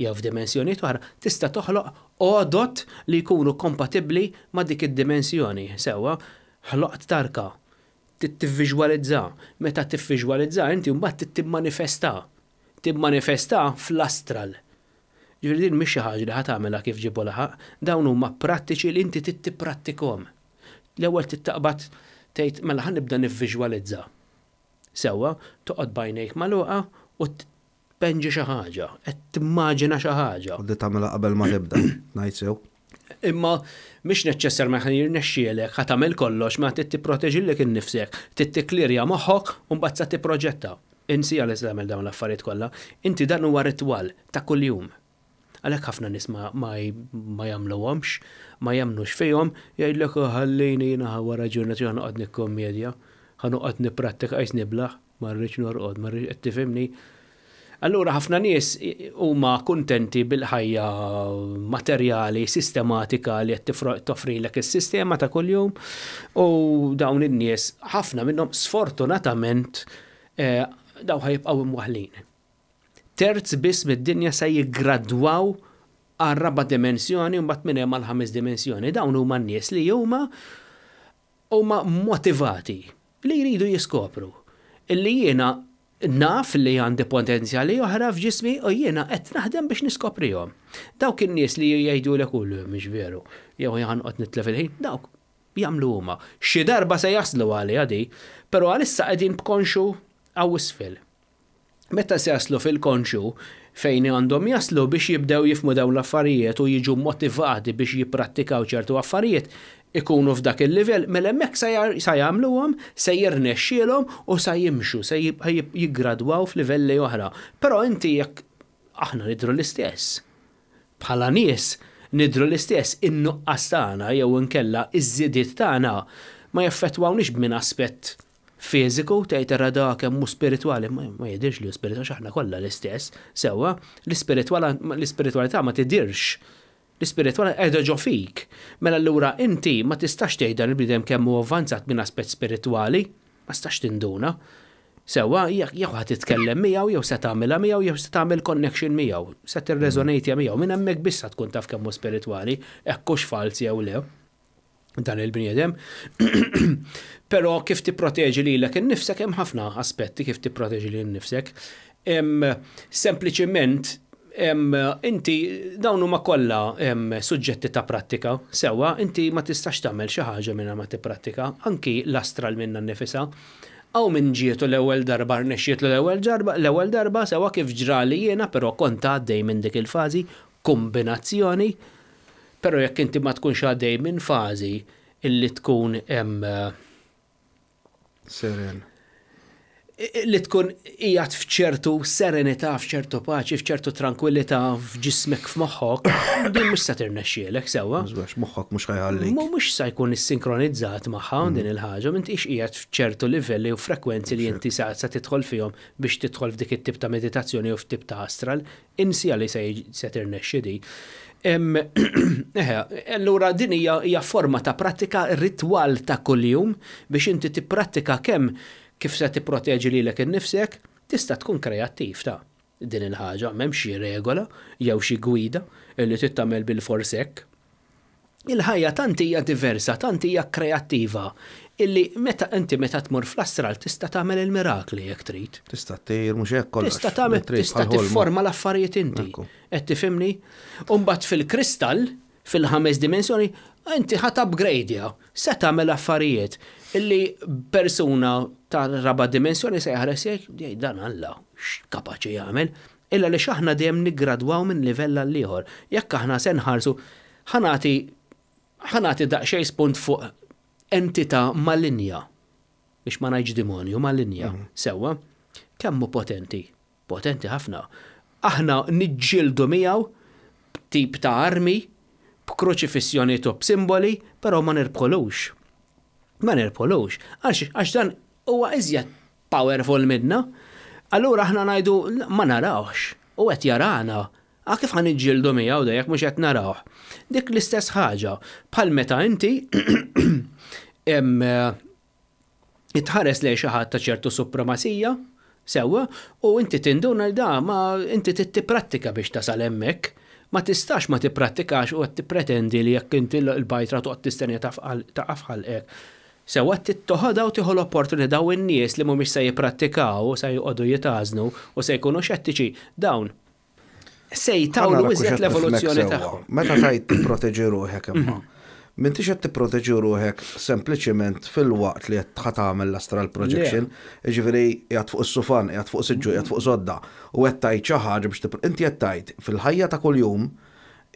jew f'dimensjoni oħra tista' toħloq għodot li jkunu kompatibbli ma' dik id-dimensjoni. Sewwa, ħloqt tarka. Trid tivviżwalizza. Meta tivviżwalizza inti mbagħad trid timmanifesta. Timmanifesta fl-astral. Ġifieri din mhix xi ħaġa li ħa tagħmilha kif ġieb u laħaq. Dawn huma prattiċi li inti trid tipprattikhom. L-ewwel trid taqbad tgħid mela ħa nibda nivviżwalizza. Sewwa, toqgħod b'għajnejk magħluqa u tpenġi xi ħaġa, qed timmaġina xi ħaġa. U di tagħmilha qabel ma tibda, ngħid sew. Imma mhix neċċessarjament ħa jirnexxielek, ħa tagħmel kollox, ma trid tipproteġi lilek innifsek, trid tikklirja moħħok u mbagħad sa tipproġetta. Insi għal tagħmel dawn l-affarijiet kollha. Inti dan huwa ritwal ta' kuljum. Għalhekk ħafna nies ma, ma, ma jagħmluhomx, ma jemmnux fihom, jgħidlek oh, ħallini jiena wara ġurnata ħa noqgħod nikkommedja, ħa noqgħod nipprattika qis niblaħ, ma rridx norqod, ma rridx qed tifhimni. Allura ħafna nies huma kuntenti bil-ħajja materjali, sistematika li qed toffrilek is-sistema ta' kuljum u dawn in-nies ħafna minnhom sfortunatament daw ħa jibqgħu imwaħlin. Terz biss mid-dinja se jiggradwaw għar-raba' dimensjoni u mbagħad minn hemm għall-ħames dimensjoni. Dawn huma n-nies li huma huma motivati li jridu jiskopru. Illi jiena naf li għandi potenzjali oħra f'ġismi u jiena qed naħdem biex niskoprihom. Dawk in-nies li jgħidulek u mhix veru, jew ħa noqgħod nitlef il-ħin, dawk jagħmlu huma. Xi darba se jaslu għaliha di, però għalissa qegħdin b'konxu hawn isfel. Meta se jaslu fil-konxu fejn għandhom jaslu biex jibdew jifhmu dawn l-affarijiet u jiġu motivati biex jipprattikaw ċertu affarijiet, ikunu f'dak il-livell, mela hemmhekk sa jagħmluhom, se jirnexxielhom u sa jimxu, se jiggradwaw f'livelli oħra. Però inti jekk aħna nidru l-istess. Bħala nies nidru l-istess, in-nuqqas tagħna jew inkella iż-żidiet tagħna ma jaffettwawnix minn aspett fiżiku, tgħid ara dak kemm hu spiritwali, ma jidhirx li hu spiritwali għax aħna kollha l-istess, sewwa, l-ispiritwalità ma tidhirx. L-ispiritwalità qiegħda ġo fik. Mela allura inti ma tistax tgħid dan il-bniedem kemm hu avvanzat minn aspett spiritwali, ma tistax tinduna. Sewwa, jew ħa titkellem miegħu, jew se tagħmilha miegħu, jew se tagħmel connection miegħu, se tirresonate miegħu, minn hemmhekk biss tkun taf kemm hu spiritwali, hekk hux falz jew le dan il-bniedem. Però kif tipproteġi lilek innifsek hemm ħafna aspetti kif tipproteġi lil innifsek. Sempliċiment inti dawn huma kollha suġġetti ta' prattika, sewwa inti ma tistax tagħmel xi ħaġa mingħajr ma tipprattika, anki l-astral minna nnifisha. Hawn min ġietu l-ewwel darba rnexxietlu l-ewwel darba, l-ewwel darba sewwa kif ġrali jiena, però kont għaddej minn dik il-fażi, kombinazzjoni. Però jekk inti ma tkunx għaddej minn fażi illi tkun hemm Seren. Li tkun qiegħed f'ċertu serenità, f'ċertu paċi, f'ċertu tranquillità f'ġismek f'moħħok, din mhux se tirnexxielek sewwa. Għax moħħok mhux ħa jħallik. Mhux sa jkun issinkronizzatt magħha din il-ħaġa, m'intix qiegħed f'ċertu livelli u frekwenzi li inti sa tidħol fihom biex tidħol f'dik it-tip ta' meditazzjoni u f'tip ta' astral, insi għalli se tirnexxi di. Eħe, allura din hija forma ta' prattika ritwal ta' kuljum biex inti tipprattika kemm kif se tipproteġi lilek innifsek, tista' tkun kreattiv ta' din il-ħaġa, m'hemm xi regola jew xi gwida illi trid tagħmel bil-fors hekk. Il-ħajja tant hija diversa, tant hija kreattiva, illi meta inti meta tmur fl-astral tista' tagħmel il-mirakli jekk trid. Tista' ttir mhux hekk kollox. Tista' tagħmel, tista' tifforma l-affarijiet inti. Qed tifhimni? U mbagħad fil-kristall, fil-ħames dimensjoni, inti ħa upgradeja, se tagħmel affarijiet illi persuna ta' raba' dimensjoni se jaħres jgħid dan Alla x'kapaċi jagħmel. Illa li aħna dejjem niggradwaw minn livell għal ieħor. Jekk aħna se nħarsu ħa nagħti daqsxejn spunt fuq entità malinja, biex ma ngħidx demonju, malinja, sewwa, kemm hu potenti, potenti ħafna. Aħna niġġieldu miegħu b'tip ta' armi, b'kruċifissjoni u b'simboli, però ma nirbħolux. Ma nirbħolux. Għax dan huwa iżjed powerful minna. Allura aħna ngħidu ma narawx, u qed jarana. A kif ħa niġġieldu miegħu da jekk mhux qed narawh. Dik l-istess ħaġa, bħal meta inti tħares lejn xi ħadd ta' ċertu supremazija, sewwa, u inti tinduna l da ma inti tipprattika biex tasal hemmhekk. Ma tistax ma tipprattikax u qed tippretendi li jekk inti l-bajtra toqgħod tistenja taqa' f'ħalqek. Sewwa trid toħodha u tieħu l-opportunità dawn in-nies li mhumiex se jipprattikaw u se joqogħdu jitgħażnu u se jkunu xettiċi, dawn se jtawlu iżjed l-evoluzzjoni tagħhom. Meta tgħid tipproteġi ruħek imma, m'intix qed tipproteġi ruħek sempliċiment filwaqt li qed ħa tagħmel l-astral projection, jiġifieri qiegħed fuq is-sufan, qiegħed fuq siġġu, qiegħed fuq sodda u qed tgħid xi ħaġa biex inti qed tgħid fil-ħajja ta' kuljum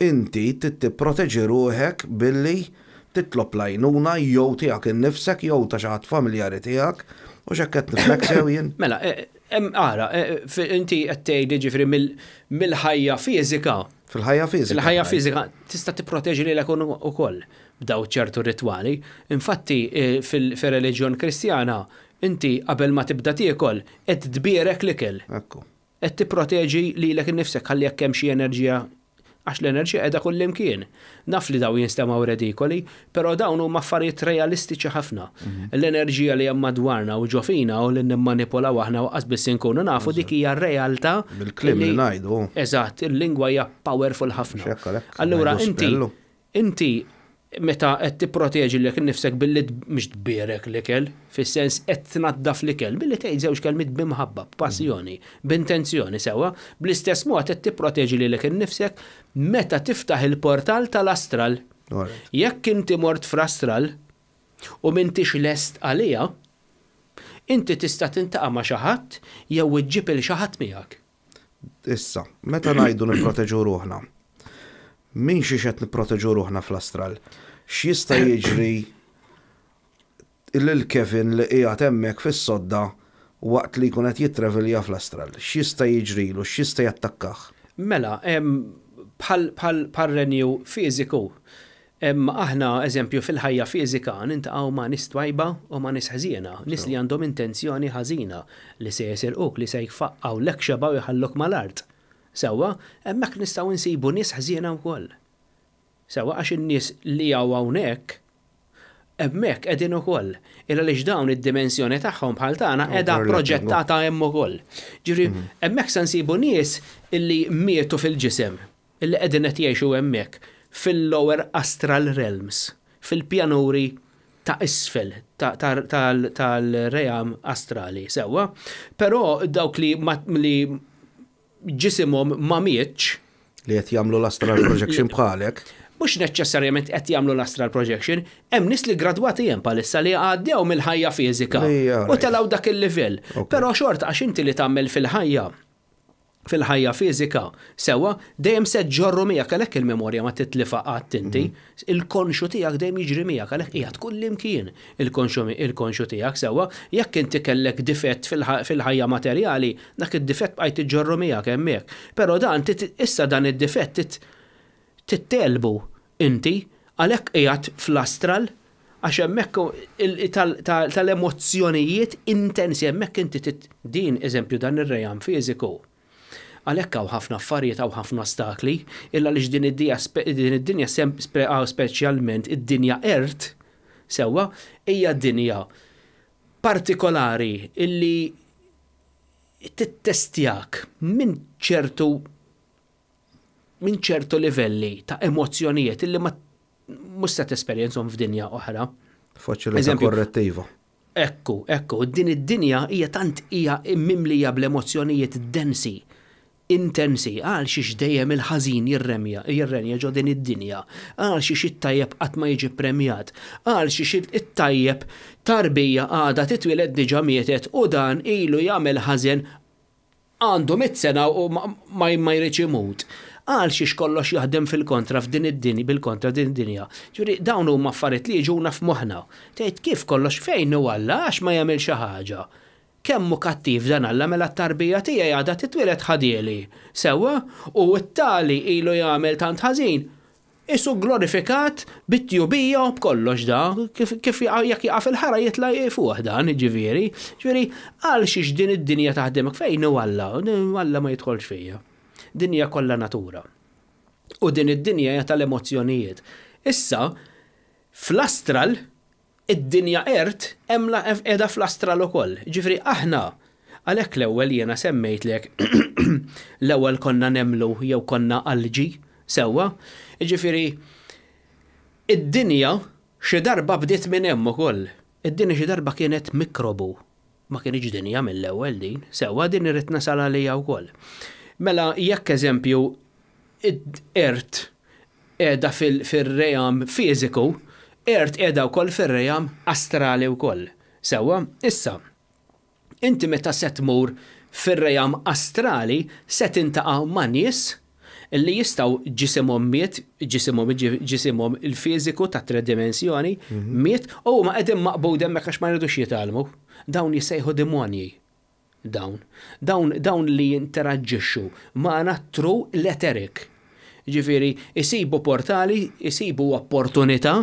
inti trid tipproteġi ruħek billi titlob l-għajnuna jew tiegħek innifsek jew ta' xi ħadd familjari tiegħek u x'hekk qed nifhmek sew jien? Mela, Ara, inti qed tgħid jiġifieri mill-ħajja fiżika. Fil-ħajja fiżika. Fil-ħajja fiżika tista' tipproteġi lilek ukoll b'daw ċertu ritwali. Infatti fir-reliġjon Kristjana inti qabel ma tibda tiekol qed tbierek l-ikel. Ekku. Qed tipproteġi lilek innifsek ħalli jekk hemm xi enerġija Għax l-enerġija qiegħda kullimkien. Naf li dawn jinstemgħu redikoli, però dawn huma affarijiet realistiċi ħafna. L-enerġija li hemm madwarna u ġo fina u li nimmanipolaw aħna u qas biss inkunu nafu dik hija realtà. Bil-kliem li ngħidu. Eżatt, il-lingwa hija powerful ħafna. Allura inti inti meta qed tipproteġi lilek innifsek billi mhux tbierek l-ikel, fis-sens qed tnaddaf l-ikel, billi tgħid żewġ kelmiet b'imħabba, b'passjoni, b'intenzjoni sewwa, bl-istess mod qed tipproteġi lilek innifsek meta tiftaħ il-portal tal-astral. Jekk inti mort fl-astral u m'intix lest għaliha, inti tista' tintaqa' ma' xi ħadd jew iġġib 'il xi ħadd miegħek. Issa, meta ngħidu nipproteġu ruħna, minn xiex qed nipproteġu ruħna fl-astral? X'jista' jiġri lil Kevin li qiegħed hemmhekk fis-sodda waqt li jkun qed jittravilja fl-astral? X'jista' jiġrilu? X'jista' jattakkah? Mela, bħal renju fiżiku, Aħna, eżempju, fil-ħajja fiżika niltaqgħu ma' nies twajba u ma' nies ħżiena, nies li għandhom intenzjoni ħażina, li se jisirquk, li se jfaqqgħulek xebgħa u jħalluk mal-art. Sewwa, hemmhekk nistgħu nsibu nies ħżiena wkoll. Sewwa, għax in-nies li hawn hawnhekk, hemmhekk qegħdin ukoll. Il għaliex dawn id-dimensjoni tagħhom bħal tagħna qiegħda proġettata hemm ukoll. Ġifieri, hemmhekk se nsibu nies illi mietu fil-ġisem, li qegħdin qed jgħixu hemmhekk fil-lower astral realms, fil-pjanuri ta' isfel tal-ream astrali, sewwa. Però dawk li li ġisimhom ma mietx. Li qed jagħmlu l-astral projection bħalek. Mhux neċċessarjament qed jagħmlu l-astral projection, hemm nies li gradwati hemm bħalissa li għaddew mill-ħajja fiżika u telgħu dak il-livell. Però xorta għax inti li tagħmel fil-ħajja fil-ħajja fiżika, sewwa, dejjem se ġġorru miegħek għalhekk il-memorja ma titlifha qatt inti. Il-konxju tiegħek dejjem jiġri miegħek għalhekk qiegħed kullimkien il-konxju tiegħek sewwa. Jekk inti kellek difett fil-ħajja materjali, dak id-difett bqajt iġġorru miegħek hemmhekk. Però dan issa dan id-difett tittelbu inti għalhekk qiegħed fl-astral għax hemmhekk tal-emozzjonijiet intensi hemmhekk inti din eżempju dan ir-realm fiżiku. Għalhekk hawn ħafna affarijiet hawn ħafna ostakli, illa għaliex din id-dinja speċjalment id-dinja Earth sewwa hija dinja partikolari illi tittestjak minn ċertu minn ċertu livelli ta' emozzjonijiet illi ma mhux se tesperjenzhom f'dinja oħra. Faċilità korrettiva. Ekku, ekku, din id-dinja hija tant hija mimlija bl-emozzjonijiet densi, intensi, għal xiex dejjem il-ħażin jirremja, jirrenja ġo din id-dinja, għal xiex it-tajjeb qatt ma jiġi premjat, għal xiex it-tajjeb tarbija għadha titwieled diġà mietet u dan ilu jagħmel ħażen Għandu mitt sena u ma jridx imut. Għal xiex kollox jaħdem fil-kontra f'din id-dinja, bil-kontra f'din id-dinja. Ġifieri dawn huma affarijiet li jiġuna f'moħħna. Tgħid kif kollox fejn hu Alla għax ma jagħmel xi ħaġa. Kemm hu kattiv dan Alla mela t-tarbija tiegħi għadha titwieled ħadieli. Sewwa? U t-tali ilu jagħmel tant ħażin. Qisu gglorifikat bit-tjubija u b'kollox da, kif kif jekk jaqa' fil-ħara jitla' fuq dan, jiġifieri. Jiġifieri, għal xiex din id-dinja taħdem hekk? Fejn hu Alla? Alla ma jidħolx fija. Din hija kollha natura. U din id-dinja hija tal-emozzjonijiet. Issa, fl-astral, Id-dinja Earth hemm la qiegħda fl-astral ukoll. Jiġifieri aħna, għalhekk l-ewwel jiena semmejtlek l-ewwel konna nemmlu jew konna alġi, sewwa? Jiġifieri id-dinja xi darba bdiet minn hemm ukoll. Id-dinja xi darba kienet mikrobu. Ma kinitx dinja mill-ewwel din. Sewwa din irrid nasal għaliha wkoll. Mela jekk eżempju id-Earth qiegħda fir-realm fiżiku, Earth qiegħda wkoll fir-realm astrali wkoll. Sewwa? Issa, inti meta se tmur fir-realm astrali se tintaqa' ma' nies li jistgħu ġisimhom miet, ġisimhom ġisimhom il-fiżiku tat-tre dimensjoni miet u huma qegħdin maqbud hemmhekk għax ma jridux jitgħallmu. Dawn jissejħu demonji. Dawn. Dawn dawn li jinteraġġixxu magħna through l-etheric. Jiġifieri jsibu portali, jsibu opportunità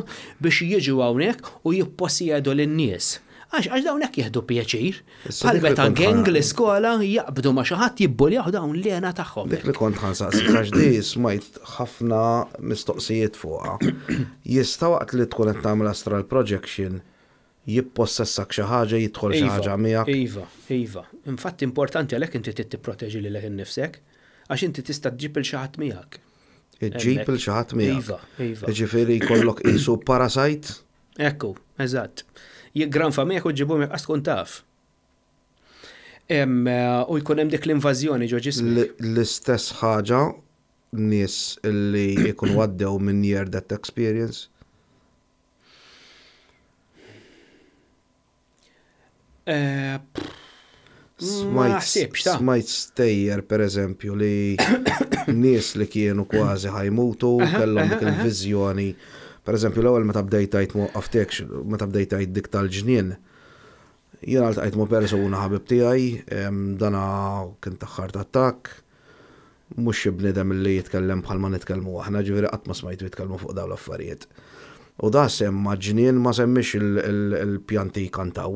biex jiġu hawnhekk u jipposjedu lin-nies. Għax għax dawn hekk jieħdu pjaċir. Bħal meta gang l-iskola jaqbdu ma' xi ħadd jibbuljawh dawn l-hena tagħhom. Dik li kont ħa nsaqsik għax di smajt ħafna mistoqsijiet fuqha. Jista' waqt li tkun qed tagħmel astral projection jippossessak xi ħaġa, jidħol xi ħaġa miegħek? Iva, iva. Infatti importanti għalhekk inti trid tipproteġi lilek innifsek, għax inti tista' ġġib 'il xi ħadd miegħek. Iġġib 'il xi ħadd miegħek. Iva, iva. Jiġifieri jkollok qisu parasite? Ekku, eżatt. Jiggranfa miegħek u ġġibu miegħek qas tkun taf. U jkun hemm dik l-invażjoni ġo ġismek. L-istess ħaġa nies li jkunu għaddew minn near death experience? Smajt stejjer per eżempju li nies li kienu kważi ħa jmutu kellhom dik il-viżjoni. Per eżempju l-ewwel meta bdejt tgħid ma waqqaftekx, meta bdejt tgħid dik tal-ġnien, jiena ltqajt ma' persuna ħabib tiegħi, dana kien ta' heart attack, Mhux xi bniedem li jitkellem bħalma nitkellmu aħna, ġifieri qatt ma smajtu jitkellmu fuq dawn l-affarijiet. U da semma ġnien ma semmiex il-pjanti jkantaw.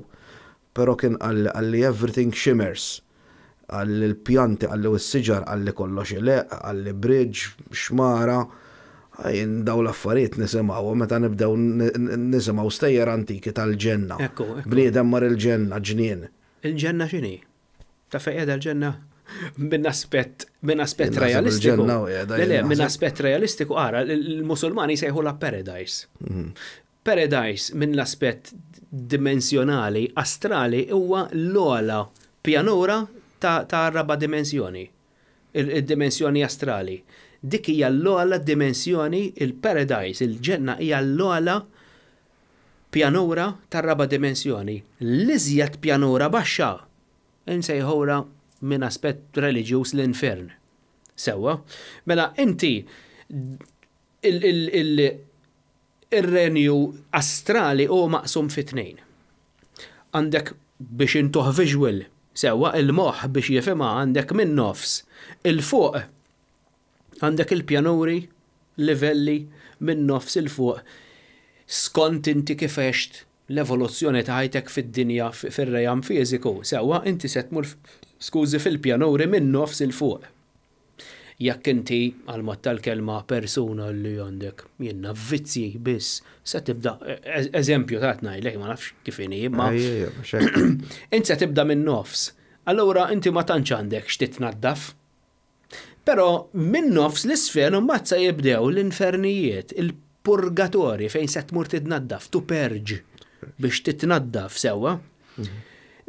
Però kien qalli qalli everything shimmers. Qalli l-pjanti qalli u s-siġar qalli kollox ileqq, qalli bridge, xmara. Jien dawn l-affarijiet nisimgħuhom meta nibdew nisimgħu stejjer antiki tal-ġenna. Bniedem mar il-ġenna, ġnien. Il-ġenna x'inhi? Ta' fejn qiegħda l-ġenna? Minn aspett minn aspett realistiku. Le, le, minn aspett realistiku ara, l-Musulmani jsejħulha paradise. Mhm. Paradise minn l-aspett dimensjonali, astrali, huwa l-ogħla pjanura ta' raba' dimensjoni, il-dimensjoni astrali. Dik hija l-ogħla dimensjoni, il-paradise, il-ġenna hija l-ogħla pjanura tar-raba' dimensjoni. L-iżjed pjanura baxxa insejħulha minn aspett reliġjuż l-infern. Sewwa? Mela inti ir-renju astrali hu maqsum fi tnejn. Għandek biex intuh visual, sewwa, il-moħħ biex jifhimha għandek min-nofs 'il fuq Għandek il-pjanuri, livelli, minn nofs 'il fuq, skont inti kif għext l-evoluzzjoni ta' ħajtek fid-dinja fir-realm fiżiku, sewwa, inti se tmur, skużi, fil-pjanuri minn nofs 'il fuq. Jekk inti, għall-mod tal-kelma, persuna li għandek, jien naf, vizzji biss, se tibda, eżempju ta' qed ngħidlek, ma nafx kif inhi, imma int se tibda min-nofs. Allura inti ma tantx għandek x'titnaddaf. Però minn nofs l-isfel imbagħad se jibdew l-infernijiet, il-purgatorji fejn se tmur titnaddaf, to purge, biex titnaddaf sewwa.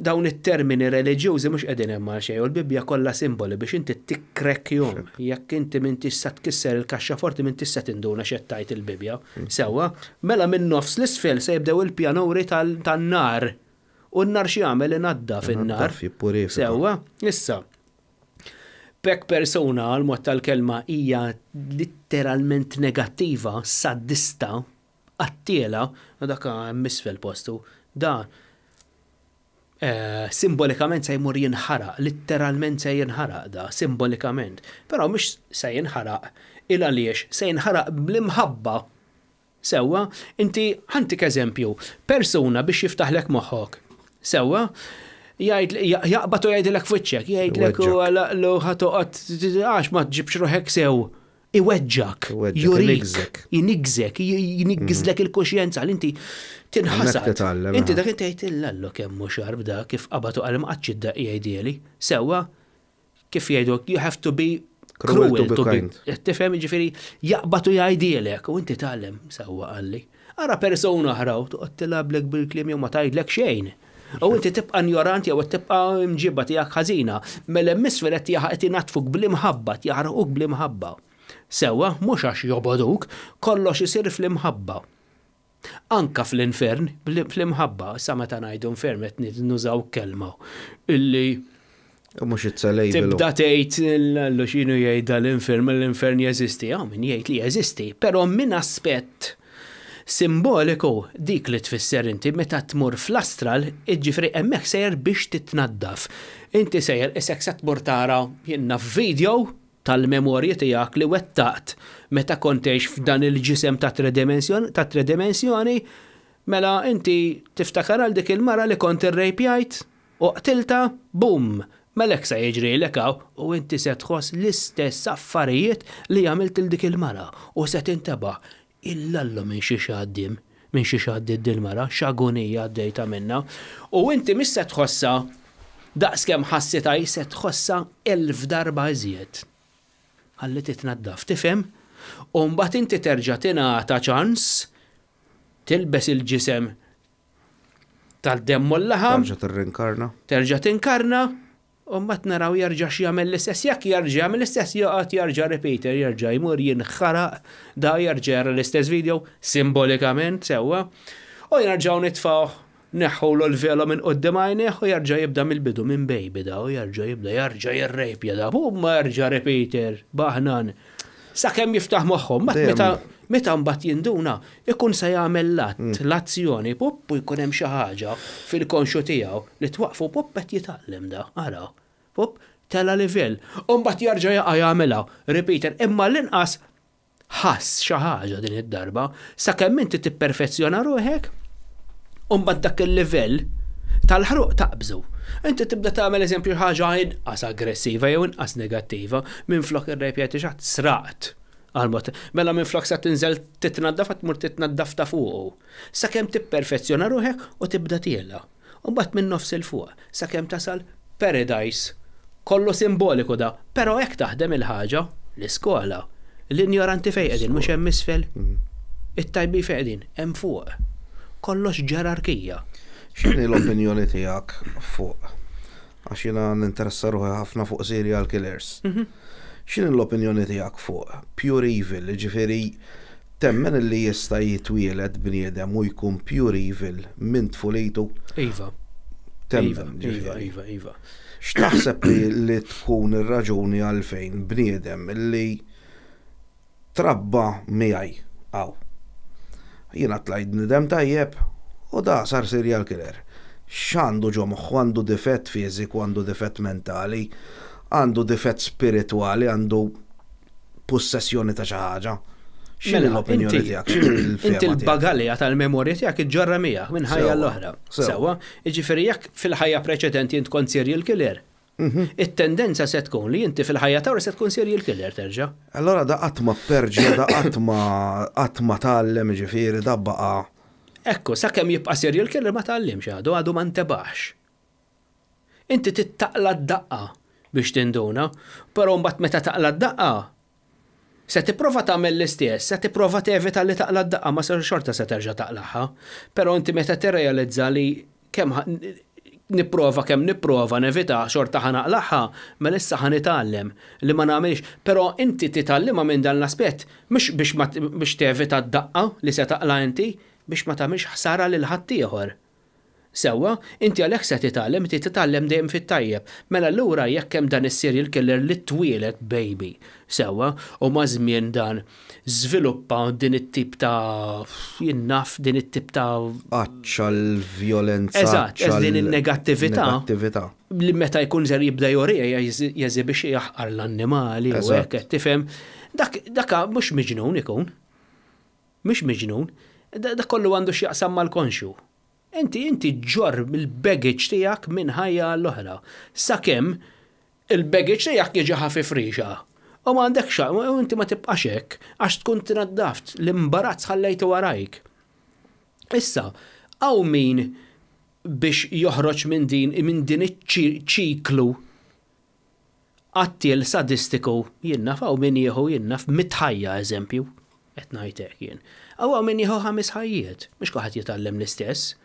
Dawn it-termini reliġjużi mhux qegħdin hemm għal xejn u l-Bibbja kollha simboli biex inti tikkrekkjhom. Jekk inti m'intix sa tkisser il-kaxxaforti m'intix se tinduna x'qed tgħid il-Bibbja. Sewwa? Mela minn nofs l-isfel se jibdew il-pjanuri tan-nar. U n-nar x'jagħmel? Inaddaf in-nar. Sewwa? Issa, B'hekk persuna, għall-mod tal-kelma, hija litteralment negattiva, sadista, qattiela, dak hemm isfel postu. Da simbolikament se jmur jinħaraq, litteralment se jinħaraq da, simbolikament. Però mhux se jinħaraq il għaliex se jinħaraq bl-imħabba Sewwa? Inti, ħa ntik eżempju, persuna biex jiftaħlek moħħok. Sewwa? Jgħid, jaqbad u jgħidilek f'wiċċek, jgħidlek u għalaqlu ħa toqgħod għax ma tġibx ruħek sew. Iweġġak, jurik, jinigżek, jinigżlek il-kuxjenza li inti tinħasad. Inti dak inti tgħid illallu kemm hu xarb da kif qabad u qal ma qatx id-daqq jgħidieli. Sewwa? Kif jgħidu, you have to be Cruel to be kind. Tifhem ġifieri jaqbad u jgħidilek u inti tgħallem sewwa qalli. Ara persuna oħra u toqgħod tilgħablek bil-kliem jew ma tgħidlek xejn. U inti tibqa' injorant jew qed tibqa' mġiba tiegħek ħażina. Mela hemm isfel qed qed inaddfuk bl-imħabba, qed jaħarquk bl-imħabba. Sewwa, mhux għax jobogħduk, kollox isir fl-imħabba. Anka fl-infern, fl-imħabba, issa meta ngħidu infern qed nużaw kelma illi Mhux it's a label. Tibda tgħid l x'inhu jgħid dal-infern, l-infern jeżisti, hawn min jgħid li jeżisti, però minn aspett simboliku dik li tfisser inti meta tmur fl-astral, jiġifieri hemmhekk sejjer biex titnaddaf. Inti sejjer isek se tmur tara jien naf video tal-memorji tiegħek li wettaqt meta kont tgħix f'dan il-ġisem ta' tredimensjoni, mela inti tiftakar għal dik il-mara li kont irrejpjajt u qtiltha, boom! Mela hekk se jiġrilek hawn u inti se tħoss l-istess affarijiet li għamilt lil dik il-mara u se tintebaħ Illallu minn xiex għaddiem, minn xiex għaddiet dil-mara, x'agunija għaddejtha minnha. U inti mhix se tħossha daqskemm ħassitha hi, se tħossha elf darba iżjed. Ħalli titnaddaf, tifhem? U mbagħad inti terġa' tingħata ċans tilbes il-ġisem tad-demm u l-laħam. Terġa' tirrinkarna. Terġa' tinkarna U mbagħad naraw jerġax jagħmel l-istess. Jekk jerġa' jagħmel l-istess, joqgħod jerġa' repeater, jerġa' jmur jinħaraq, da jerġa' jara l-istess video, simbolikament sewwa, u nerġgħu nitfgħuh, neħħulu l-velo minn quddiem għajnejh u jerġa' jibda mill-bidu, minn baby da, u jerġa' jibda, jerġa' jirrejpja da, bum jerġa' repeater, baħnan. Sakemm jiftaħ moħħu, mbagħad meta meta mbagħad jinduna, ikun se jagħmel l-att, mm. l-azzjoni, pup u jkun hemm xi ħaġa fil-konxju tiegħu li twaqfu pup qed jitgħallem da, ara. Pup tela livell. U mbagħad jerġa' jaqa' jagħmilha, repeater, imma l-inqas ħass xi ħaġa din id-darba, sakemm inti tipperfezzjona ruħek, u mbagħad dak il-livell tal-ħruq taqbżu. Inti tibda tagħmel eżempju ħaġa inqas aggressiva jew inqas negattiva minflok irrepjeti xi sraqt. Għal-mod, mela minflok sa tinżel titnaddaf tmur titnaddaf ta' fuqu. Sakemm tipperfezzjona ruħek u tibda tiela. U mbagħad minn nofs il fuq, sakemm tasal paradise. Kollu simboliku da, però hekk taħdem il-ħaġa, l-iskola. L-injoranti fejn qegħdin mhux hemm isfel. Mm. It-tajbin fejn qegħdin hemm fuq. Kollox ġerarkija. X'inhi l-opinjoni tiegħek fuq għax jiena ninteressa ruħi ħafna fuq serial killers. Mhm. X'inhi l-opinjoni tiegħek fuq pure evil, ġifieri temmen li jista' jitwieled bniedem u jkun pure evil minn tfulitu? Iva. Temmen. Iva, iva, iva. X'taħseb li, li tkun ir-raġuni għalfejn bniedem li trabba miegħi hawn. Jiena tlajt bniedem tajjeb u da sar serial killer. X'għandu ġo moħħu? Għandu difett fiżiku, għandu difett mentali, għandu difett spiritwali, għandu possessjoni ta' xi ħaġa. X'inhi Mela, l-opinjoni inti- tiegħek? X'inhi l-fehma Inti tiegħek? l-bagalja tal-memorja tiegħek iġġorra miegħek minn ħajja Sewwa, l-oħra. sewwa. Sewwa, jiġifieri jekk fil-ħajja preċedenti int kont serial killer, mhm. it-tendenza se tkun li inti fil-ħajja ta' se tkun serial killer terġa'. Allora da qatt ma perġa, da qatt ma qatt ma tgħallem ġifieri da baqa'. Ekku, sakemm jibqa' serial killer ma tgħallimx għadu, għadu ma ntebaħx. Inti tittaqla d-daqqa biex tinduna, però mbagħad meta taqla d-daqqa, Se tipprova tagħmel l-istess, se tipprova tevita li taqla' d-daqqa ma xorta se terġa' taqlagħha. Però inti meta tirrealizza li kemm nipprova kemm nipprova nevita xorta ħa naqlagħha, mela issa ħa nitgħallem li ma nagħmilx. Però inti titgħallimha minn dan l-aspett mhux biex ma biex tevita d-daqqa li se taqla' inti, biex ma tagħmilx ħsara lil ħaddieħor. Sewwa, inti għalhekk se titgħallem, inti titgħallem dejjem fit-tajjeb. Mela allura jekk hemm dan is-serial killer li twieled baby, sewwa, u maż-żmien dan żviluppa din it-tip ta' jien naf din it-tip ta' Għatx għall-vjolenza. Eżatt, din in-negattività. Negattività. Li meta jkun żgħir jibda joriha jeżibixxi jaħqar l-annimali u hekk qed tifhem. Dak dak mhux miġnun ikun. Mhux miġnun. Dak kollu għandu x'jaqsam mal-konxju. Inti inti ġġorr il-baggage tiegħek minn ħajja għall-oħra. Sakemm il-baggage tiegħek jiġi ħafif rixa. U ma għandekx u inti ma tibqax hekk għax tkun tnaddaft, l-imbarazz ħallejtu warajk. Issa, hawn min biex joħroġ minn din minn din iċ-ċiklu. Qattiel sadistiku, jien naf hawn min jieħu jien naf mitt ħajja eżempju, qed ngħid hekk jien. Hawn hawn min jieħu ħames ħajjiet, mhux kulħadd jitgħallem l-istess.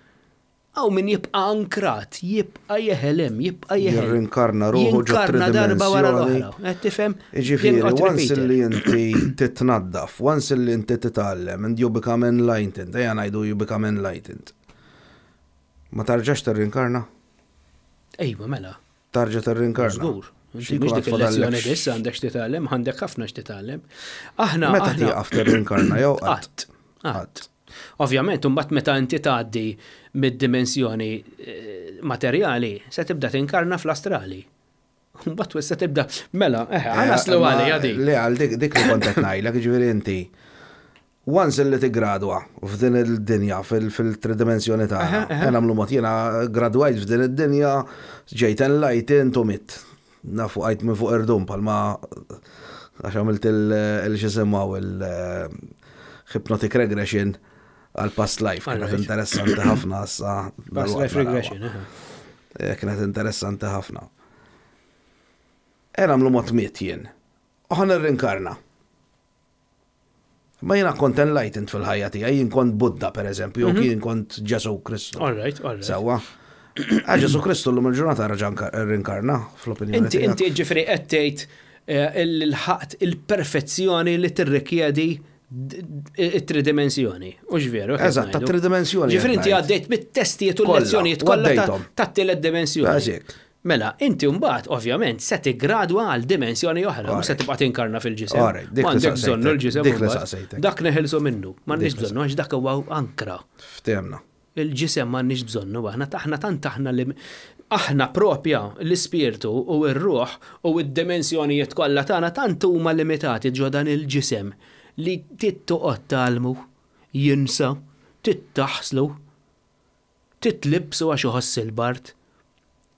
Hawn min jibqa' ankrat, jibqa' jeħel hemm, jibqa' jeħel. Jirrinkarna ruħu ġo Jinkarna darba wara tridimensjoni. l-oħra. Qed tifhem? Jiġifieri, Jinqgħod once repeated. li inti titnaddaf, once li inti titgħallem and you become enlightened, ejja ngħidu you become enlightened. Ma tarġax tirrinkarna? Ejwa mela. Tarġa' tirrinkarna. Żgur. Inti Xi mhux jkun dik għad il-lezzjoni fadallek biss għandek x'titgħallem, għandek ħafna x'titgħallem. Aħna Meta aħna tieqaf tirrinkarna jew qatt? Qatt. Qatt. Ovvjament, imbagħad meta inti tgħaddi mid-dimensjoni eh, materjali, se tibda tinkarna fl-astrali. Mbagħad se tibda mela, eh, ħa naslu Eh, ma- għalija di. Le, għal dik dik li kont qed ngħidlek, jiġifieri inti. Once li tigradwa f'din id-dinja, fil-tridimensjoni tagħna, nagħmlu mod jiena gradwajt f'din id-dinja, ġejt enlightened u mitt. Nafu għajt minn fuq irdum palma għax għamilt il-xisimmaw il-hypnotic regression għal past life. Kienet Alright. interessanti ħafna issa. Past dalwaqt life narawha. regression. eh. Eh, Kienet interessanti ħafna. E nagħmlu mod miet jien. U ħa nirrinkarna. Ma jiena kont enlightened fil-ħajja tiegħi, jien kont Buddha per eżempju, jew jien kont Ġesu Kristu. All right, all right. Sewwa. Ah, Ġesu Kristu llum il-ġurnata raġa rinkarna fl-opinjoni Inti tiegħek. inti ġifri qed tgħid eh, il-ħaqt il-perfezzjoni li tirrikjedi it-tridimensjoni. U ġveru. Eżatt, ta' tridimensjoni Ġifri qed inti ngħid. għaddejt mit-testijiet u Kollha, l-lezzjonijiet u kollha ta' għaddejthom. tat-tielet dimensjoni. Għażek. Mela, inti mbagħad ovvjament se tiggradwa għal dimensjoni oħra, mhux se tibqa' tinkarna fil-ġisem. Alright, dik li M'għandek saqsejtek, bżonnu l-ġisem. dik li mbagħad. saqsejtek. Dak neħilsu minnu, m'għandniex Dik li bżonnu għax dak huwa ankra. Ftehmna. Il-ġisem m'għandniex bżonnu aħna aħna tant aħna li aħna propja l-ispirtu u r-ruħ u d-dimensjonijiet kollha tagħna tant huma limitati ġo dan il-ġisem li trid toqgħod tgħallmu, jinsa, trid taħslu, titlibsu għax iħoss il-bard.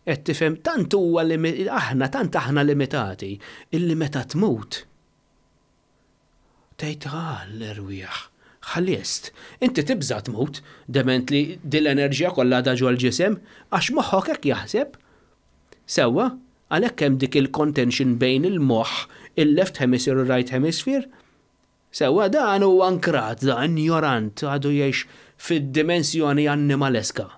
Qed tifhem tant huwa aħna tant aħna limitati illi meta tmut tgħid ah l-erwieħ ħalist. Inti tibża' tmut dement li din l-enerġija kollha għadha ġol-ġisem għax moħħok hekk jaħseb. Sewwa, għalhekk hemm dik il-contention bejn il-moħħ, il-left hemisphere u right hemisphere. Sewwa dan huwa ankrat, dan ignorant għadu jgħix fid-dimensjoni annimaleska.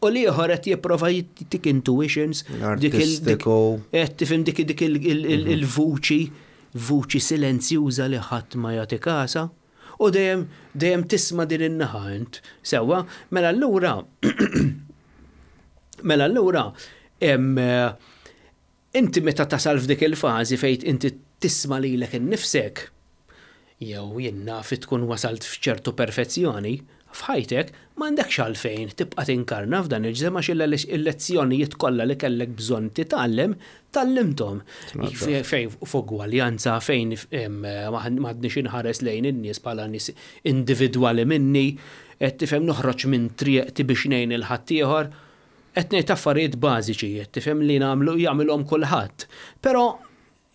U l-ieħor qed jipprova dik intuitions, dik il- dik- Artistiku. qed tifhem dik dik il-vuċi, vuċi silenzjuża li ħadd ma jagħti kasa. U dejjem dejjem tisma' din in-naħa int. Sewwa, mela allura mela allura em, eh, inti meta tasal f'dik il-fażi fejn inti tisma' lilek innifsek, jew jien naf tkun wasalt f'ċertu perfezzjoni, f'ħajtek m'għandekx għalfejn tibqa' tinkarna f'dan il-ġisem għax il-lezzjonijiet kollha li kellek bżonn titgħallem, tgħallimthom. Fejn f'ugwaljanza, fejn m'għadniex inħares lejn in-nies bħala nies individwali minni, qed tifhem noħroġ minn triqti biex ngħin il-ħaddieħor, qed ngħid affarijiet bażiċi, qed tifhem li nagħmlu jagħmilhom kulħadd. Però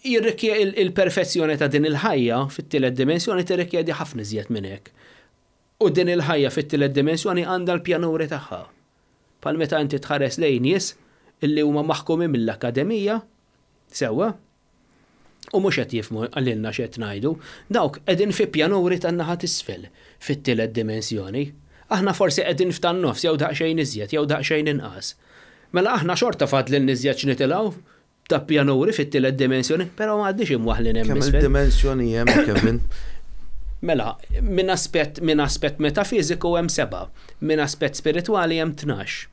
il-perfezzjoni ta' din il-ħajja fit-tielet dimensjoni tirrikjedi ħafna iżjed minn hekk. U din il-ħajja fit-tielet dimensjoni għandha l-pjanuri tagħha. Bħal meta inti tħares lejn nies illi huma maħkumin mill-akademija, sewwa, u mhux qed jifhmu għalilna x'qed ngħidu, dawk qegħdin fi pjanuri tan-naħa t'isfel fit-tielet dimensjoni. Aħna forsi qegħdin f'tan-nofs jew daqsxejn iżjed jew daqsxejn inqas. Mela aħna xorta fadlilna iżjed x'nitilgħu ta' pjanuri fit-tielet dimensjoni, però ma għadniex imwaħlin hemm Kemm isfel. il-dimensjoni hemm, Kevin? Mela, minn aspett metafiżiku hemm 7, minn aspett spiritwali hemm 12.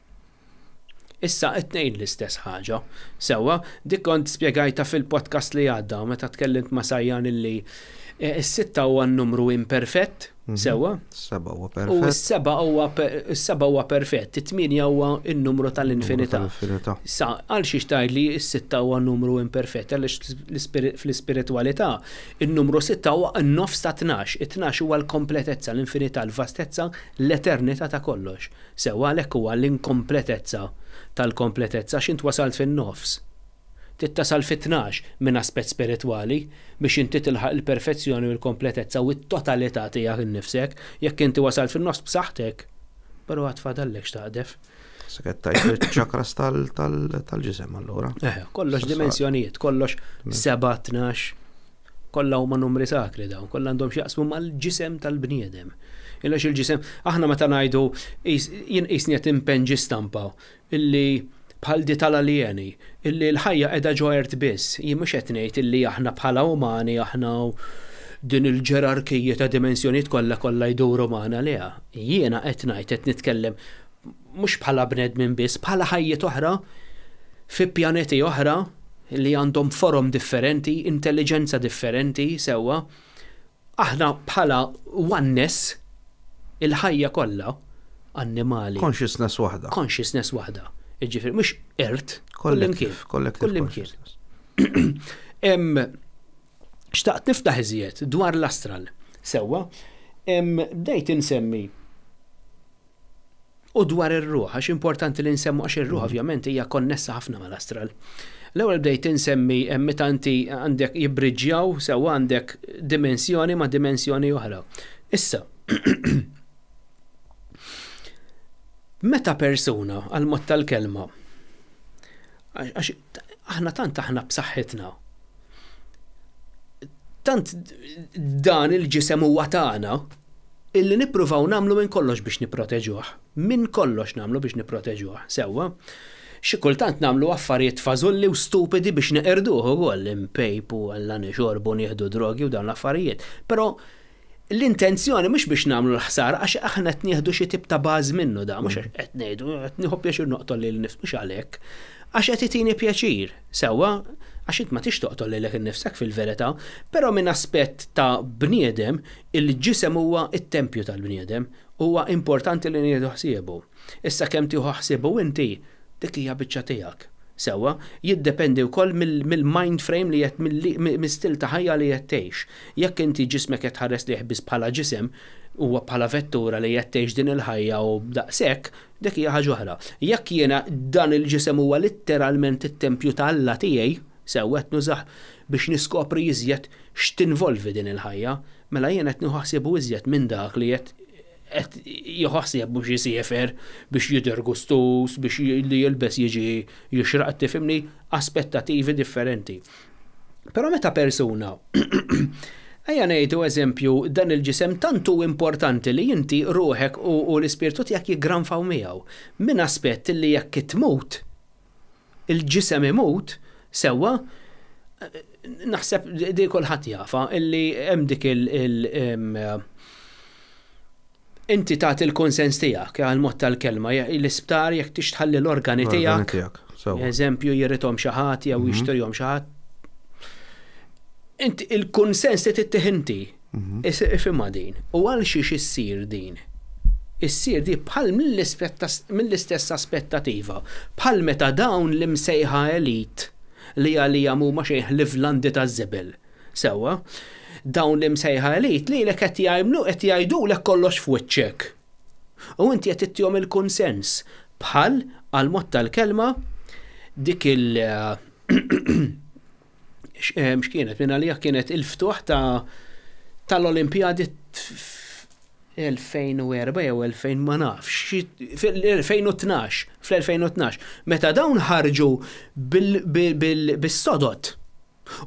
Issa it-tnejn l-istess ħaġa. Sewwa, dik kont spjegajta fil-podcast li għadda meta tkellimt ma' Sajjan illi is-sitta huwa n-numru imperfett, sewwa. Seba huwa U perfett. s-seba huwa perfett, it-tmienja huwa n-numru tal-infinità. Tal-infinità. Sa, għal xiex tgħid li s-sitta huwa numru imperfett, għaliex fl-ispiritwalità il-numru sitta huwa n-nofs ta' 12, it-12 huwa l-kompletezza, l-infinità, l-vastezza, l-eternità ta' kollox. Sewwa għalhekk huwa l-inkompletezza tal-kompletezza x'int wasalt fin-nofs. Tittasal fit-12 minn aspett spiritwali biex inti tilħaq il-perfezzjoni u l-kompletezza u t-totalità tiegħek innifsek, jekk inti wasalt fin-nofs b'saħħtek, però għad fadallek x'taqdef. Saket tajt ċakras tal-ġisem allura. Eh, kollox dimensjonijiet, kollox 7, 12, kollha huma numri sakri dawn, kollha għandhom x'jaqsmu mal-ġisem tal-bniedem. Illa il-ġisem, aħna meta ngħidu jien qisni qed impenġi stampa illi bħal di tal-aljeni, illi l-ħajja qiegħda ġo ert biss, jien mhux qed ngħid illi aħna bħala umani aħna din il-ġerarkija ta' dimensjonijiet kollha kollha jduru magħna le. Jiena qed ngħid qed nitkellem mhux bħala bnedmin biss, bħala ħajjiet oħra fi pjaneti oħra li għandhom forom differenti, intelligenza differenti, sewwa. Aħna bħala oneness il-ħajja kollha annimali. Consciousness waħda. Consciousness waħda. Jiġifieri mhux ert, kullimkien. Kullimkien. Xtaqt niftaħ iżjed dwar l-astral. Sewwa, bdejt insemmi u dwar ir-ruħ, għax importanti li nsemmu għax ir-ruħ ovvjament hija konnessa ħafna mal-astral. L-ewwel bdejt insemmi meta inti għandek jibbriġġjaw sewwa għandek dimensjoni ma' dimensjoni oħra. Issa, meta persuna għal mod tal-kelma, għax aħna tant aħna b'saħħitna, tant dan il-ġisem huwa tagħna illi nippruvaw nagħmlu minn kollox biex nipproteġuh. Minn kollox nagħmlu biex nipproteġuh. Sewwa. Xi kultant nagħmlu affarijiet fażulli u stupidi biex neqirduh ukoll, inpejpu, alla nixorbu, nieħdu drogi u dawn l-affarijiet. Però l-intenzjoni mhux biex nagħmlu l-ħsara għax aħna qed nieħdu xi tip ta' baż minnu da, mhux għax qed ngħidu qed nieħu pjaċir noqtol lili nnifsi, mhux għalhekk. Għax qed itini pjaċir, sewwa, għax int ma tix toqtol lilek innifsek fil-verità, però minn aspett ta' bniedem, il-ġisem huwa t-tempju tal-bniedem, huwa importanti li nieħdu ħsiebu. Issa kemm tieħu ħsiebu inti, dik hija biċċa tiegħek. Sewwa, jiddependi wkoll mill-mind frame li qed mill-istil ta' ħajja li qed tgħix. Jekk inti ġismek qed tħares lejh biss bħala ġisem, huwa bħala vettura li qed tgħix din il-ħajja u daqshekk, dik hija ħaġa oħra. Jekk jiena dan il-ġisem huwa litteralment it-tempju ta' Alla tiegħi, sewwa qed nużah biex niskopri iżjed x'tinvolvi din il-ħajja, mela jiena qed nieħu ħsiebu iżjed minn dak li qed qed jieħu ħsieb biex jisiefer, biex jidher gustuż, biex li jilbes jiġi jixraq, tifhimni, aspettativi differenti. Però meta persuna Ejja ngħidu eżempju dan il-ġisem tant hu importanti li inti ruħek u l-ispirtu tiegħek jiggranfaw miegħu. Minn aspett li jekk tmut, il-ġisem imut, sewwa, naħseb di kulħadd jafha illi hemm dik il- inti tagħti l-konsens tiegħek għal mod tal-kelma l-isptar jekk tix tħalli l-organi tiegħek. Eżempju jirithom xi ħadd jew jixtrihom xi ħadd. Inti il-kunsens li tittih inti. Ifhimha din. U għal xiex issir din? Issir di bħal mill-istess aspettativa, bħal meta dawn l-imsejħa elit li għalija mhuma xejn ħlief landi taż-żibel. Sewwa, dawn l-imsejħa elit lilek qed jgħimlu qed jgħidulek kollox f'wiċċek. U inti qed ittihom il-kunsens bħal għal mod tal-kelma dik il x'kienet minn għalija kienet il-ftuħ ta' tal-Olimpjadi 2004 jew 2000 ma nafx, fil-2012, fl-2012, meta dawn ħarġu bis-sodod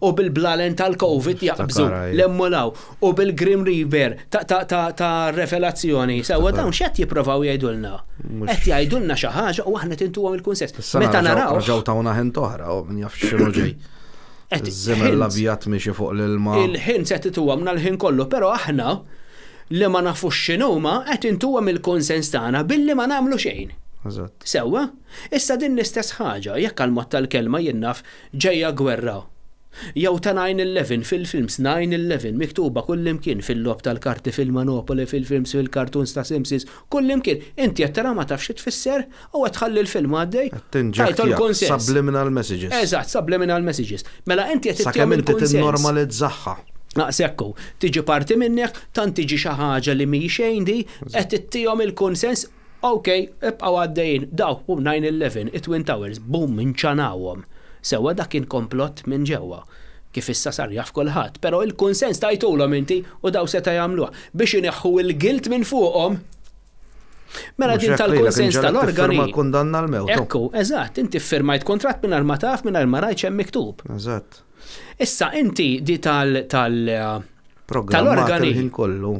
u bil-blalen tal-Covid jaqbżu l-emmolaw u bil-Grim Reaper ta' revelazzjoni. Sewwa dawn x'qed jipprovaw jgħidulna? Qed jgħidulna xi ħaġa u aħna tintuhom il-kunsens. Meta naraw. Ġew tawna ħin oħra u min jaf x'inhu ġej. Żemel l-abjad miexi fuq l-ilma. Il-ħin se tituhomna l-ħin kollu, però aħna li ma nafux x'inhuma qed intuhom il-kunsens tagħna billi ma nagħmlu xejn. Eżatt. Sewwa? Issa din l-istess ħaġa, jekk għall-mod tal-kelma jien naf ġejja gwerra. Jew ta' 9/11 fil-films 9/11 miktuba kullimkien fil-logħob tal-karti, fil-Monopoly, fil-films, fil-cartoons ta' Simpsons, kullimkien. Inti qed tara ma tafx xi tfisser u qed tħalli l-film għaddej. Qed tinġektja subliminal messages. Eżatt, subliminal messages. Mela inti qed Sakemm inti tinnormalizzahha. Daqshekk hu. Tiġi parti minnek, tant tiġi xi ħaġa li mhi xejn di, qed ittihom il-kunsens, ok, ibqgħu għaddejjin. Daw, boom, 9/11, it-Twin Towers, boom, inċanawhom. Sewwa dak kien komplott minn ġewwa. Kif issa sar jaf kulħadd. Però il-kunsens tajtulhom inti u daw seta' jagħmluha. Biex ineħħu l-guilt minn fuqhom. Mela din tal-kunsens tal-organi. Ma kundanna l-mewt. Ekku, eżatt, inti ffirmajt kuntratt mingħajr ma taf, mingħajr ma rajt x'hemm miktub. Eżatt. Issa inti di tal tal tal-organi. Il-ħin kollu.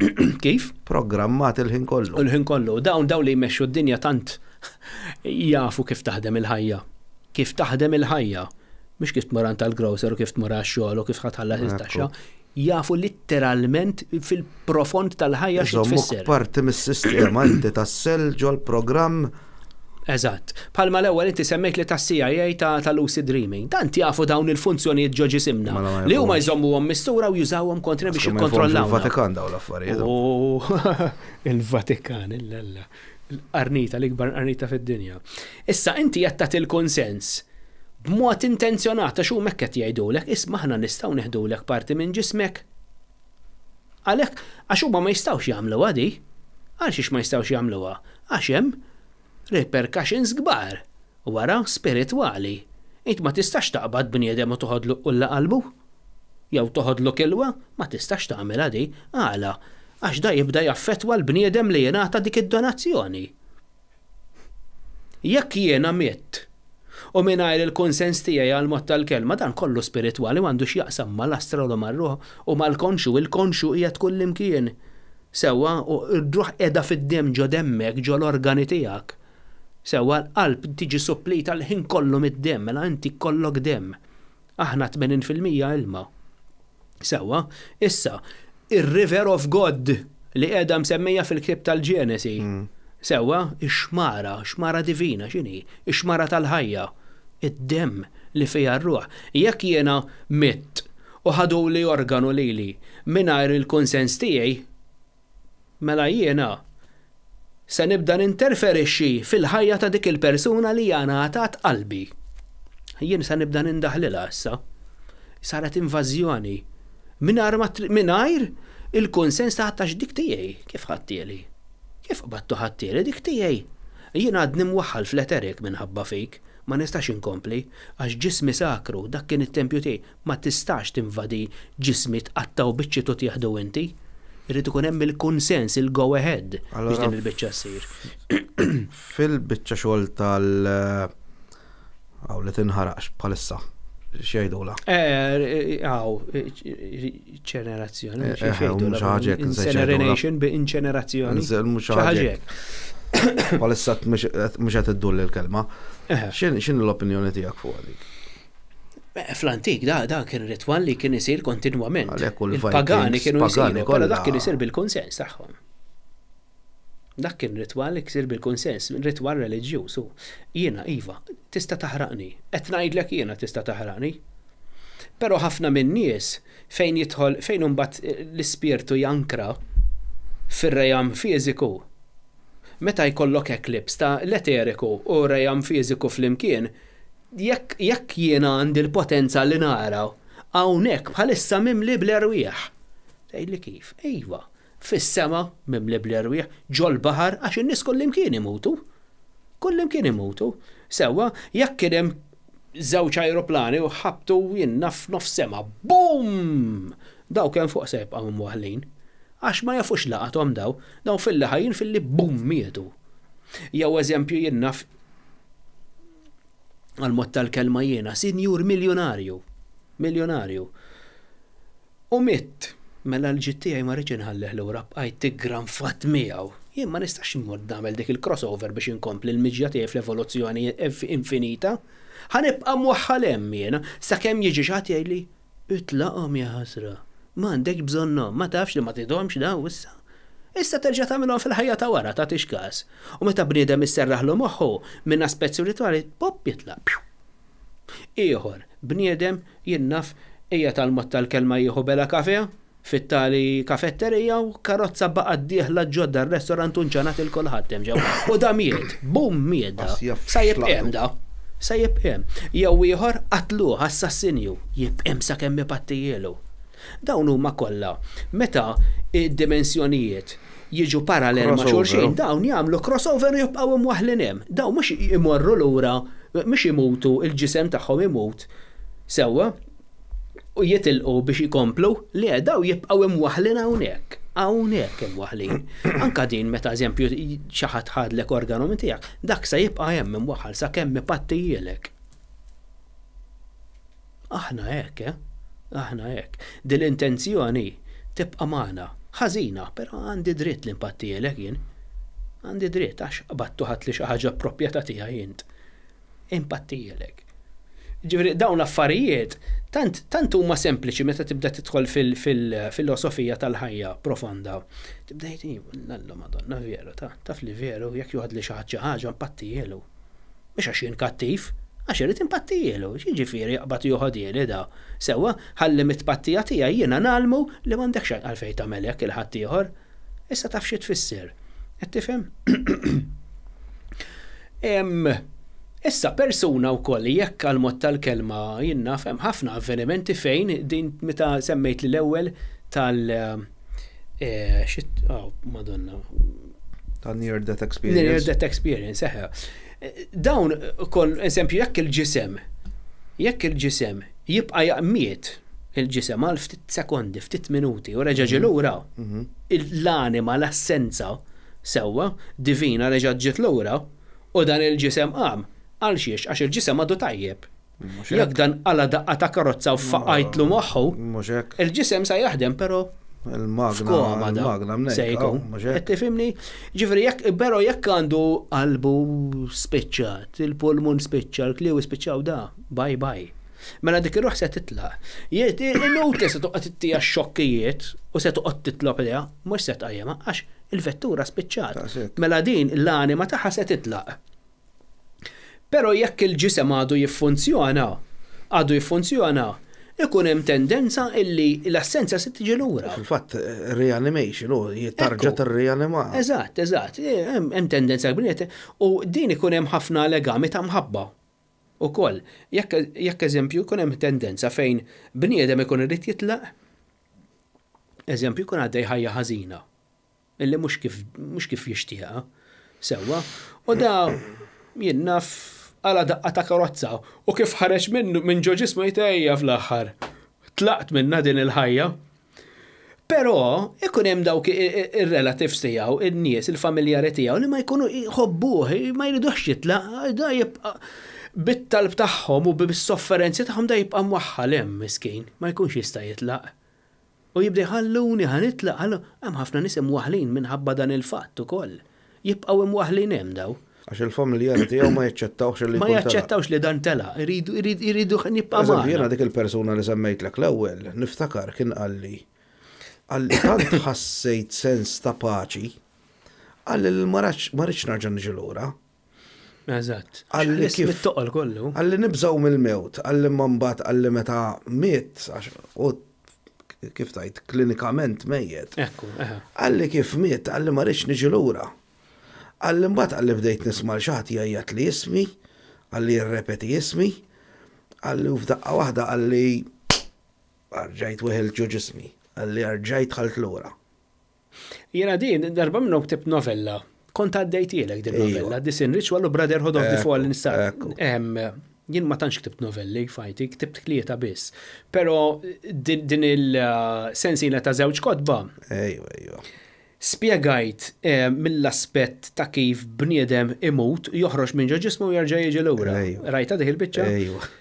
Kif? Programmat il-ħin kollu. Il-ħin kollu. Dawn dawn li jmexxu d-dinja tant jafu kif taħdem il-ħajja. Kif taħdem il-ħajja. Mhux kif tmur għand tal-grocer u kif tmur għax-xogħol u kif ħa tħallas it-taxxa. Jafu litteralment fil-profond tal-ħajja xi tfisser. Parti mis-sistema inti tassel ġol-programm. Eżatt. Bħalma l-ewwel inti semmejt li tas-CIA ta' lucid dreaming. Tant jafu dawn il-funzjonijiet ġo ġisimna mela li huma jżommuhom mistura u jużawhom kontra biex jikkontrollawna. Il-Vatikan dawn l-affarijiet. Oh, il-Vatikan, illella. Il-qarnita, l-ikbar qarnita fid-dinja. Issa inti qed tagħti l-kunsens b'mod intenzjonat għax huma hekk qed jgħidulek, isma' aħna nistgħu neħdulek parti minn ġismek. Għalhekk, għax huma ma jistgħux jagħmluha di. Għalxiex ma jistgħux jagħmluha? Għax hemm repercussions kbar wara spiritwali. Int ma tistax taqbad bniedem u toħodlu qulla qalbu. Jew toħodlu kilwa, ma tistax tagħmilha di. Għala? Għax da jibda jaffettwa l-bniedem li jingħata dik id-donazzjoni. Jekk jiena mitt u mingħajr il-kunsens tiegħi għall-mod tal-kelma, dan kollu spiritwali m'għandu x'jaqsam mal-astral u mar-ruħ u mal-konxju, il-konxju qiegħed kullimkien. Sewwa, u r-ruħ qiegħda fid-demm ġo demmek, ġo l-organi tiegħek. Sewwa, l-qalb tiġi supplita l-ħin kollu mid-demm, mela inti kollok demm. Aħna 80% ilma. Sewwa, issa, ir-River of God li qiegħda msemmija fil-ktieb tal-Ġenesi. Sewwa, ix-xmara, xmara divina, x'inhi? Ix-xmara tal-ħajja. Id-demm li fiha r-ruħ. Jekk jiena mitt u ħaduli organu lili mingħajr il-kunsens tiegħi, Mela jiena se nibda ninterferixxi fil-ħajja ta' dik il-persuna li hija ngħatat qalbi. Jien se nibda nindaħlilha issa. Saret invażjoni. Mingħajr ma mingħajr il-kunsens ta' ħadd għax dik tiegħi. Kif ħadtieli? Kif qbadtu ħadtieli dik tiegħi? Jien għadni mwaħħal fl-eterik minħabba fik. Ma nistax inkompli għax ġismi sakru, dak kien it-tempju tiegħi. Ma tistax tinvadi ġismi tqattgħu biċċiet u tieħdu inti. Irid ikun hemm il-kunsens, il-go ahead biex din il-biċċa ssir. Fil-biċċa xogħol tal hawn li tinħaraqx bħalissa, x'jgħidulha? Hawn, ċenerazzjoni, x'jgħidulha? Incineration bi inċenerazzjoni. Mhux xi ħaġa hekk. Bħalissa mhux qed iddur l-kelma. X'inhi l-opinjoni tiegħek fuq dik? Fl-antik da, da kien ritwal li kien isir kontinwament. Il-pagani kienu jsiru, però dak kien isir bil-kunsens tagħhom. Dak kien ritwal li kisir bil-kunsens, ritwal reliġjuż. Jiena iva, tista' taħraqni. Qed ngħidlek jiena tista' taħraqni. Però ħafna min-nies fejn jidħol fejn imbagħad l-ispirtu jankra fir-rejam fiżiku, meta jkollok eclipse ta' l-eteriku u r-rejam fiżiku flimkien, Jekk, jekk jiena għandi l-potenza li nara, hawnhekk bħalissa mimli bl-erwieħ. Tgħidli kif? Iva, fis-sema mimli bl-erwieħ, ġol-baħar, għax in-nies kullimkien imutu. Kullimkien imutu. Sewwa, jekk kien hemm żewġ ajruplani u ħabtu jien naf f'nofs sema, bum! Dawk hemm fuq se jibqgħu imwaħħlin. Għax ma jafux laqathom daw, daw filli ħajjin filli bum mietu. Jew eżempju jien naf għal-mod tal-kelma jiena, sinjur miljonarju, miljonarju. U mitt, mela l-ġid tiegħi ma rridx inħallih lura bqajt tiggranfat miegħu. Jien ma nistax immur nagħmel dik il-crossover biex inkompli l-miġja tiegħi fl-evoluzzjoni infinita. Ħa nibqa' mwaħħal hemm jiena sakemm jiġi xi ħadd jgħidli Itlaqhom jaħasra. M'għandekx bżonnhom, ma tafx li ma tridhomx daw issa. Issa terġa' tagħmilhom fil-ħajja ta' wara, tagħtix każ. U meta bniedem isserraħlu moħħu minn aspett spiritwali, pop jitlaq. Pju! Ieħor, bniedem, jien naf, qiegħed għall-mod tal-kelma jieħu bela kafè, fit-tali kafetterija u karozza baqgħet dieħla ġodda r-restaurant u nġanat il kulħadd hemm ġewwa. U da miet, bum miet da. Sa jibqa' hemm da. Sa jibqa' hemm. Jew ieħor qatluh, assassinju, jibqa' hemm sakemm ipattijielu. Dawn huma kollha meta d-dimensjonijiet jiġu parallel ma' xulxin, dawn jagħmlu crossover u jibqgħu imwaħħlin hemm. Dawn mhux imorru lura, mhux imutu, il-ġisem tagħhom imut. Sewwa? U jitilqu biex ikomplu, le, dawn jibqgħu imwaħħlin hawnhekk. Hawnhekk imwaħħlin. Anka din meta eżempju xi ħadd ħadlek organu minn tiegħek, dak se jibqa' hemm imwaħħal sakemm ipattijielek. Aħna hekk, eh? Aħna hekk. Din l-intenzjoni tibqa' magħna. Ħażina, però għandi dritt li npattijielek jien. Għandi dritt għax qbadtu ħadtli xi ħaġa proprjetà tiegħi int. Inpattijielek. Ġifieri dawn l-affarijiet tant tant huma sempliċi meta tibda tidħol fil-filosofija tal-ħajja profonda. Tibda jgħid, Alla Madonna veru, ta' taf li veru jekk joħodli xi ħadd xi ħaġa npattijielu. Mhux għax jien kattiv, għax irid inpattijielu. X'jiġifieri jaqbad u joħodhieli da? Sewwa, ħalli mit-tpattija tiegħi jiena ngħallmu li m'għandekx għalfejn tagħmel hekk il ħaddieħor. Issa taf xi tfisser. Qed tifhem? Issa persuna wkoll jekk għal mod tal-kelma jien naf hemm ħafna avvenimenti fejn din meta semmejt li l-ewwel tal eh, xit, oh, madonna. Ta' near death experience. Near death experience, eħe. Dawn kol eżempju jekk il-ġisem jekk il-ġisem jibqa' jaqmiet il-ġisem għal ftit sekondi, ftit minuti u reġa' ġie mhm. lura, mhm. l-anima, l-assenza sewwa divina reġa' ġiet lura u dan il-ġisem qam. Għal xiex? Għax il-ġisem għadu tajjeb. Jekk dan qala daqqa ta' karozza u faqajtlu moħħu, il-ġisem sa jaħdem però Il-magna, il-magna se jkun. Qed tifhimni? Ġifieri jekk però jekk għandu qalbu spiċċat, il-pulmun spiċċa, l-kliewi spiċċaw da, bye bye. Mela dik ir-ruħ se titlaq. Inutli se toqgħod ittija xokkijiet u se toqgħod titlob liha, mhux se tqajjemha għax il-vettura spiċċat. Mela din l-anima tagħha se titlaq. Però jekk il-ġisem għadu jiffunzjona, għadu jiffunzjona, ikun hemm tendenza illi l-assenza se tiġi lura. Fil-fatt, reanimation, u tarġa' tirrianima. Eżatt, eżatt, hemm tendenza kbira u din ikun hemm ħafna legami ta' mħabba. Ukoll, jekk jekk eżempju jkun hemm tendenza fejn bniedem ikun irid jitlaq, eżempju jkun għaddej ħajja ħażina, illi mhux kif mhux kif jixtieqha, sewwa, u da jien naf qala' daqqa ta' karozza u kif ħareġ minn minn ġo ġismu jgħid ejja fl-aħħar tlaqt minnha din il-ħajja. Però ikun hemm dawk ir-relatives tiegħu, in-nies, il-familjari tiegħu li ma jkunu jħobbuh, ma jridux jitlaq, da jibqa' bit-talb tagħhom u bis-sofferenzi tagħhom da jibqa' mwaħħal hemm miskin, ma jkunx jista' jitlaq. U jibda jħalluni ħa nitlaq, ħallu, hemm ħafna nies imwaħħlin minħabba dan il-fatt ukoll. Jibqgħu imwaħħlin hemm daw. Għax il-familjari tiegħu ma jaċċettawx li Ma jaċċettawx li dan telaq, iridu iridu jibqa' magħna. Jiena dik il-persuna li semmejtlek l-ewwel, niftakar kien qalli qalli tant ħassejt sens ta' paċi, qalli li ma rridx nerġa' niġi lura. Eżatt. Qalli kif. Mit-toqol kollu. Qalli nibżgħu mill-mewt, qalli imma mbagħad qalli meta miet, għax hu kif tgħid, klinikament mejjet. Ekku, eħe. Qalli kif miet, qalli ma rridx niġi lura. Qalli mbagħad qalli bdejt nisma' 'l xi ħadd jgħajjatli ismi, qalli jirrepeti ismi, qalli u f'daqqa waħda qalli rġajt weħilt ġo ġismi, qalli rġajt dħalt lura. Jiena din, darba minnhom ktibt novella, kont għaddejtielek din novella, This in Ritual u Brotherhood of the Fallen Star. Jien ma tantx ktibt novelli f'ħajti, ktibt tlieta biss. Però din il-sensiela ta' żewġ kotba. Ejwa, ejwa. Spjegajt mill-aspett ta' kif bniedem imut, joħroġ minn ġo ġismu u jerġa' jiġi lura. Rajtha dik il-biċċa? Ejwa.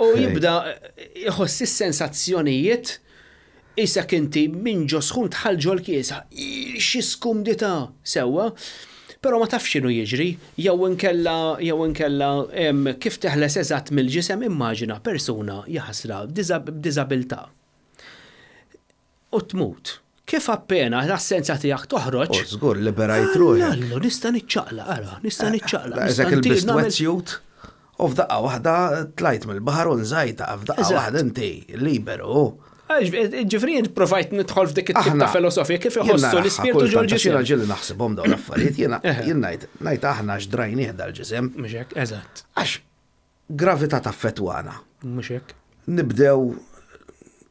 U jibda jħoss is-sensazzjonijiet qisek inti minn ġo sħun dħalt ġol-kiesaħ. Xi skumdità! Sewwa. Però ma tafx x'inhu jiġri, jew inkella jew inkella kif teħles eżatt mill-ġisem immaġina persuna jaħasra b'diżabilità. U tmut. Kif appena l-assenza tiegħek toħroġ. U żgur liberajt ruħek. Allu, nista' niċċaqlaq, ara, nista' niċċaqlaq. Daqshekk ilbist wetsuit u f'daqqa waħda tlajt mill-baħar u nżajt f'daqqa waħda inti liberu. Ġifri jien provajt nidħol f'dik it-tip ta' filosofija kif iħossu l-ispirtu ġol ġisem. Jiena ġieli naħsibhom dawn l-affarijiet, jiena jien ngħid ngħid aħna x'drajnih dal-ġisem. Mhux hekk, eżatt. Għax Gravità taffettwana. Mhux hekk. Nibdew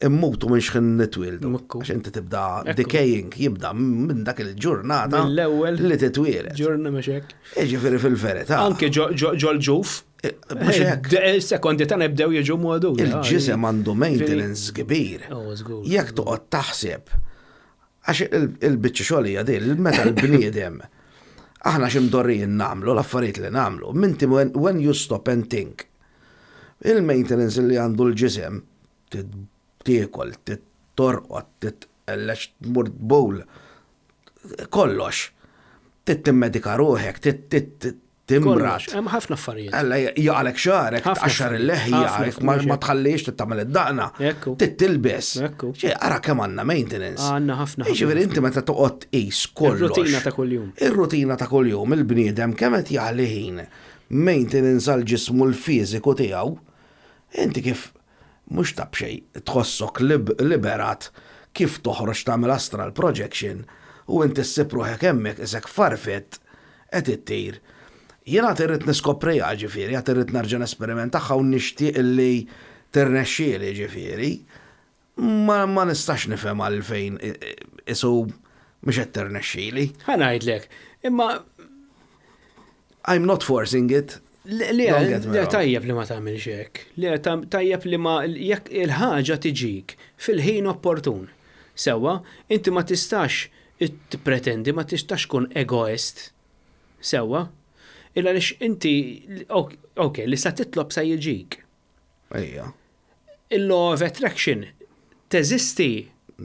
immutu minn xħin nitwieldu. Għax inti tibda decaying, jibda minn dak il-ġurnata. Mill-ewwel. Li titwieled. Ġurna mhux hekk. Jiġifieri fil-verità. Anke ġol-ġuf. Eh, mhux hekk. Sekondi ta' nibdew jiġu modu. Il-ġisem għandu maintenance kbir. Oh, Jekk toqgħod taħseb. Għax il-biċċa xogħol hija din, meta l-bniedem aħna x'imdorrijin nagħmlu l-affarijiet li nagħmlu, minti when you stop and think, il-maintenance li għandu l-ġisem, tiekol, torqod, titqellex, tmur bowl, kollox. Timmedika ruħek, timrad. Hemm ħafna affarijiet. Alla jaqalek xagħrek, tqaxxar il-leħja, ma tħallix tagħmel id-daqna. Tittilbes. Ġi, ara kemm għandna maintenance. Għandna ħafna. Jiġifieri inti meta toqgħod tqis kollox. Ir-rutina ta' kuljum. Ir-rutina ta' kuljum, il-bniedem kemm qed jaħli ħin maintenance għal ġismu l-fiżiku tiegħu, inti kif mhux ta' b'xejn tħossok liberat kif toħroġ tagħmel astral projection u inti ssib ruħek hemmhekk isek farfett qed ittir. Jiena irrid niskopriha ġifieri, għad irrid nerġa' nesperimentaha u nixtieq illi tirnexxieli ġifieri. Ma, ma nistax nifhem għalfejn isu mhux qed tirnexxieli. Ħa ngħidlek, imma I'm not forcing it. Le, tajjeb li ma tagħmilx hekk. Le, tajjeb li ma jekk il-ħaġa tiġik fil-ħin opportun. Sewwa, inti ma tistax tippretendi, ma tistax tkun egoist. Sewwa, illa għaliex inti, ok, li sa titlob sa jiġik. Ejja. Il-law of attraction teżisti.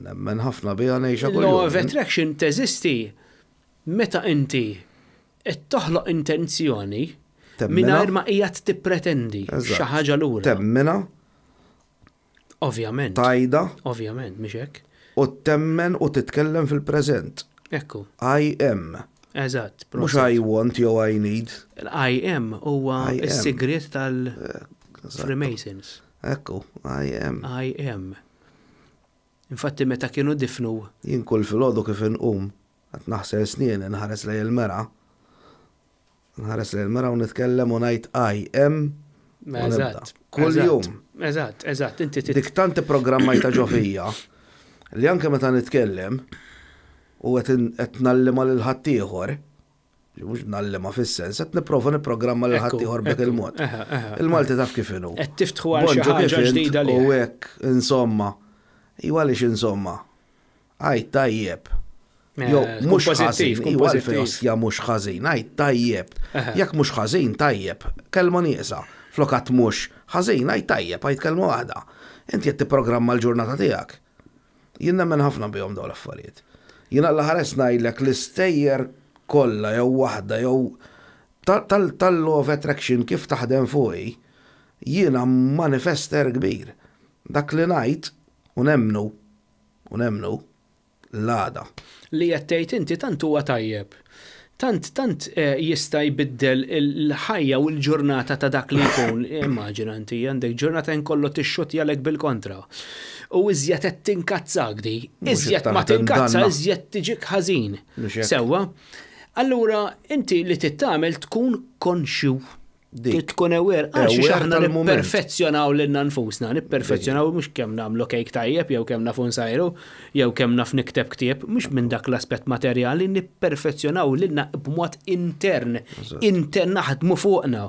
Nemmen ħafna biha ngħixha Law of attraction teżisti meta inti qed toħloq intenzjoni mingħajr ma qiegħed tippretendi xi ħaġa lura. Temmina. Ovvjament. Tajda. Ovvjament, mhix hekk. U temmen u titkellem fil-preżent. Ekku. I am. Eżatt. Mhux I want jew I need. I am huwa s-sigriet tal-Freemasons. Ekku, I am. I am. Infatti meta kienu difnu. Jien kull filgħodu kif inqum, qed naħsel snien nħares lejn il-mera. Nħares lejn il-mera u nitkellem u ngħid I am. Eżatt. Kull jum. Eżatt, eżatt. Inti Dik tant programmajta ġo fija li anke meta nitkellem u qed ngħallima lil ħaddieħor, li mhux ngħallima fis-sens, qed nipprova nipprogramma lil ħaddieħor b'dak il-mod. Il-Malti taf kif inhu. Qed tiftħu għal xi ħaġa ġdida li. U hekk, insomma. Iwa għaliex insomma. Għaj tajjeb. Jo, mhux ħażin, iwa għalfejn osja mhux ħażin, għaj tajjeb. Jekk mhux ħażin, tajjeb. Kelma nieqsa. Flokat mhux ħażin, għaj tajjeb, għajt kelma waħda. Inti qed tipprogramma l-ġurnata tiegħek. Jien nemmen ħafna bihom dawn l-affarijiet. Jien alla ħares ngħidlek l-istejjer kollha jew waħda jew tal-law of attraction kif taħdem fuqi, jiena manifester kbir. Dak li ngħid u nemmnu u nemmnu l-għada. Li qed tgħid inti tant huwa tajjeb. Tant tant jista' jbiddel il-ħajja u l-ġurnata ta' dak li jkun. Immaġina inti għandek ġurnata kollu tixxutjalek bil-kontra. U iżjed qed tinkazzak di, iżjed ma tinkazza, iżjed tiġik ħażin. Sewwa. Allura inti li tittamel tkun konxju. Tkun aware, għax aħna nipperfezzjonaw lilna nfusna, nipperfezzjonaw mhux kemm nagħmlu kejk tajjeb jew kemm nafu nsajru, jew kemm naf nikteb ktieb, mhux minn dak l-aspett materjali, nipperfezzjonaw lilna b'mod intern, intern naħdmu fuqna.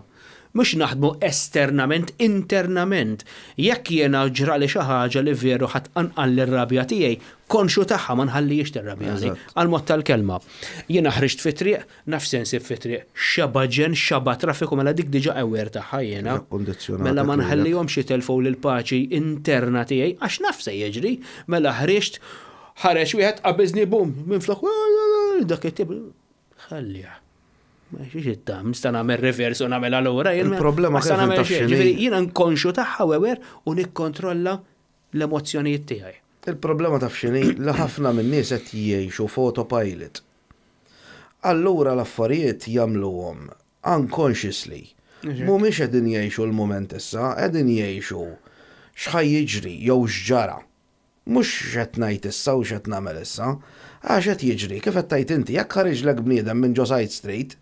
Mhux naħdmu esternament, internament. Jekk jiena ġrali xi ħaġa li veru ħadd anqal l-rabja tiegħi, konxu tagħha ma nħallihiex tirrabjani. Għal mod tal-kelma. Jiena ħriġt fi triq, naf sensi fi triq, xaba ġen, xaba traffiku, mela dik diġà aware tagħha jiena. Mela ma nħallihomx jitelfu l-paċi interna tiegħi għax naf se jiġri, mela ħriġt, ħareġ wieħed qabiżni bum, minn flok dak it-tip. Ħallih. Ma xiex it-tam, nista' nagħmel reverse u nagħmel allura. Il-problema kif nagħmel xejn. Ġifieri jiena nkonxu tagħha aware u nikkontrolla l-emozzjonijiet tiegħi. Il-problema taf x'inhi li ħafna min-nies qed jgħixu f'autopilot. Allura l-affarijiet jagħmluhom unconsciously. Mhumiex qegħdin jgħixu l-mument issa, qegħdin jgħixu x'ħa jiġri jew x'ġara. Mhux x'qed ngħid issa u x'qed nagħmel issa. Għax qed jiġri, kif qed tgħid inti, jekk ħariġlek bniedem minn ġo side street,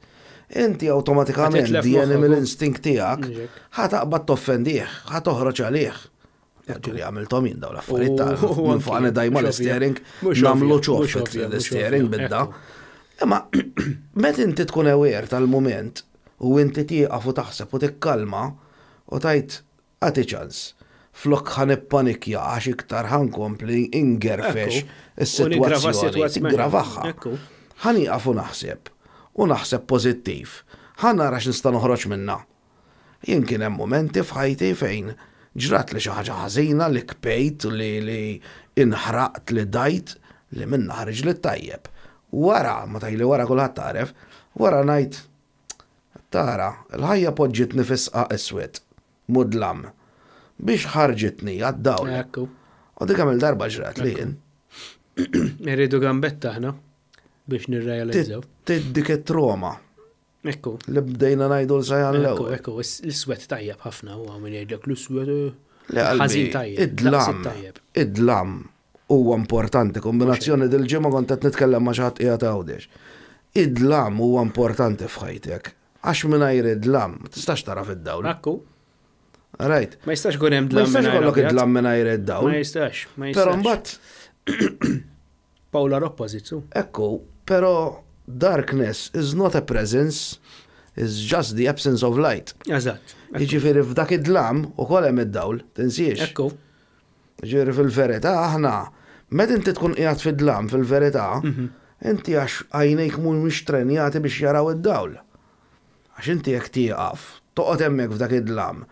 inti awtomatikament the animal instinct tiegħek ħa taqbad toffendih, ħa toħroġ għalih. Ġieli għamilthom jien dawn l-affarijiet ta' minn fuq għana dajma l-steering, nagħmlu ċoff l-steering bidda. Imma meta inti tkun aware tal-mument u inti tieqaf u taħseb u tikkalma u tajt għati ċans. Flok ħa nippanikja għax iktar ħa nkompli ingerfex is-sitwazzjoni, tiggravaha. Ħa nieqaf u naħseb, u naħseb pożittiv. Ħa nara x'nista' noħroġ minnha. Jien kien hemm mumenti f'ħajti fejn ġratli xi ħaġa ħażina li kbejt, li li inħraqt, li dajt, li minnha ħriġli t-tajjeb. Wara, ma tgħidli wara kulħadd għaref, wara ngħid, tara, il-ħajja poġġietni fi sqaq iswed. Mudlam. Biex ħarġitni għad-dawl. Ekku. U dik kemm il-darba ġrat li jien. Irridu gambetta aħna biex nirrealizzaw. Dik it-trauma. Ekku. Li bdejna ngħidu l-sajan l-ewwel. Ekku, ekku, l-iswed tajjeb ħafna u min jgħidlek l-iswed. Eh, ħażin tajjeb. Id-dlam. Id-dlam huwa importanti. Kombinazzjoni dil-ġimgħa kont qed nitkellem ma' xi ħadd qiegħed Għawdex. Id-dlam huwa importanti f'ħajtek. Għax mingħajr id-dlam, ma tistax tara fid-dawl. Ekku. Right. Ma jistax ikun hemm dlam. Ma jistax ikollok id-dlam mingħajr id-dawl. Ma jistax, ma jistax. Però mbagħad Polar opposites. Ekku, però darkness is not a presence, is just the absence of light. Eżatt. Jiġifieri f'dak id-dlam ukoll hemm id-dawl, tinsiex. Ekku. Ġifieri fil-verità aħna, meta inti tkun qiegħed fid-dlam fil-verità, inti għax għajnejk mhumiex trenjati biex jaraw id-dawl. Għax inti jekk tieqaf, toqgħod hemmhekk f'dak id-dlam,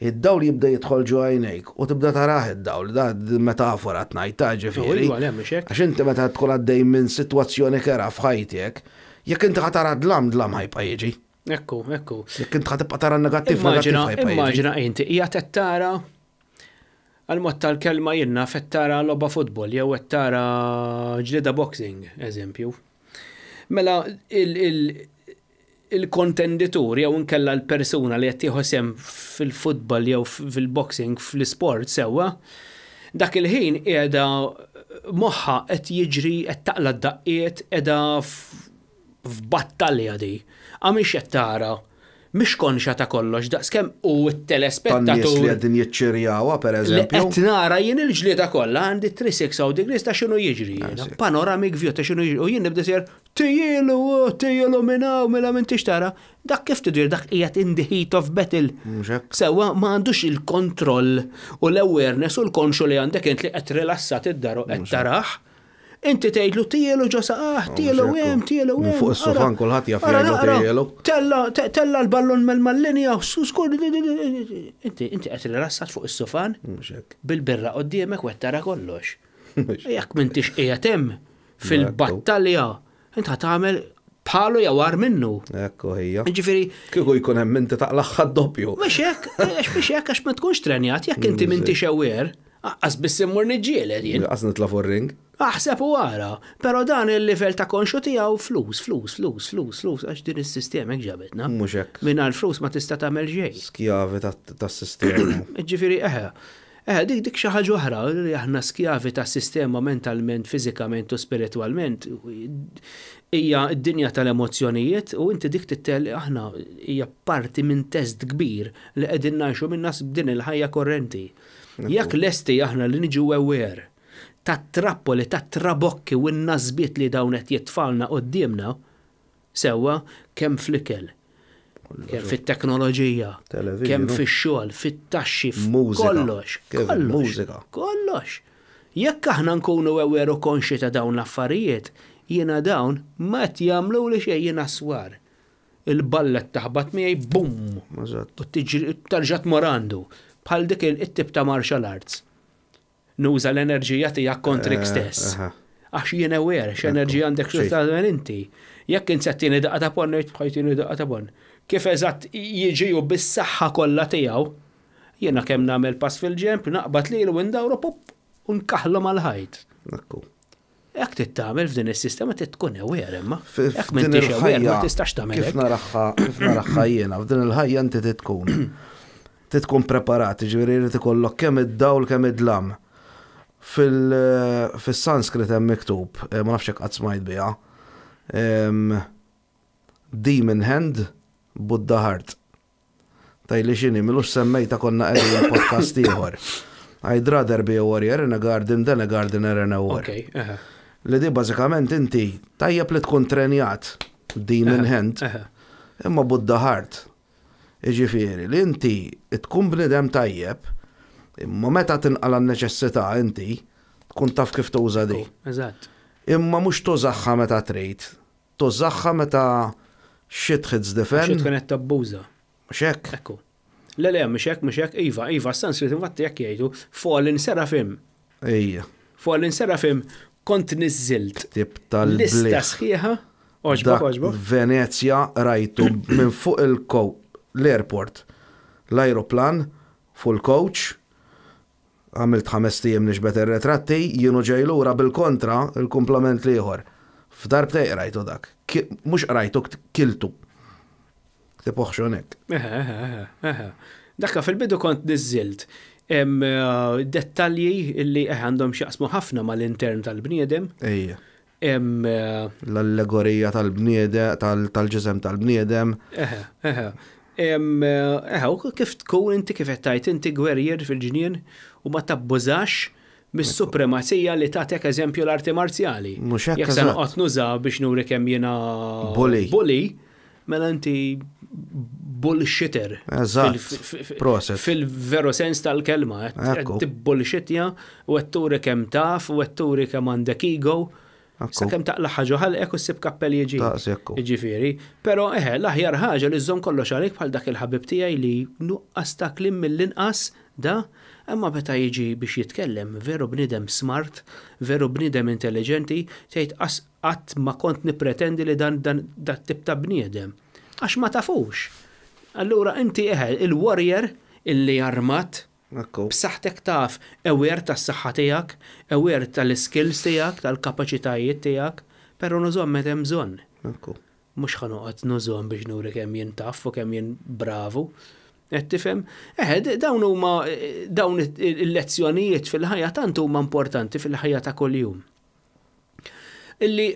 id-dawl jibda jidħol ġo għajnejk u tibda tarah id-dawl, da metafora qed ngħid ta' ġifieri. Għax inti meta tkun għaddej minn sitwazzjoni kerha f'ħajtek, jekk inti ħa tara dlam, dlam ħa jibqa' jiġi. Ekku, ekku. Jekk inti ħa tibqa' tara n-negattiv, negattiv ħa jibqa' jiġi. Immaġina inti qiegħed qed tara Għall-mod tal-kelma jien naf qed tara logħba futbol jew qed tara ġlieda boxing, eżempju. Mela il-kontenditur jew inkella l-persuna li qed tieħu sehem fil-futbol jew fil-boxing fl-isport sewwa, dak il-ħin qiegħda moħħha qed jiġri qed taqla' d-daqqiet qiegħda f'battalja di. Għax mhix qed tara Mhix konxja ta' kollox daqskemm hu t-telespettatur. Tan-nies li qegħdin jiċċirjawha pereżempju. Li qed nara jien il-ġlieda kollha għandi 360 degrees ta' x'inhu jiġri jiena. Panoramic view ta' x'inhu jiġri u jien nibda sejjer tijielu, tijielu minn hawn mela m'intix tara. Dak kif tidher dak qiegħed in the heat of battle. Mhux hekk. Sewwa ma għandux il-kontroll u l-awareness u l-konxju li għandek int li qed rilassat id-dar u qed tarah. Inti tgħidlu tielu ġo saqah, tielu hemm, tielu hemm. Minn fuq is-sufan kulħadd jaf jgħidlu tielu. Tella, tella l-ballon mal-linja, skur. Inti inti qed rilassat fuq is-sufan. Bil-birra quddiemek u qed tara kollox. Jekk m'intix qiegħed hemm fil-battalja, int ħa tagħmel bħalu jew agħar minnu. Ekku hija. Ġifieri. Kieku jkun hemm inti taqlaħħa doppju. Mhux hekk, għax mhux hekk għax ma tkunx trenjat, jekk inti m'intix aware, aqqas biss immur niġġieled jien. Aqqas nitla' fuq ring. Aħseb u ara, però dan il-livell ta' konxju tiegħu flus, flus, flus, flus, flus, għax din is-sistema hekk ġabitna. Mhux hekk. Mingħajr flus ma tista' tagħmel xejn. Skjavi tas-sistema. Ġifieri eħe, Eħe, dik dik xi ħaġa oħra, li aħna skjavi tas-sistema mentalment, fiżikament u spiritwalment, hija d-dinja tal-emozzjonijiet u inti dik tittel aħna hija parti minn test kbir li qegħdin ngħixu minna din il-ħajja korrenti. Jekk lesti aħna li niġu aware tat-trappoli, tat-trabokki u n-nasbiet li dawn qed jitfgħulna quddiemna, Sewwa, kemm fl-ikel, kemm fit-teknoloġija, kemm fix-xogħol, fit-taxxi, f'kollox. Kollox. Kollox. Jekk aħna nkunu aware u konxji ta' dawn l-affarijiet, jiena dawn ma qed jagħmluli xejn jiena swar. Il-ballet taħbat miegħi bum! U tiġri terġa' tmur għandu. Bħal dik it-tip ta' martial arts. Nuża l-enerġija tiegħek kontrik eh, stess. Għax jien aware, x'enerġija għandek xi tagħmel inti. Jekk int se tieni daqqa ta' pon, ngħid bħajtini daqqa ta' pon. Kif eżatt jiġi u bis-saħħa kollha tiegħu, jiena kemm nagħmel pass fil-ġemp, naqbad lilu u ndawru pop u nkaħlu mal-ħajt. Ekku. Hekk trid tagħmel f'din is-sistema trid tkun aware imma. Jekk m'intix aware ma tistax tagħmel. Kif naraħħa, kif naraħħa jiena, f'din il-ħajja inti trid tkun. Trid tkun preparat, jiġifieri jrid ikollok kemm id-dawl kemm id-dlam. Fis-Sanskrit hemm miktub, eh, ma nafx hekk qatt smajt biha. Demon hand, Buddha heart. Tgħidli x'inhi, m'ilux semmejtha konna qegħdin podcast ieħor. I'd rather be a warrior in a garden than a gardener in a war. Okay, uh Li di bażikament inti tajjeb li tkun trenjat demon hand, imma Buddha heart. Iġifieri li inti tkun bnidem tajjeb, Imma meta tinqala' n-neċessità inti tkun taf kif tuża di. Eżatt. Imma mhux tużaha meta trid, tużaha meta shit hits the fan. Xi tkun qed tabbuża. Mhux hekk? Ekku. Le, le, mhux hekk, mhux hekk, iva, iva, s-Sanskrit infatti hekk jgħidu, fallen seraphim. Ejja. Fallen seraphim kont niżżilt. Tip tal-bliħ. Lista sħiħa. Oġbok, oġbok. Venezja rajtu minn fuq l-airport, l-aeroplan, fuq il-coach, għamilt ħamest ijiem niġbed ir-retratti, jien u ġej lura bil-kontra il-kumplament l-ieħor. F'darbtejn qrajtu dak. Mhux qrajtu, kiltu. Ktieb oħxon hekk. Eħe, eħe, eħe, eħe. Dakka fil-bidu kont niżżilt dettalji li eħe għandhom x'jaqsmu ħafna mal-intern tal-bniedem. Ejja. L-allegorija tal-bniedem, tal-ġisem tal-bniedem. Eħe, eħe. Eħe, u kif tkun inti kif qed tgħid inti gwerrier fil-ġnien u ma tabbużax mis-supremazija li tagħtek eżempju l-arti marzjali. Mhux hekk. Jekk se noqgħod nuża biex nuri kemm jiena bully. Bully, mela inti bullshitter. Eżatt. Proset. Fil-veru sens tal-kelma, qed tibbullshitja u qed turi kemm taf u qed turi kemm għandek ego. Sakemm taqla' ħaġa ħalqek u ssib kappell jiġi. Jiġifieri. Però eħe, l-aħjar ħaġa li żżomm kollox għalik bħal dak il-ħabib tiegħi li nuqqas ta' kliem mill-inqas da, imma meta jiġi biex jitkellem, veru bniedem smart, veru bniedem intelliġenti, tgħid qas qatt ma kont nippretendi li dan dan dat-tip ta' bniedem. Għax ma tafux. Allura inti eħe, il-warrior illi armat, Ekku. B'saħħtek taf, aware tas-saħħa tiegħek, aware tal-iskills tiegħek, tal-kapaċitajiet tiegħek, però nużhom meta hemm bżonn. Ekku. Mhux ħa noqgħod nużhom biex nuri kemm jien taf u kemm jien bravu. Qed tifhem? Eħe, dawn huma dawn il-lezzjonijiet fil-ħajja tant huma importanti fil-ħajja ta' kuljum. Illi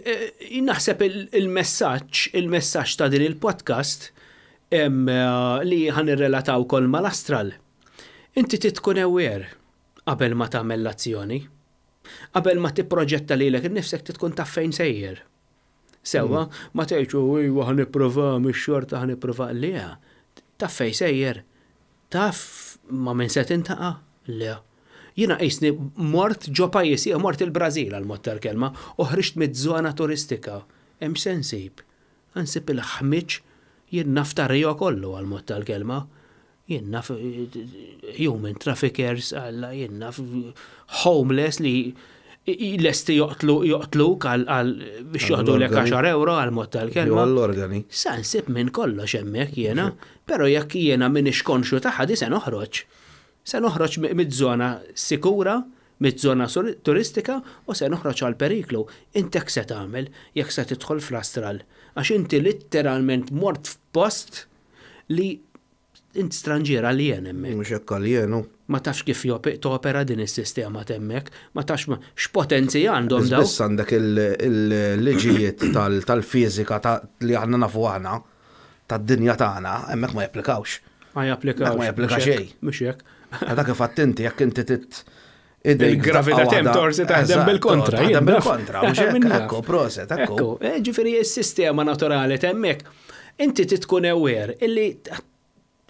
naħseb il-messaġġ, il-messaġġ ta' din il-podcast li ħa nirrelataw ukoll mal-astral. Inti trid tkun aware qabel ma tagħmel l-azzjoni. Qabel ma tipproġetta lilek innifsek trid tkun taf fejn sejjer. Sewwa, ma tgħidx oh ejwa ħa nipprova mix-xorta ħa nipprova. Le, taf fejn sejjer. Taf ma' min se tintaqa'? Le. Jiena qisni mort ġo pajjiż ieħor, mort il-Brażil għall-mod tal-kelma, u ħriġt miż-żona turistika. Hemm x'se nsib? Ħa nsib il-ħmieġ, jien naf ta' Rio kollu għall-mod tal-kelma. Jien naf human traffickers, Alla, jien naf homeless li lesti joqtlu joqtluk għal biex joħdulek 10 euro għal mod tal-kelma. Għall-organi. Sa nsib minn kollox hemmhekk jiena, però jekk jiena m'iniex konxju tagħha di se noħroġ. Se noħroġ miż-żona sikura, miż-żona turistika u se noħroġ għall-periklu. Int hekk se tagħmel jekk se tidħol fl-astral. Għax inti litteralment mort f'post li int stranġier alien hemmhekk. Mhux hekk alien hu. Ma tafx kif topera din is-sistema t'hemmhekk, ma tafx x'potenzi għandhom dawn. Biss għandek il-liġijiet tal-fiżika li aħna nafu aħna, tad-dinja tagħna, hemmhekk ma japplikawx. Ma japplikawx. Ma japplika xejn. Mhux hekk. Dak kif għedt inti, jekk inti tit Il-gravità tem torsi taħdem bil-kontra. Taħdem bil-kontra, mhux hekk, ekku, proset, ekku. Eh, ġifieri s-sistema naturali t'hemmhekk. Inti tkun aware illi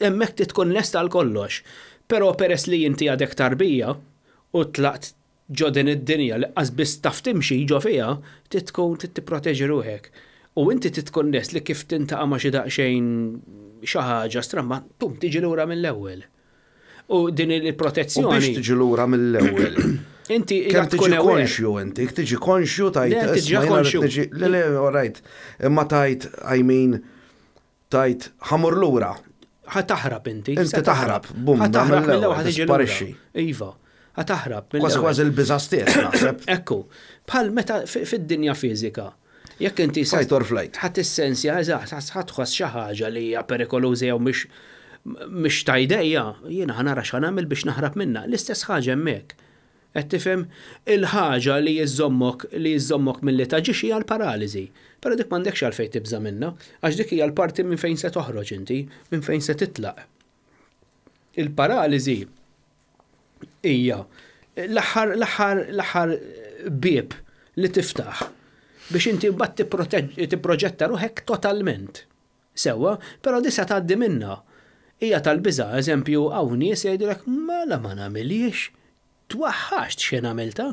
hemmhekk tkun lest għal kollox. Però peress li inti għadek tarbija u tlaqt ġo din id-dinja li qas biss taf timxi ġo fiha, tkun tipproteġi ruħek. U inti tkun lest li kif tintaqa' ma' xi daqsxejn xi ħaġa stramba, tum tiġi lura mill-ewwel. U din il-protezzjoni. U biex tiġi lura mill-ewwel. Inti kemm tiġi konxju inti, tiġi konxju tajt. Tiġi konxju. Le, le, all right. Imma tajt, I mean, tajt ħamur lura. Ħa taħrab inti. Inti taħrab, bum, ħa taħrab mill-ewwel ħa tiġi lura. Iva, ħa taħrab. Kważi kważi il-biża' stess, naħseb. Ekku, bħal meta fid-dinja fiżika. Jekk inti Fight or flight. Ħa tissensja, eżatt, ħa tħoss xi ħaġa li hija perikoluża jew mhix mhix ta' idejja, jiena ħa nara x'ħa nagħmel biex naħrab minnha. L-istess ħaġa hemmhekk. Qed tifhem? Il-ħaġa li żżommok li żżommok milli taġixxi hija l-paraliżi. Però dik m'għandekx għalfejn tibża' minnha, għax dik hija l-parti minn fejn se toħroġ inti, minn fejn se titlaq. Il-paraliżi hija l-aħħar l-aħħar l-aħħar bieb li tiftaħ biex inti mbagħad tipproġetta ruħek totalment. Sewwa, però di se tgħaddi minnha. Hija tal-biża', eżempju, hawn nies jgħidulek mela ma nagħmilhiex, twaħħaxt x'ħin għamiltha,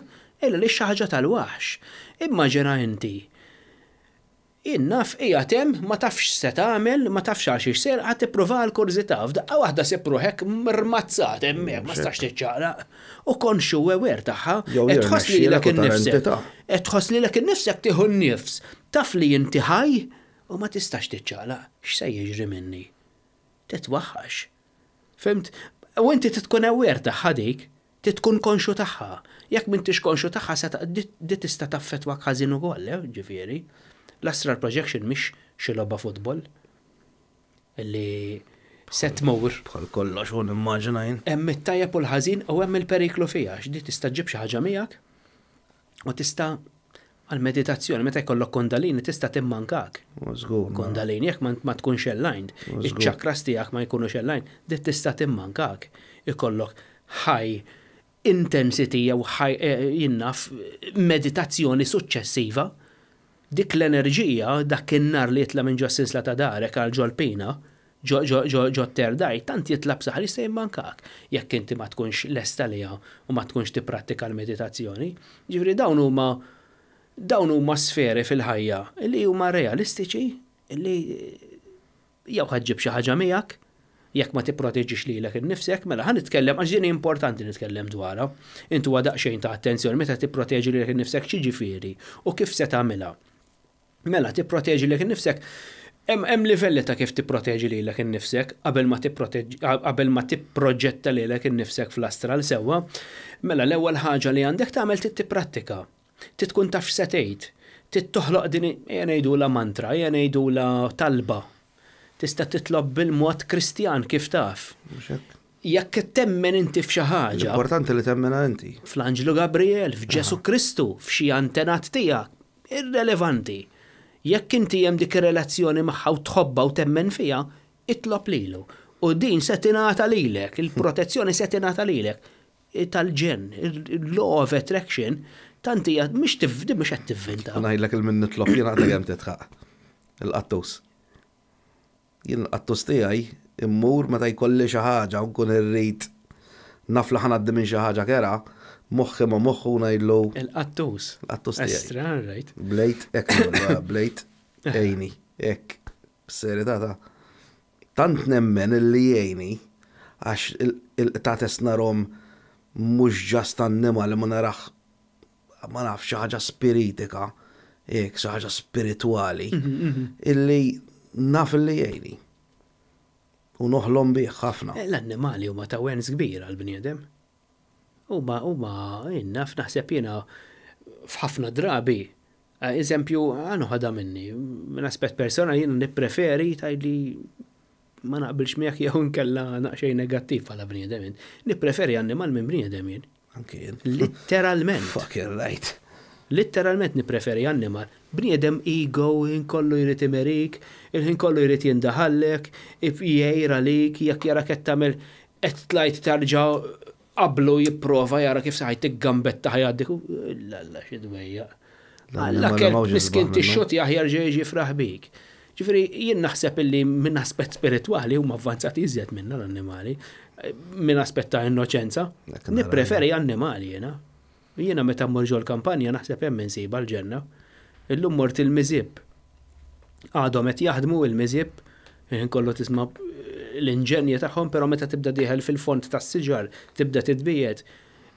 illa li xi ħaġa tal-waħx. Immaġina inti, jien naf qiegħed hemm, ma tafx x'se tagħmel, ma tafx għal xiex sejjer, ħa tipprova għall-kurżità, f'daqqa waħda sib ruħek rmazzat hemmhekk, ma tistax tiċċaqlaq. U konxju u aware tagħha, qed tħoss lilek innifsek. Qed tħoss lilek innifsek tieħu n-nifs, taf li inti ħaj u ma tistax tiċċaqlaq. X'se jiġri minni? Titwaħħax. Fhimt? U inti trid tkun aware tagħha dik, trid tkun konxju tagħha. Jekk m'intix konxju tagħha se di tista' taffettwak ħażin ukoll, eh, ġifieri. L-astral projection mhix xi logħba futbol li se tmur. Bħal kollox u nimmaġina jien. Hemm it-tajjeb u l-ħażin u hemm il-periklu fiha, għax di tista' ġġib xi ħaġa miegħek U tista' għal-meditazzjoni, meta jkollok kundalini tista' timmankak. Żgur. Kundalini jekk ma tkunx aligned, iċ-chakras tiegħek ma jkunux aligned, dit tista' timmankak. Ikollok high intensity jew high eh, jinnaf meditazzjoni suċċessiva. Dik l-enerġija, dak in-nar li jitla' minn ġos-sinsla ta' darek għal ġol-pina, ġo ġo ġo ġot-third eye, tant jitla' b'saħħa li jista' jimmankak jekk inti ma tkunx lest għaliha u ma tkunx tipprattika l-meditazzjoni. Jiġifieri dawn huma dawn huma sferi fil-ħajja li huma realistiċi li jew ħa ġġib xi ħaġa miegħek, jekk ma tipproteġix lilek innifsek, mela ħa nitkellem għax din importanti nitkellem dwarha. Intu daqsxejn ta' attenzjoni meta tipproteġi lilek innifsek x'jiġifieri u kif se tagħmilha. Mela tipproteġi lilek innifsek Hemm livelli ta' kif tipproteġi lilek innifsek qabel ma tipproteġi qabel ma tipproġetta lilek innifsek fl-astral sewwa. Mela l-ewwel ħaġa li għandek tagħmel trid tipprattika. Trid tkun taf x'se tgħid. Trid toħloq din, ejja ngħidulha mantra, ejja ngħidulha talba. Tista' titlob bil-mod Kristjan kif taf. Mhux hekk? Jekk temmen inti f'xi ħaġa. L-importanti li temmenha inti. Fl-Anġlu Gabriel, f'Ġesù Kristu, f'xi antenat tiegħek, irrelevanti. Jekk inti hemm dik ir-relazzjoni magħha u tħobbha u temmen fiha, itlob lilu. U din se tingħata lilek, il-protezzjoni se tingħata lilek. Tal-ġenn, il-law of attraction, tant hija mhix din mhux qed tivvinta. U ngħidlek il min nitlob jien għadha kemm tidħaq. Il-qattus. Jien il-qattus tiegħi immur meta jkolli xi ħaġa u nkun irrid naf li ħa ngħaddi minn xi ħaġa kerha, moħħi ma' moħħu u ngħidlu. Il-qattus. Il-qattus tiegħi. Estra, right. Blejt hekk nagħmlu, blejt għejni, hekk. Bis-serjetà ta' Tant nemmen illi jgħinni għax il-qtates narhom mhux just annimal imma narah ma nafx xi ħaġa spiritika, hekk xi ħaġa spiritwali illi naf illi jgħinni. U noħlom bih ħafna. L-annimali huma ta' wens kbir għall-bniedem. Huma huma jien naf naħseb jiena f'ħafna drabi Eżempju, ħa noħodha minni, minn aspett personali jiena nippreferi tgħidli ma naqbilx miegħek jew inkella naqxejn negattiv bħala bniedem jien. Nippreferi annimal minn bniedem jien. Anki jien. Litteralment. Fucking right. Litteralment nippreferi annimal. Bniedem ego, il-ħin kollu jrid imerik, il-ħin kollu jrid jindaħallek, jgħir għalik, jekk jarak qed tagħmel qed tlajt tarġa' Qablu jipprova jara kif se ħajtik gambetta ħa jgħaddik u Alla xi dwejjaq. Alla kelb miskin tixxutjah jerġa' jiġi jifraħ bik. Ġifieri jien naħseb illi minn aspett spiritwali huma avvanzati iżjed minna l-annimali, minn aspett ta' innoċenza. Nippreferi annimali jiena. Jiena meta mmur ġol-kampanja naħseb hemm insibha l-ġenna. Illum mort il-Miżieb. Għadhom qed jaħdmu il-Miżieb, il-ħin kollu tisma' l-inġenji tagħhom, però meta tibda dieħel fil-fond tas-siġar, tibda titbiegħed,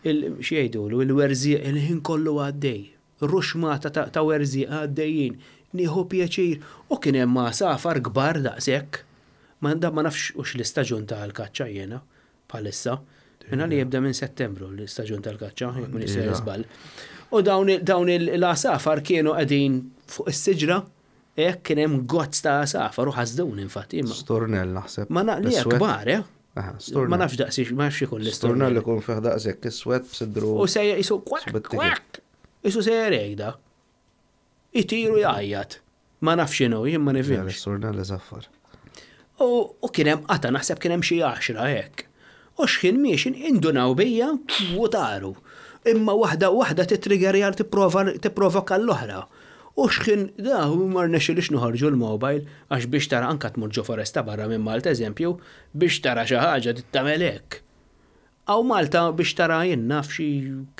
xi jgħidulu, il-werżieq il-ħin kollu għaddej. Ruxmata ta' werżieq għaddejjin. Nieħu pjaċir. U kien hemm għasafar kbar daqshekk. Ma nafx hux l-istaġun tal-kaċċa jiena. bħalissa. Minna li jibda minn Settembru l-istaġun tal-kaċċa, jekk minn sejjer żball. U dawn l-għasafar kienu qegħdin fuq is-siġra, hekk kien hemm gozz ta' għasafar u ħasduni infatti. Stornell naħseb. Ma naqli kbar, eh? Ma nafx daqsi, ma nafx ikun l-istornell. Stornell ikun fih daqshekk iswed b'sidru. U sejjer isu kwak, kwak. Isu sejjer hekk Itir u jgħajjat. Ma nafx x'inhu, jien ma nifhimx. L-istornell iżaffar. U kien hemm qata' naħseb kien hemm xi għaxra hekk. U x'ħin miexin indunaw bija u taru. Imma waħda waħda titriggerja tipprova tipprovoka l-oħra. U x'ħin da ma rnexxilix noħorġu l-mobile għax biex tara anka tmur ġo foresta barra minn Malta eżempju, biex tara xi ħaġa trid tagħmel hekk. Hawn Malta biex tara jien naf xi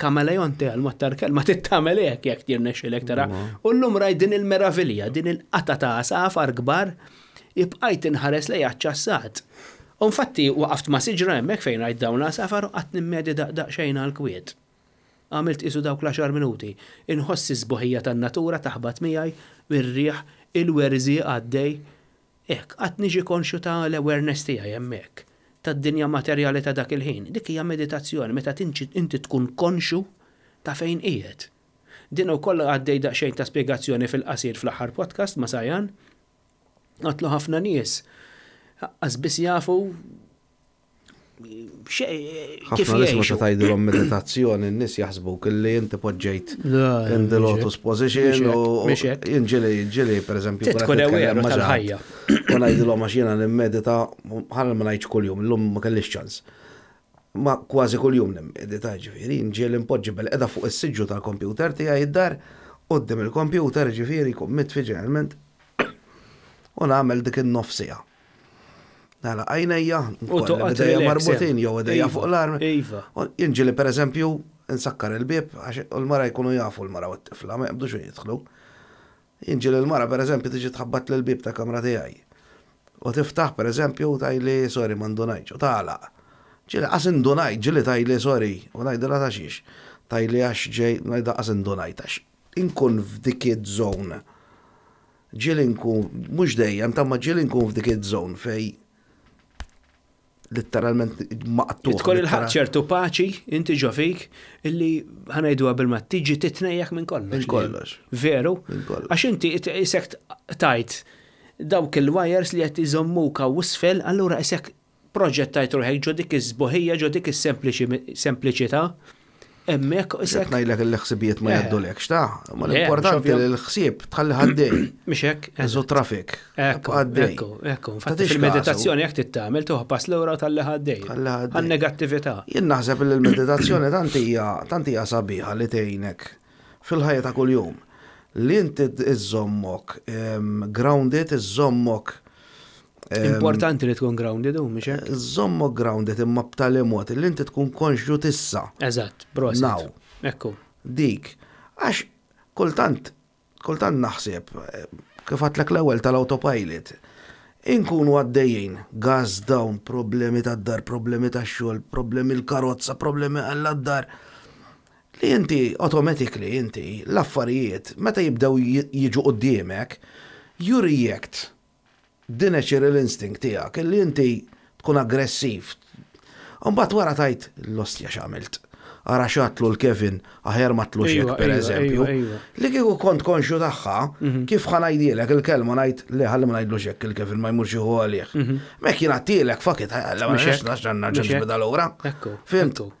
kameleonte għal mod tal-kelma trid tagħmel hekk jekk jirnexxilek tara. U llum rajt din il-meravilja, din il-qatgħa ta' għasafar kbar, ibqajt inħares lejha ċċassat. U infatti waqaft ma' siġra hemmhekk fejn rajt dawn l-għasafar u qgħadt nimmedita daqsxejn għall-kwiet. Għamilt qisu dawk l-għaxar minuti. Inħoss is-sbuħija tan-natura taħbat miegħi, ir-riħ, il-werżieq għaddej. Hekk, qatt niġi konxju ta' l-awareness tiegħi hemmhekk, tad-dinja materjali ta' dak il-ħin. Dik hija meditazzjoni, meta inti tkun konxju ta' fejn qiegħed. Din ukoll għaddej daqsxejn ta' spjegazzjoni fil-qasir fl-aħħar podcast ma' Sajan. Għatlu ħafna nies aqqas biss jafu Kif nies meta tgħidilhom meditazzjoni n-nies jaħsbuk li inti poġġejt in the lotus position u ġieli ġieli pereżempju tkun aware tal-ħajja. U ngħidilhom għax jiena nimmedita ħalli ma ngħidx kuljum, illum ma kellix ċans. Ma kważi kuljum nimmedita ġifieri, ġieli npoġġi bil-qeda fuq is-siġġu tal-kompjuter tiegħi id-dar quddiem il-kompjuter ġifieri jkun mitfi ġeneralment u nagħmel dik in-nofsija. Nagħlaq għajnejja, U toqgħod idejja relax, marbutin jew idejja Iva, fuq l-arm. Iva. U Jinġili per eżempju, nsakkar il-bieb, għax l-mara jkunu jafu l-mara u t-tifla, ma jaqbdux jidħlu. Jinġili l-mara per eżempju tiġi tħabbat l-bieb ta' kamra tiegħi. U tiftaħ per eżempju u tgħidli sorry ma ndunajtx u tagħlaq. Ġieli qas indunajt, ġieli tgħidli sorry u ngħidilha ta' xiex. Tgħidli għax ġej, ngħidha qas indunajt għax inkun f'dik iż-zone. Ġieli nkun, mhux dejjem, ta' ma ġieli nkun f'dik iż-zone fej letteralment maqtugħ. Tkun il-ħadd ċertu paċi, inti ġo fik, illi ħa ngħidu bil ma tiġi titnejjak minn kollox. Minn kollox. Veru? Minn kollox. Għax inti isek tajt dawk il-wires li qed iżommuka u isfel, allura isek proġettajt ruħek ġo dik iż-sbuħija, ġo dik is-sempliċità. Hemmhekk Isek isek ngħidlek il-ħsibijiet ma Eh. jgħaddulekx, ta' ma Le, l-importanti mhux ovvja. li l-ħsieb tħalli ħaddej. Mhux hekk? Eżu traffic. Ekku, Għaddej. ekku, ekku. Infatti Tagħtix fil-meditazzjoni jekk tittamel tuħ pass lura u talli ħaddej. Tħalli ħaddej. Għan-negattività. Jien naħseb li l-meditazzjoni tant hija tant hija sabiħa li tgħinek fil-ħajja ta' kuljum. Li inti iżommok grounded, iżommok Importanti li tkun grounded u mhux hekk? iżommok grounded imma b'tali mod li inti tkun konxju tissa. Eżatt, prosit. Now. Ekku. Dik. Għax kultant, kultant naħseb, kif għedtlek l-ewwel tal-autopilot, inkunu għaddejjin, gas down, problemi tad-dar, problemi tax-xogħol, problemi l-karozza, problemi għall-dar. Li inti, automatically, inti, l-affarijiet, meta jibdew jiġu qoddiemek, you react the natural instinct tiegħek, li inti tkun aggressiv. Mbagħad wara tajt l-ostja x'għamilt. Ara x'għedtlu l-Kevin, aħjar ma tlux Iva, hekk per iva, eżempju. iva, iva. Li kieku kont konxju tagħha, kif ħa ngħidilek il-kelma ngħid li ħalli ma ngħidlux hekk il-Kevin ma jmurx jieħu għalih. Mek jien għattilek fuck it, ħalli ma Mhux hekk. nafx Mhux hekk. ġibda lura. Ekku, Fimt? ekku.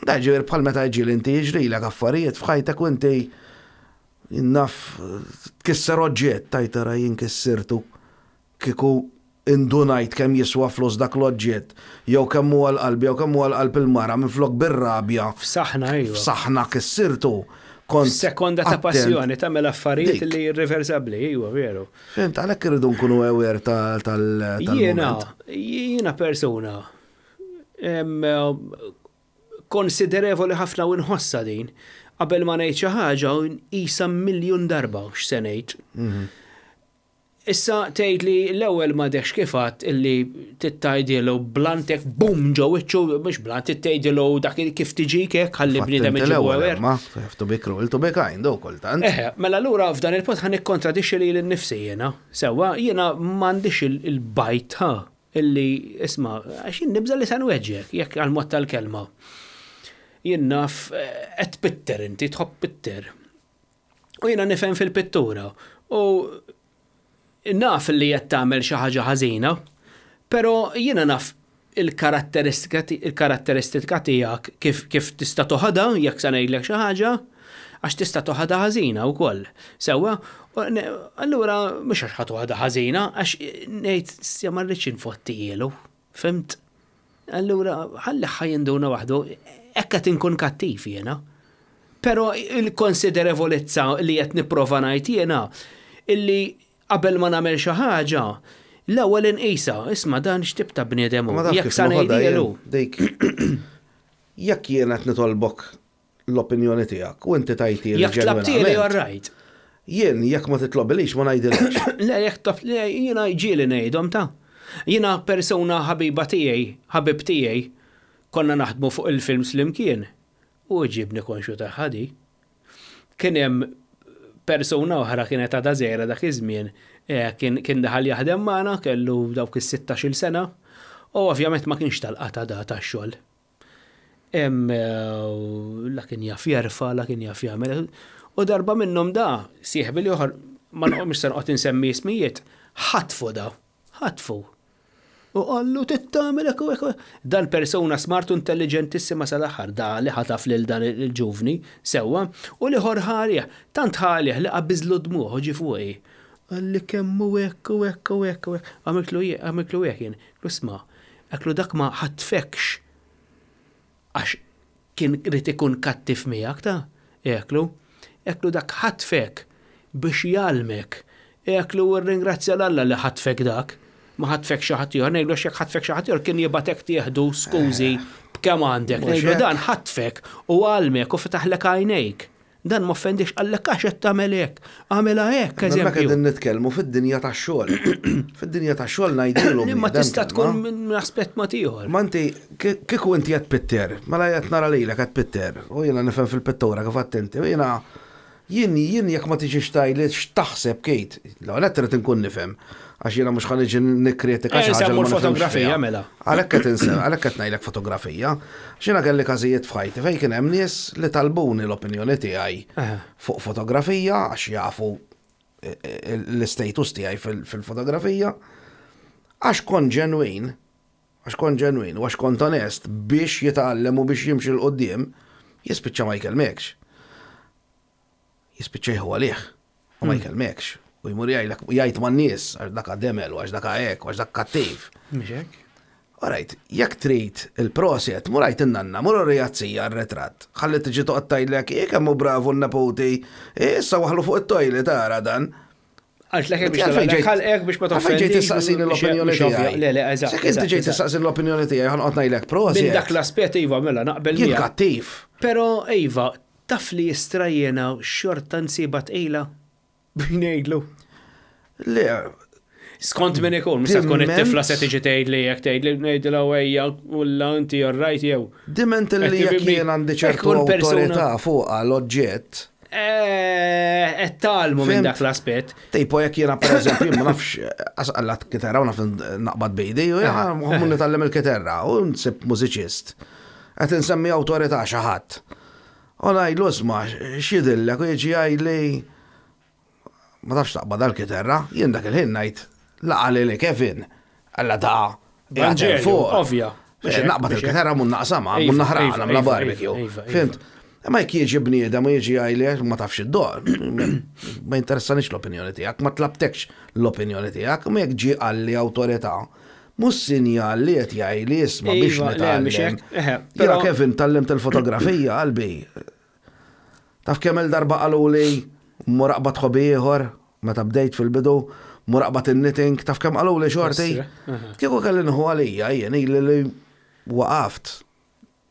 Da ġifieri bħal meta ġieli inti jiġrilek affarijiet f'ħajtek u inti naf tkisser oġġett tajt ara jien kissirtu kieku indunajt kemm jiswa flus dak l-oġġett, jew kemm huwa l-qalb, jew kemm huwa l-qalb il-mara minflok bir-rabja F'saħna iva. f'saħna kissirtu. Kont Sekonda ta' attent. passjoni tagħmel affarijiet Dik. li irreversibbli, iva veru. Fimt, għalhekk irridu nkunu aware tal Jiena, tal-moment. jiena persuna em, konsiderevoli ħafna u nħossa din. Qabel ma ngħid xi ħaġa u nqisha miljun darba x'se ngħid. Issa tgħid li l-ewwel ma dekx kif għadt illi tittajdilu blantek bum ġo wiċċu mhux blant tittejdilu dak kif tiġik hekk ħalli Fatt bniedem inti iġibu l-ewwel, aware. Ma, have to be cruel to be kind, u kultant. Eħe, mela allura f'dan il-punt ħan nikkontradixxi li l-nifsi jiena. Sewwa, jiena m'għandix il-bajt ha illi isma' għax jien nibża' li se nweġġek jekk għal-mod tal-kelma. Jien naf qed pitter inti tħobb pitter. U jiena nifhem fil-pittura. U naf li qed tagħmel xi ħaġa ħażina, però jiena naf il-karatteristika il-karatteristika tiegħek kif kif tista' toħodha jekk se ngħidlek xi ħaġa, għax tista' toħodha ħażina wkoll. Sewwa, u allura mhux għax ħa toħodha ħażina, għax ngħid sja ma rridx infottijielu, fimt? Allura ħalli ħa jinduna waħdu, hekk qed inkun kattiv jiena. Però il-konsiderevolezza li qed nipprova ngħid jiena illi qabel ma nagħmel xi ħaġa, l-ewwel inqisha, isma' dan x'tip ta' bniedem hu, jekk sa ngħidhielu. Dik jekk jien qed nitolbok l-opinjoni tiegħek u inti tajtieli Jekk tlabtieli all right. Jien jekk ma titlobilix ma ngħidilekx. Le jekk taf le jiena ġieli ngħidhom ta. Jiena persuna ħabiba tiegħi, ħabib tiegħi, konna naħdmu fuq il-films flimkien u ġibni konxju tagħha di. Kien hemm persuna oħra kienet għadha żgħira dak iż-żmien, eh, kien kien daħal jaħdem magħna, kellu dawk is-16-il sena, u ovvjament ma kienx tal-qata da tax-xogħol. Hemm la kien jaf jerfa', la kien jaf jagħmel. U darba minnhom da, sieħbi l-ieħor, ma mhux se noqgħod insemmi ismijiet, ħatfu da, ħatfu. U qallu trid tagħmel hekk u hekk. Dan persuna smart u intelliġentissima sal-aħħar, da li ħataf lil dan il-ġuvni sewwa, u l-ieħor ħa għalih. Tant ħa għalih li qabiżlu d-dmugħ u ġie fuqi. Qalli kemm hu hekk u hekk u hekk u hekk. Għamiltlu għamiltlu hekk jien. Qlu isma', għedtlu dak ma ħatfekx Għax kien ried ikun kattiv miegħek ta'? Għeklu. Għeklu dak ħatfek biex jgħallmek. Għeklu u rringrazzja 'l Alla li ħatfek dak. Ma ħatfek xi ħadd ieħor. Ngħidlu għax jekk ħatfek xi ħadd ieħor kien jibgħatek tieħdu skużi b'kemm għandek. Ngħidlu dan ħatfek u għallmek u fetaħlek għajnejk. Dan m'offendikx, qallek għax qed tagħmel hekk, agħmilha hekk, eżempju. Hemmhekk qegħdin nitkellmu fid-dinja tax-xogħol. Fid-dinja tax-xogħol ngħidulu. Imma tista' tkun minn aspett mod ieħor. Ma inti kieku inti qed pitter, mela qed nara lilek qed pitter, u jiena nifhem fil-pittura kif għedt inti, u jiena jien jien jekk ma tiġix tgħidli x'taħseb Kate, l-ewwel nett irid inkun nifhem. Għax jiena mhux ħa niġi nikkritika xi ħaġa li ma fotografija mela. Għalhekk qed insem, għalhekk qed ngħidlek fotografija. Għax jiena kelli każijiet f'ħajti fejn kien hemm nies li talbuni l-opinjoni tiegħi fuq fotografija għax jafu e, e, l-istatus tiegħi fil-fotografija. Għax kont ġenwin, għax kont ġenwin u għax kont onest biex jitgħallem u biex jimxi 'l quddiem, jispiċċa ma jkellmekx. Jispiċċa jieħu għalih u ma jkellmekx u jmur jgħidlek jgħid man-nies għax dak demel u għax dak hekk u għax dak kattiv. Mhux hekk? Alright, jekk trid il-proset, mur għid in-nanna, mur uriha z-zija r-ritratt. Ħalli tiġi toqgħod tgħidlek, "Hi kemm hu bravu n-neputi, issa waħħlu fuq it-toilet ara dan." Għaltlek hekk biex tagħlaq ħalqek biex ma toffendix. Għalfejn ġejt tistaqsini l-opinjoni tiegħi. Le, le, eżatt. Jekk inti ġejt tistaqsini l-opinjoni tiegħi ħa noqgħod ngħidlek proset. Minn dak l-aspett iva mela naqbel miegħek. Jien kattiv. Però iva, Taf li istra jiena xorta nsibha tqila? Biex ngħidlu. Le. Skont min ikun, mhux se tkun it-tifla se tiġi tgħidli jekk tgħidli ngħidilha ejja ulla inti all right jew. Diment li jekk jien għandi ċertu awtorità fuqha l-oġġett. Qed tgħallmu minn dak l-aspett. Tipo jekk jiena pereżempju ma nafx għasqallat kiterra u naf naqbad bejdi u jien nitgħallem il-kiterra u nsib mużiċist. Qed insemmi awtorità xi ħadd. U ngħidlu isma' x'jidhirlek u jiġi jgħidli ma tafx taqbad għall-kiterra, jien dak il-ħin ngħid la qalili Kevin, alla da qiegħed fuq. Ovvja. Naqbad il-kiterra mur naqsamha, mur naħraqha nagħmilha barbecue. Fimt? Imma jekk jiġi bniedem u jiġi jgħidli ma tafx iddoqq, ma jinteressanix l-opinjoni tiegħek, ma tlabtekx l-opinjoni tiegħek, imma jekk ġie qalli awtorità, Mhux sinjal li qed jgħidli isma' biex Iva, le, mhux nitgħallem. hekk, eħe, Jiena però Kevin tgħallimt il-fotografija qalbi. Taf kemm-il darba qaluli mur aqbad hobby ieħor meta bdejt fil-bidu, mur aqbad in-knitting, taf kemm qaluli xorti? Kieku kelli nieħu għalija jien ili li waqaft.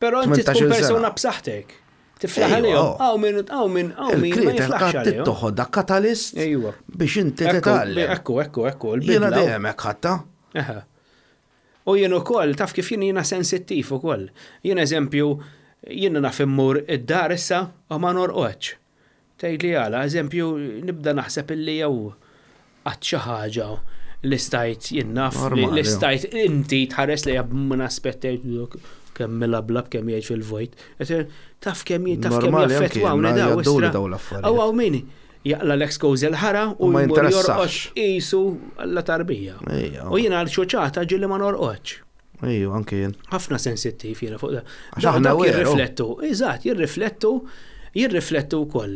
Però inti tkun persuna b'saħħtek. Tiflaħ għalihom. Hawn min hawn min hawn min ma jiflaħx għalihom. Toħodha katalist biex inti titgħallem. Ekku, ekku, ekku. Jiena dejjem hekk ħadtha. U jien ukoll, taf kif jien jiena sensittiv ukoll. Jien eżempju, jiena naf immur id-dar issa u ma norqodx. Tgħidli għala, eżempju, nibda naħseb illi jew għadt xi ħaġa li stajt jien naf li stajt inti tħares lejha minn aspett tgħid kemm milablab kemm jgħid fil-vojt. Taf kemm taf kemm jaffettwawni daw. Aw hawn min jaqla l-excuse l-ħara u ma jmur jorqod jinteressax. qisu alla tarbija. Ejja. U jiena għal xuċata ġieli ma norqodx. Ejju, anki jien. Ħafna sensittiv jiena fuq da. Għax aħna Dawk veru. jirriflettu, eżatt, jirriflettu, jirriflettu wkoll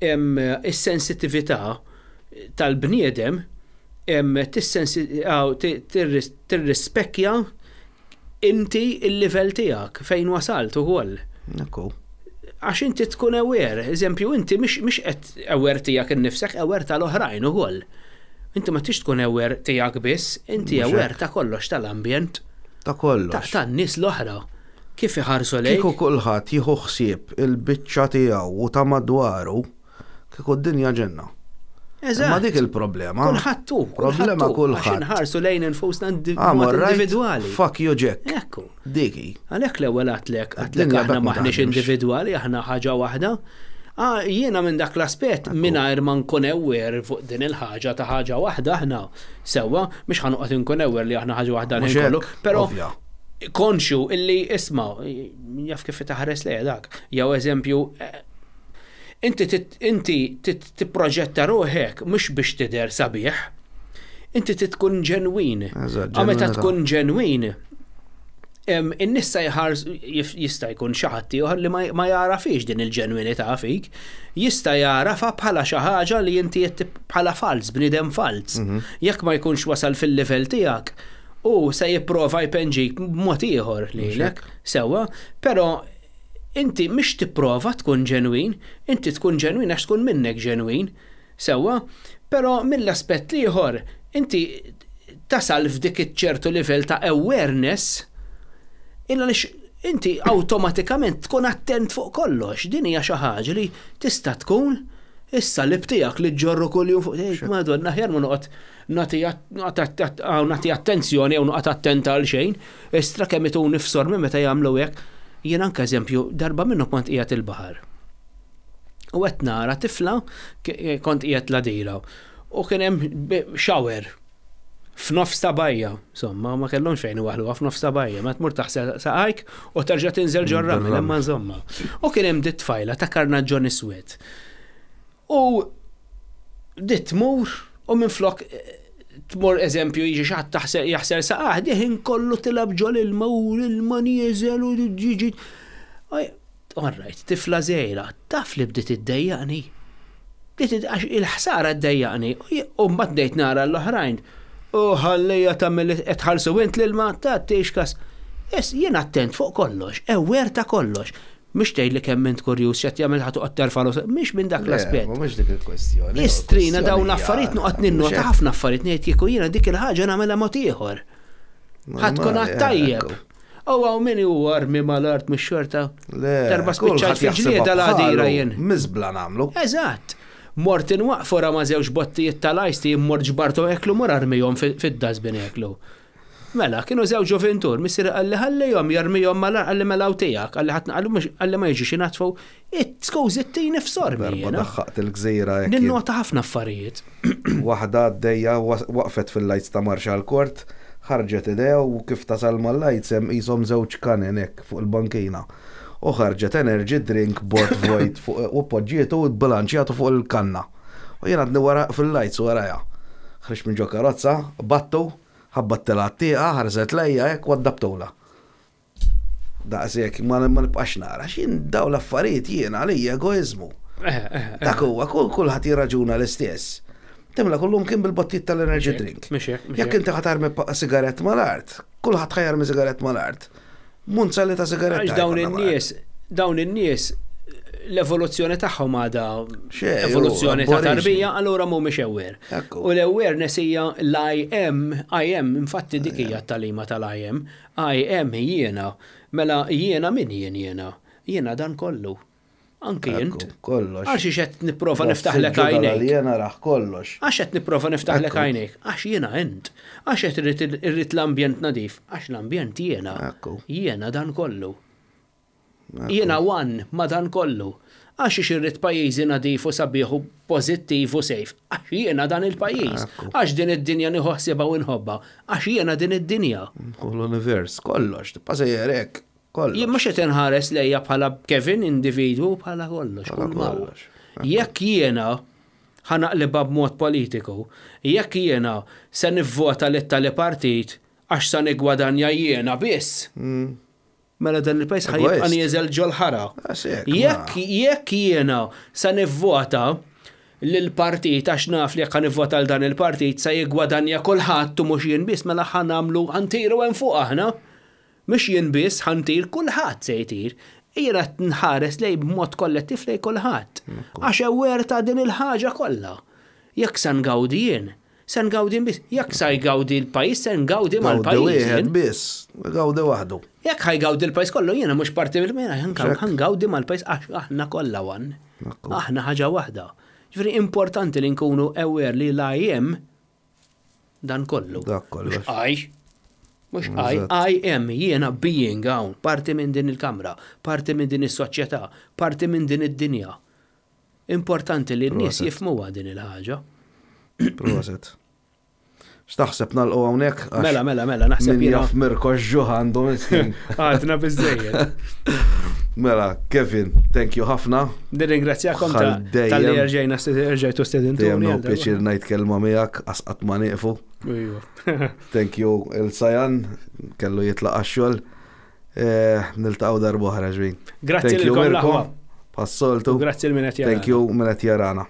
is-sensittività tal-bniedem tirrispekkja inti il-livell tiegħek fejn wasalt ukoll. Ekku. Għax inti tkun aware, eżempju, inti mhix qed aware tiegħek innifsek, aware tal-oħrajn ukoll. Inti ma tix tkun aware tiegħek biss, inti aware ta' kollox tal-ambjent. Ta' kollox. Tan-nies l-oħra. Kif iħarsu lejk. Kieku kulħadd jieħu ħsieb il-biċċa tiegħu u ta' madwaru, kieku d-dinja ġenna. Eżatt. Ma dik il-problema. Kulħadd hu. Problema kulħadd. Għax inħarsu lejn infusna individwali. Fuck you Jack. Ekku. Diki. Għalhekk l-ewwel għatlek, għatlek aħna maħniex individwali, aħna ħaġa waħda. Ah, jiena minn dak l-aspett mingħajr ma nkun aware fuq din il-ħaġa ta' ħaġa waħda aħna sewwa, mhux ħa noqgħod inkun aware li aħna ħaġa waħda l-ħin kollu, però konxju illi isma' jaf kif taħares lejha dak. Jew eżempju, eh, inti inti tipproġetta ruħek mhux biex tidher sabiħ, inti tkun ġenwin. Meta tkun ġenwin, in-nies sa jħars jista' jkun xi ħadd ieħor li ma jagħrafhiex din il-ġenwinità fik, jista' jagħrafha bħala xi ħaġa li inti qed bħala falz, bniedem falz. Jekk ma jkunx wasal fil-livell tiegħek, u se jipprova jpenġik b'mod ieħor lilek, sewwa, però inti mhix tipprova tkun ġenwin, inti tkun ġenwin għax tkun minnek ġenwin, sewwa, però mill-aspett l-ieħor inti tasal f'dik iċ-ċertu livell ta' awareness illa lix inti awtomatikament tkun attent fuq kollox. Din hija xi ħaġa li tista' tkun issa li btijak li ġorru kuljum fuq tgħid Madonna aħjar ma noqgħod nagħti attenzjoni jew noqgħod attenta għal xejn, istra kemm ituni f'sormi meta jagħmlu hekk. Jien anke eżempju darba minnu kont qiegħed il-baħar. U qed nara tifla kont qiegħed l-għadira u kien hemm shower f'nofs ta' bajja, insomma, ma kellhomx fejn iwaħluha f'nofs ta' bajja, ma tmur taħsel saqajk u terġa' tinżel ġor-ramel, imma insomma. U kien hemm dit tfajla ta' karnaġġon iswed. U dit tmur u minflok tmur eżempju jiġi xi ħadd taħsel jaħsel saqajh, diħin kollu tilgħab ġol ilma u l-ilma nieżel u jiġi. All right, tifla żgħira, taf li bdiet iddejjaqni. Bdiet għax il-ħsara ddejjaqni. U mbagħad bdejt nara l-oħrajn. U ħallija tagħmel qed tħallsu int l-ilma tagħtix kas. Is jien attent fuq kollox, aware ta' kollox. Mhux tgħid li kemm int kurjuż x'qed jagħmel ħa toqgħod terfa' mhix minn dak l-aspett. Mhux dik il-kwestjoni. Istrina dawn l-affarijiet noqgħod ninnota ħafna affarijiet ngħid kieku jiena dik il-ħaġa nagħmilha mod ieħor. Ħa tkun għad tajjeb. U għaw min hu armi mal-art mux xorta. Darba spiċċajt fi ġlieda l-għadira jien. Miżbla nagħmlu. Eżatt. Mort inwaqfu ra ma' żewġ bottijiet tal-iced tea mort ġbartu eklu mor armihom fid-dustbin eklu. Mela, kienu żewġ ġovintur, missieri qalli ħallihom jarmihom mal-art, qalli mela hawn tiegħek, qalli ħadd qallu mhux qalli ma jiġux jinatfu. Skużi ttini f'sormi Darba jiena. daħħaqt il-gżira hekk jien. Ninnota ħafna affarijiet. Waħda għaddejja waqfet fil-lights ta' Marshall Court, ħarġet idejha u kif tasal mal-lights hemm qishom żewġ kanen hekk fuq il-bankina. U ħarġet energy drink bot vojt fuq u poġġietu u bbilanċjatu fuq il-kanna. U jien għadni wara fil-lights warajha. Ħriġt minn ġo karozza, battu, ħabbattilha t-tieqa, ħarset lejja hekk u għaddabtulha. Daqshekk ma nibqax nara. X'jien dawn l-affarijiet jien għalija egoiżmu. Dak huwa kulħadd jirraġuna l-istess. Timla kullum kien bil-bottijiet tal-energy drink. Jekk inti ħa tarmi sigarett mal-art, kulħadd ħa jarmi sigarett mal-art. Munza li ta' sigarett. Għax dawn in-nies, dawn in-nies l-evoluzzjoni tagħhom għadha evoluzzjoni ta' tarbija, allura mhumiex aware. U l-awareness hija l-I am, I am, infatti dik hija t-tagħlima tal-I am. I am jiena. Mela jiena min jien jiena? Jiena dan kollu. Anki int. Kollox. Għax qed nipprova niftaħlek għajnejk. Jiena raħ kollox. Għax qed nipprova niftaħlek għajnejk. Għax jiena int. Għax qed irrid l-ambjent nadif. Għax l-ambjent jiena. Jiena dan kollu. Jiena one ma dan kollu. Għax irrid pajjiżi nadif u sabiħ u pożittiv u safe. Għax jiena dan il-pajjiż. Għax din id-dinja nieħu ħsiebha u nħobbha. Għax jiena din id-dinja. L-univers, kollox, tibqa' sejjer hekk. Kollox. Jien mhux qed inħares lejja bħala Kevin individwu bħala kollox. Kollox. Jekk jiena ħa naqlibha b'mod politiku, jekk jiena se nivvota lit tali partit għax sa nigwadanja jiena biss. Mela dan il-pajjiż ħa jibqa' nieżel ġol-ħara. Jekk jekk jiena sa nivvota lill-partit għax naf li jekk ħa nivvota għal dan il-partit sa jiggwadanja kulħadd u mhux jien biss mela ħa nagħmlu ħa ntiru hemm fuq aħna. Mhux jien biss ħa ntir kulħadd se jtir. Jiena qed nħares lej b'mod kollettiv lej kulħadd. Għax aware ta' din il-ħaġa kollha. Jekk sa ngawdi jien, se ngawdi biss. Jekk sa jgawdi l-pajjiż, se ngawdi Gawdi mal-pajjiż. wieħed jien. biss, gawdi waħdu. Jekk ħa jgawdi l-pajjiż kollu, jiena mhux parti mill-mena, ħa ngawdi mal-pajjiż għax aħna kollha one. Aħna ħaġa waħda. Ġifieri importanti li nkunu aware li l-I am dan kollu. Dak kollox. Mhux I, mhux I, I am, jiena being hawn, parti minn din il-kamra, parti minn din is-soċjetà, parti minn din id-dinja. Importanti li n-nies Proset. jifhmuha din il-ħaġa. Proset. X'taħseb nagħlqu hawnhekk? Għax Mela, mela, mela, naħseb Min jiena jaf Mirko ġuħ għandu miskin. għadna biżejjed. Mela, Kevin, thank you ħafna. Nirringrazzjakom ta' Bħal dejjem. tal-li erġajna erġajtu Dejjem stedintuni. nieħu pjaċir ngħid kelma miegħek, qas ma nieqfu. Ijwa. Thank you il-Sajan, kellu jitlaq għax-xogħol. Eh, Niltaqgħu darba oħra ġbin. Grazzi Thank you lilkom Mirko, l-aħwa. Bħas-soltu. Grazzi lil min qed Thank you min qed jarana.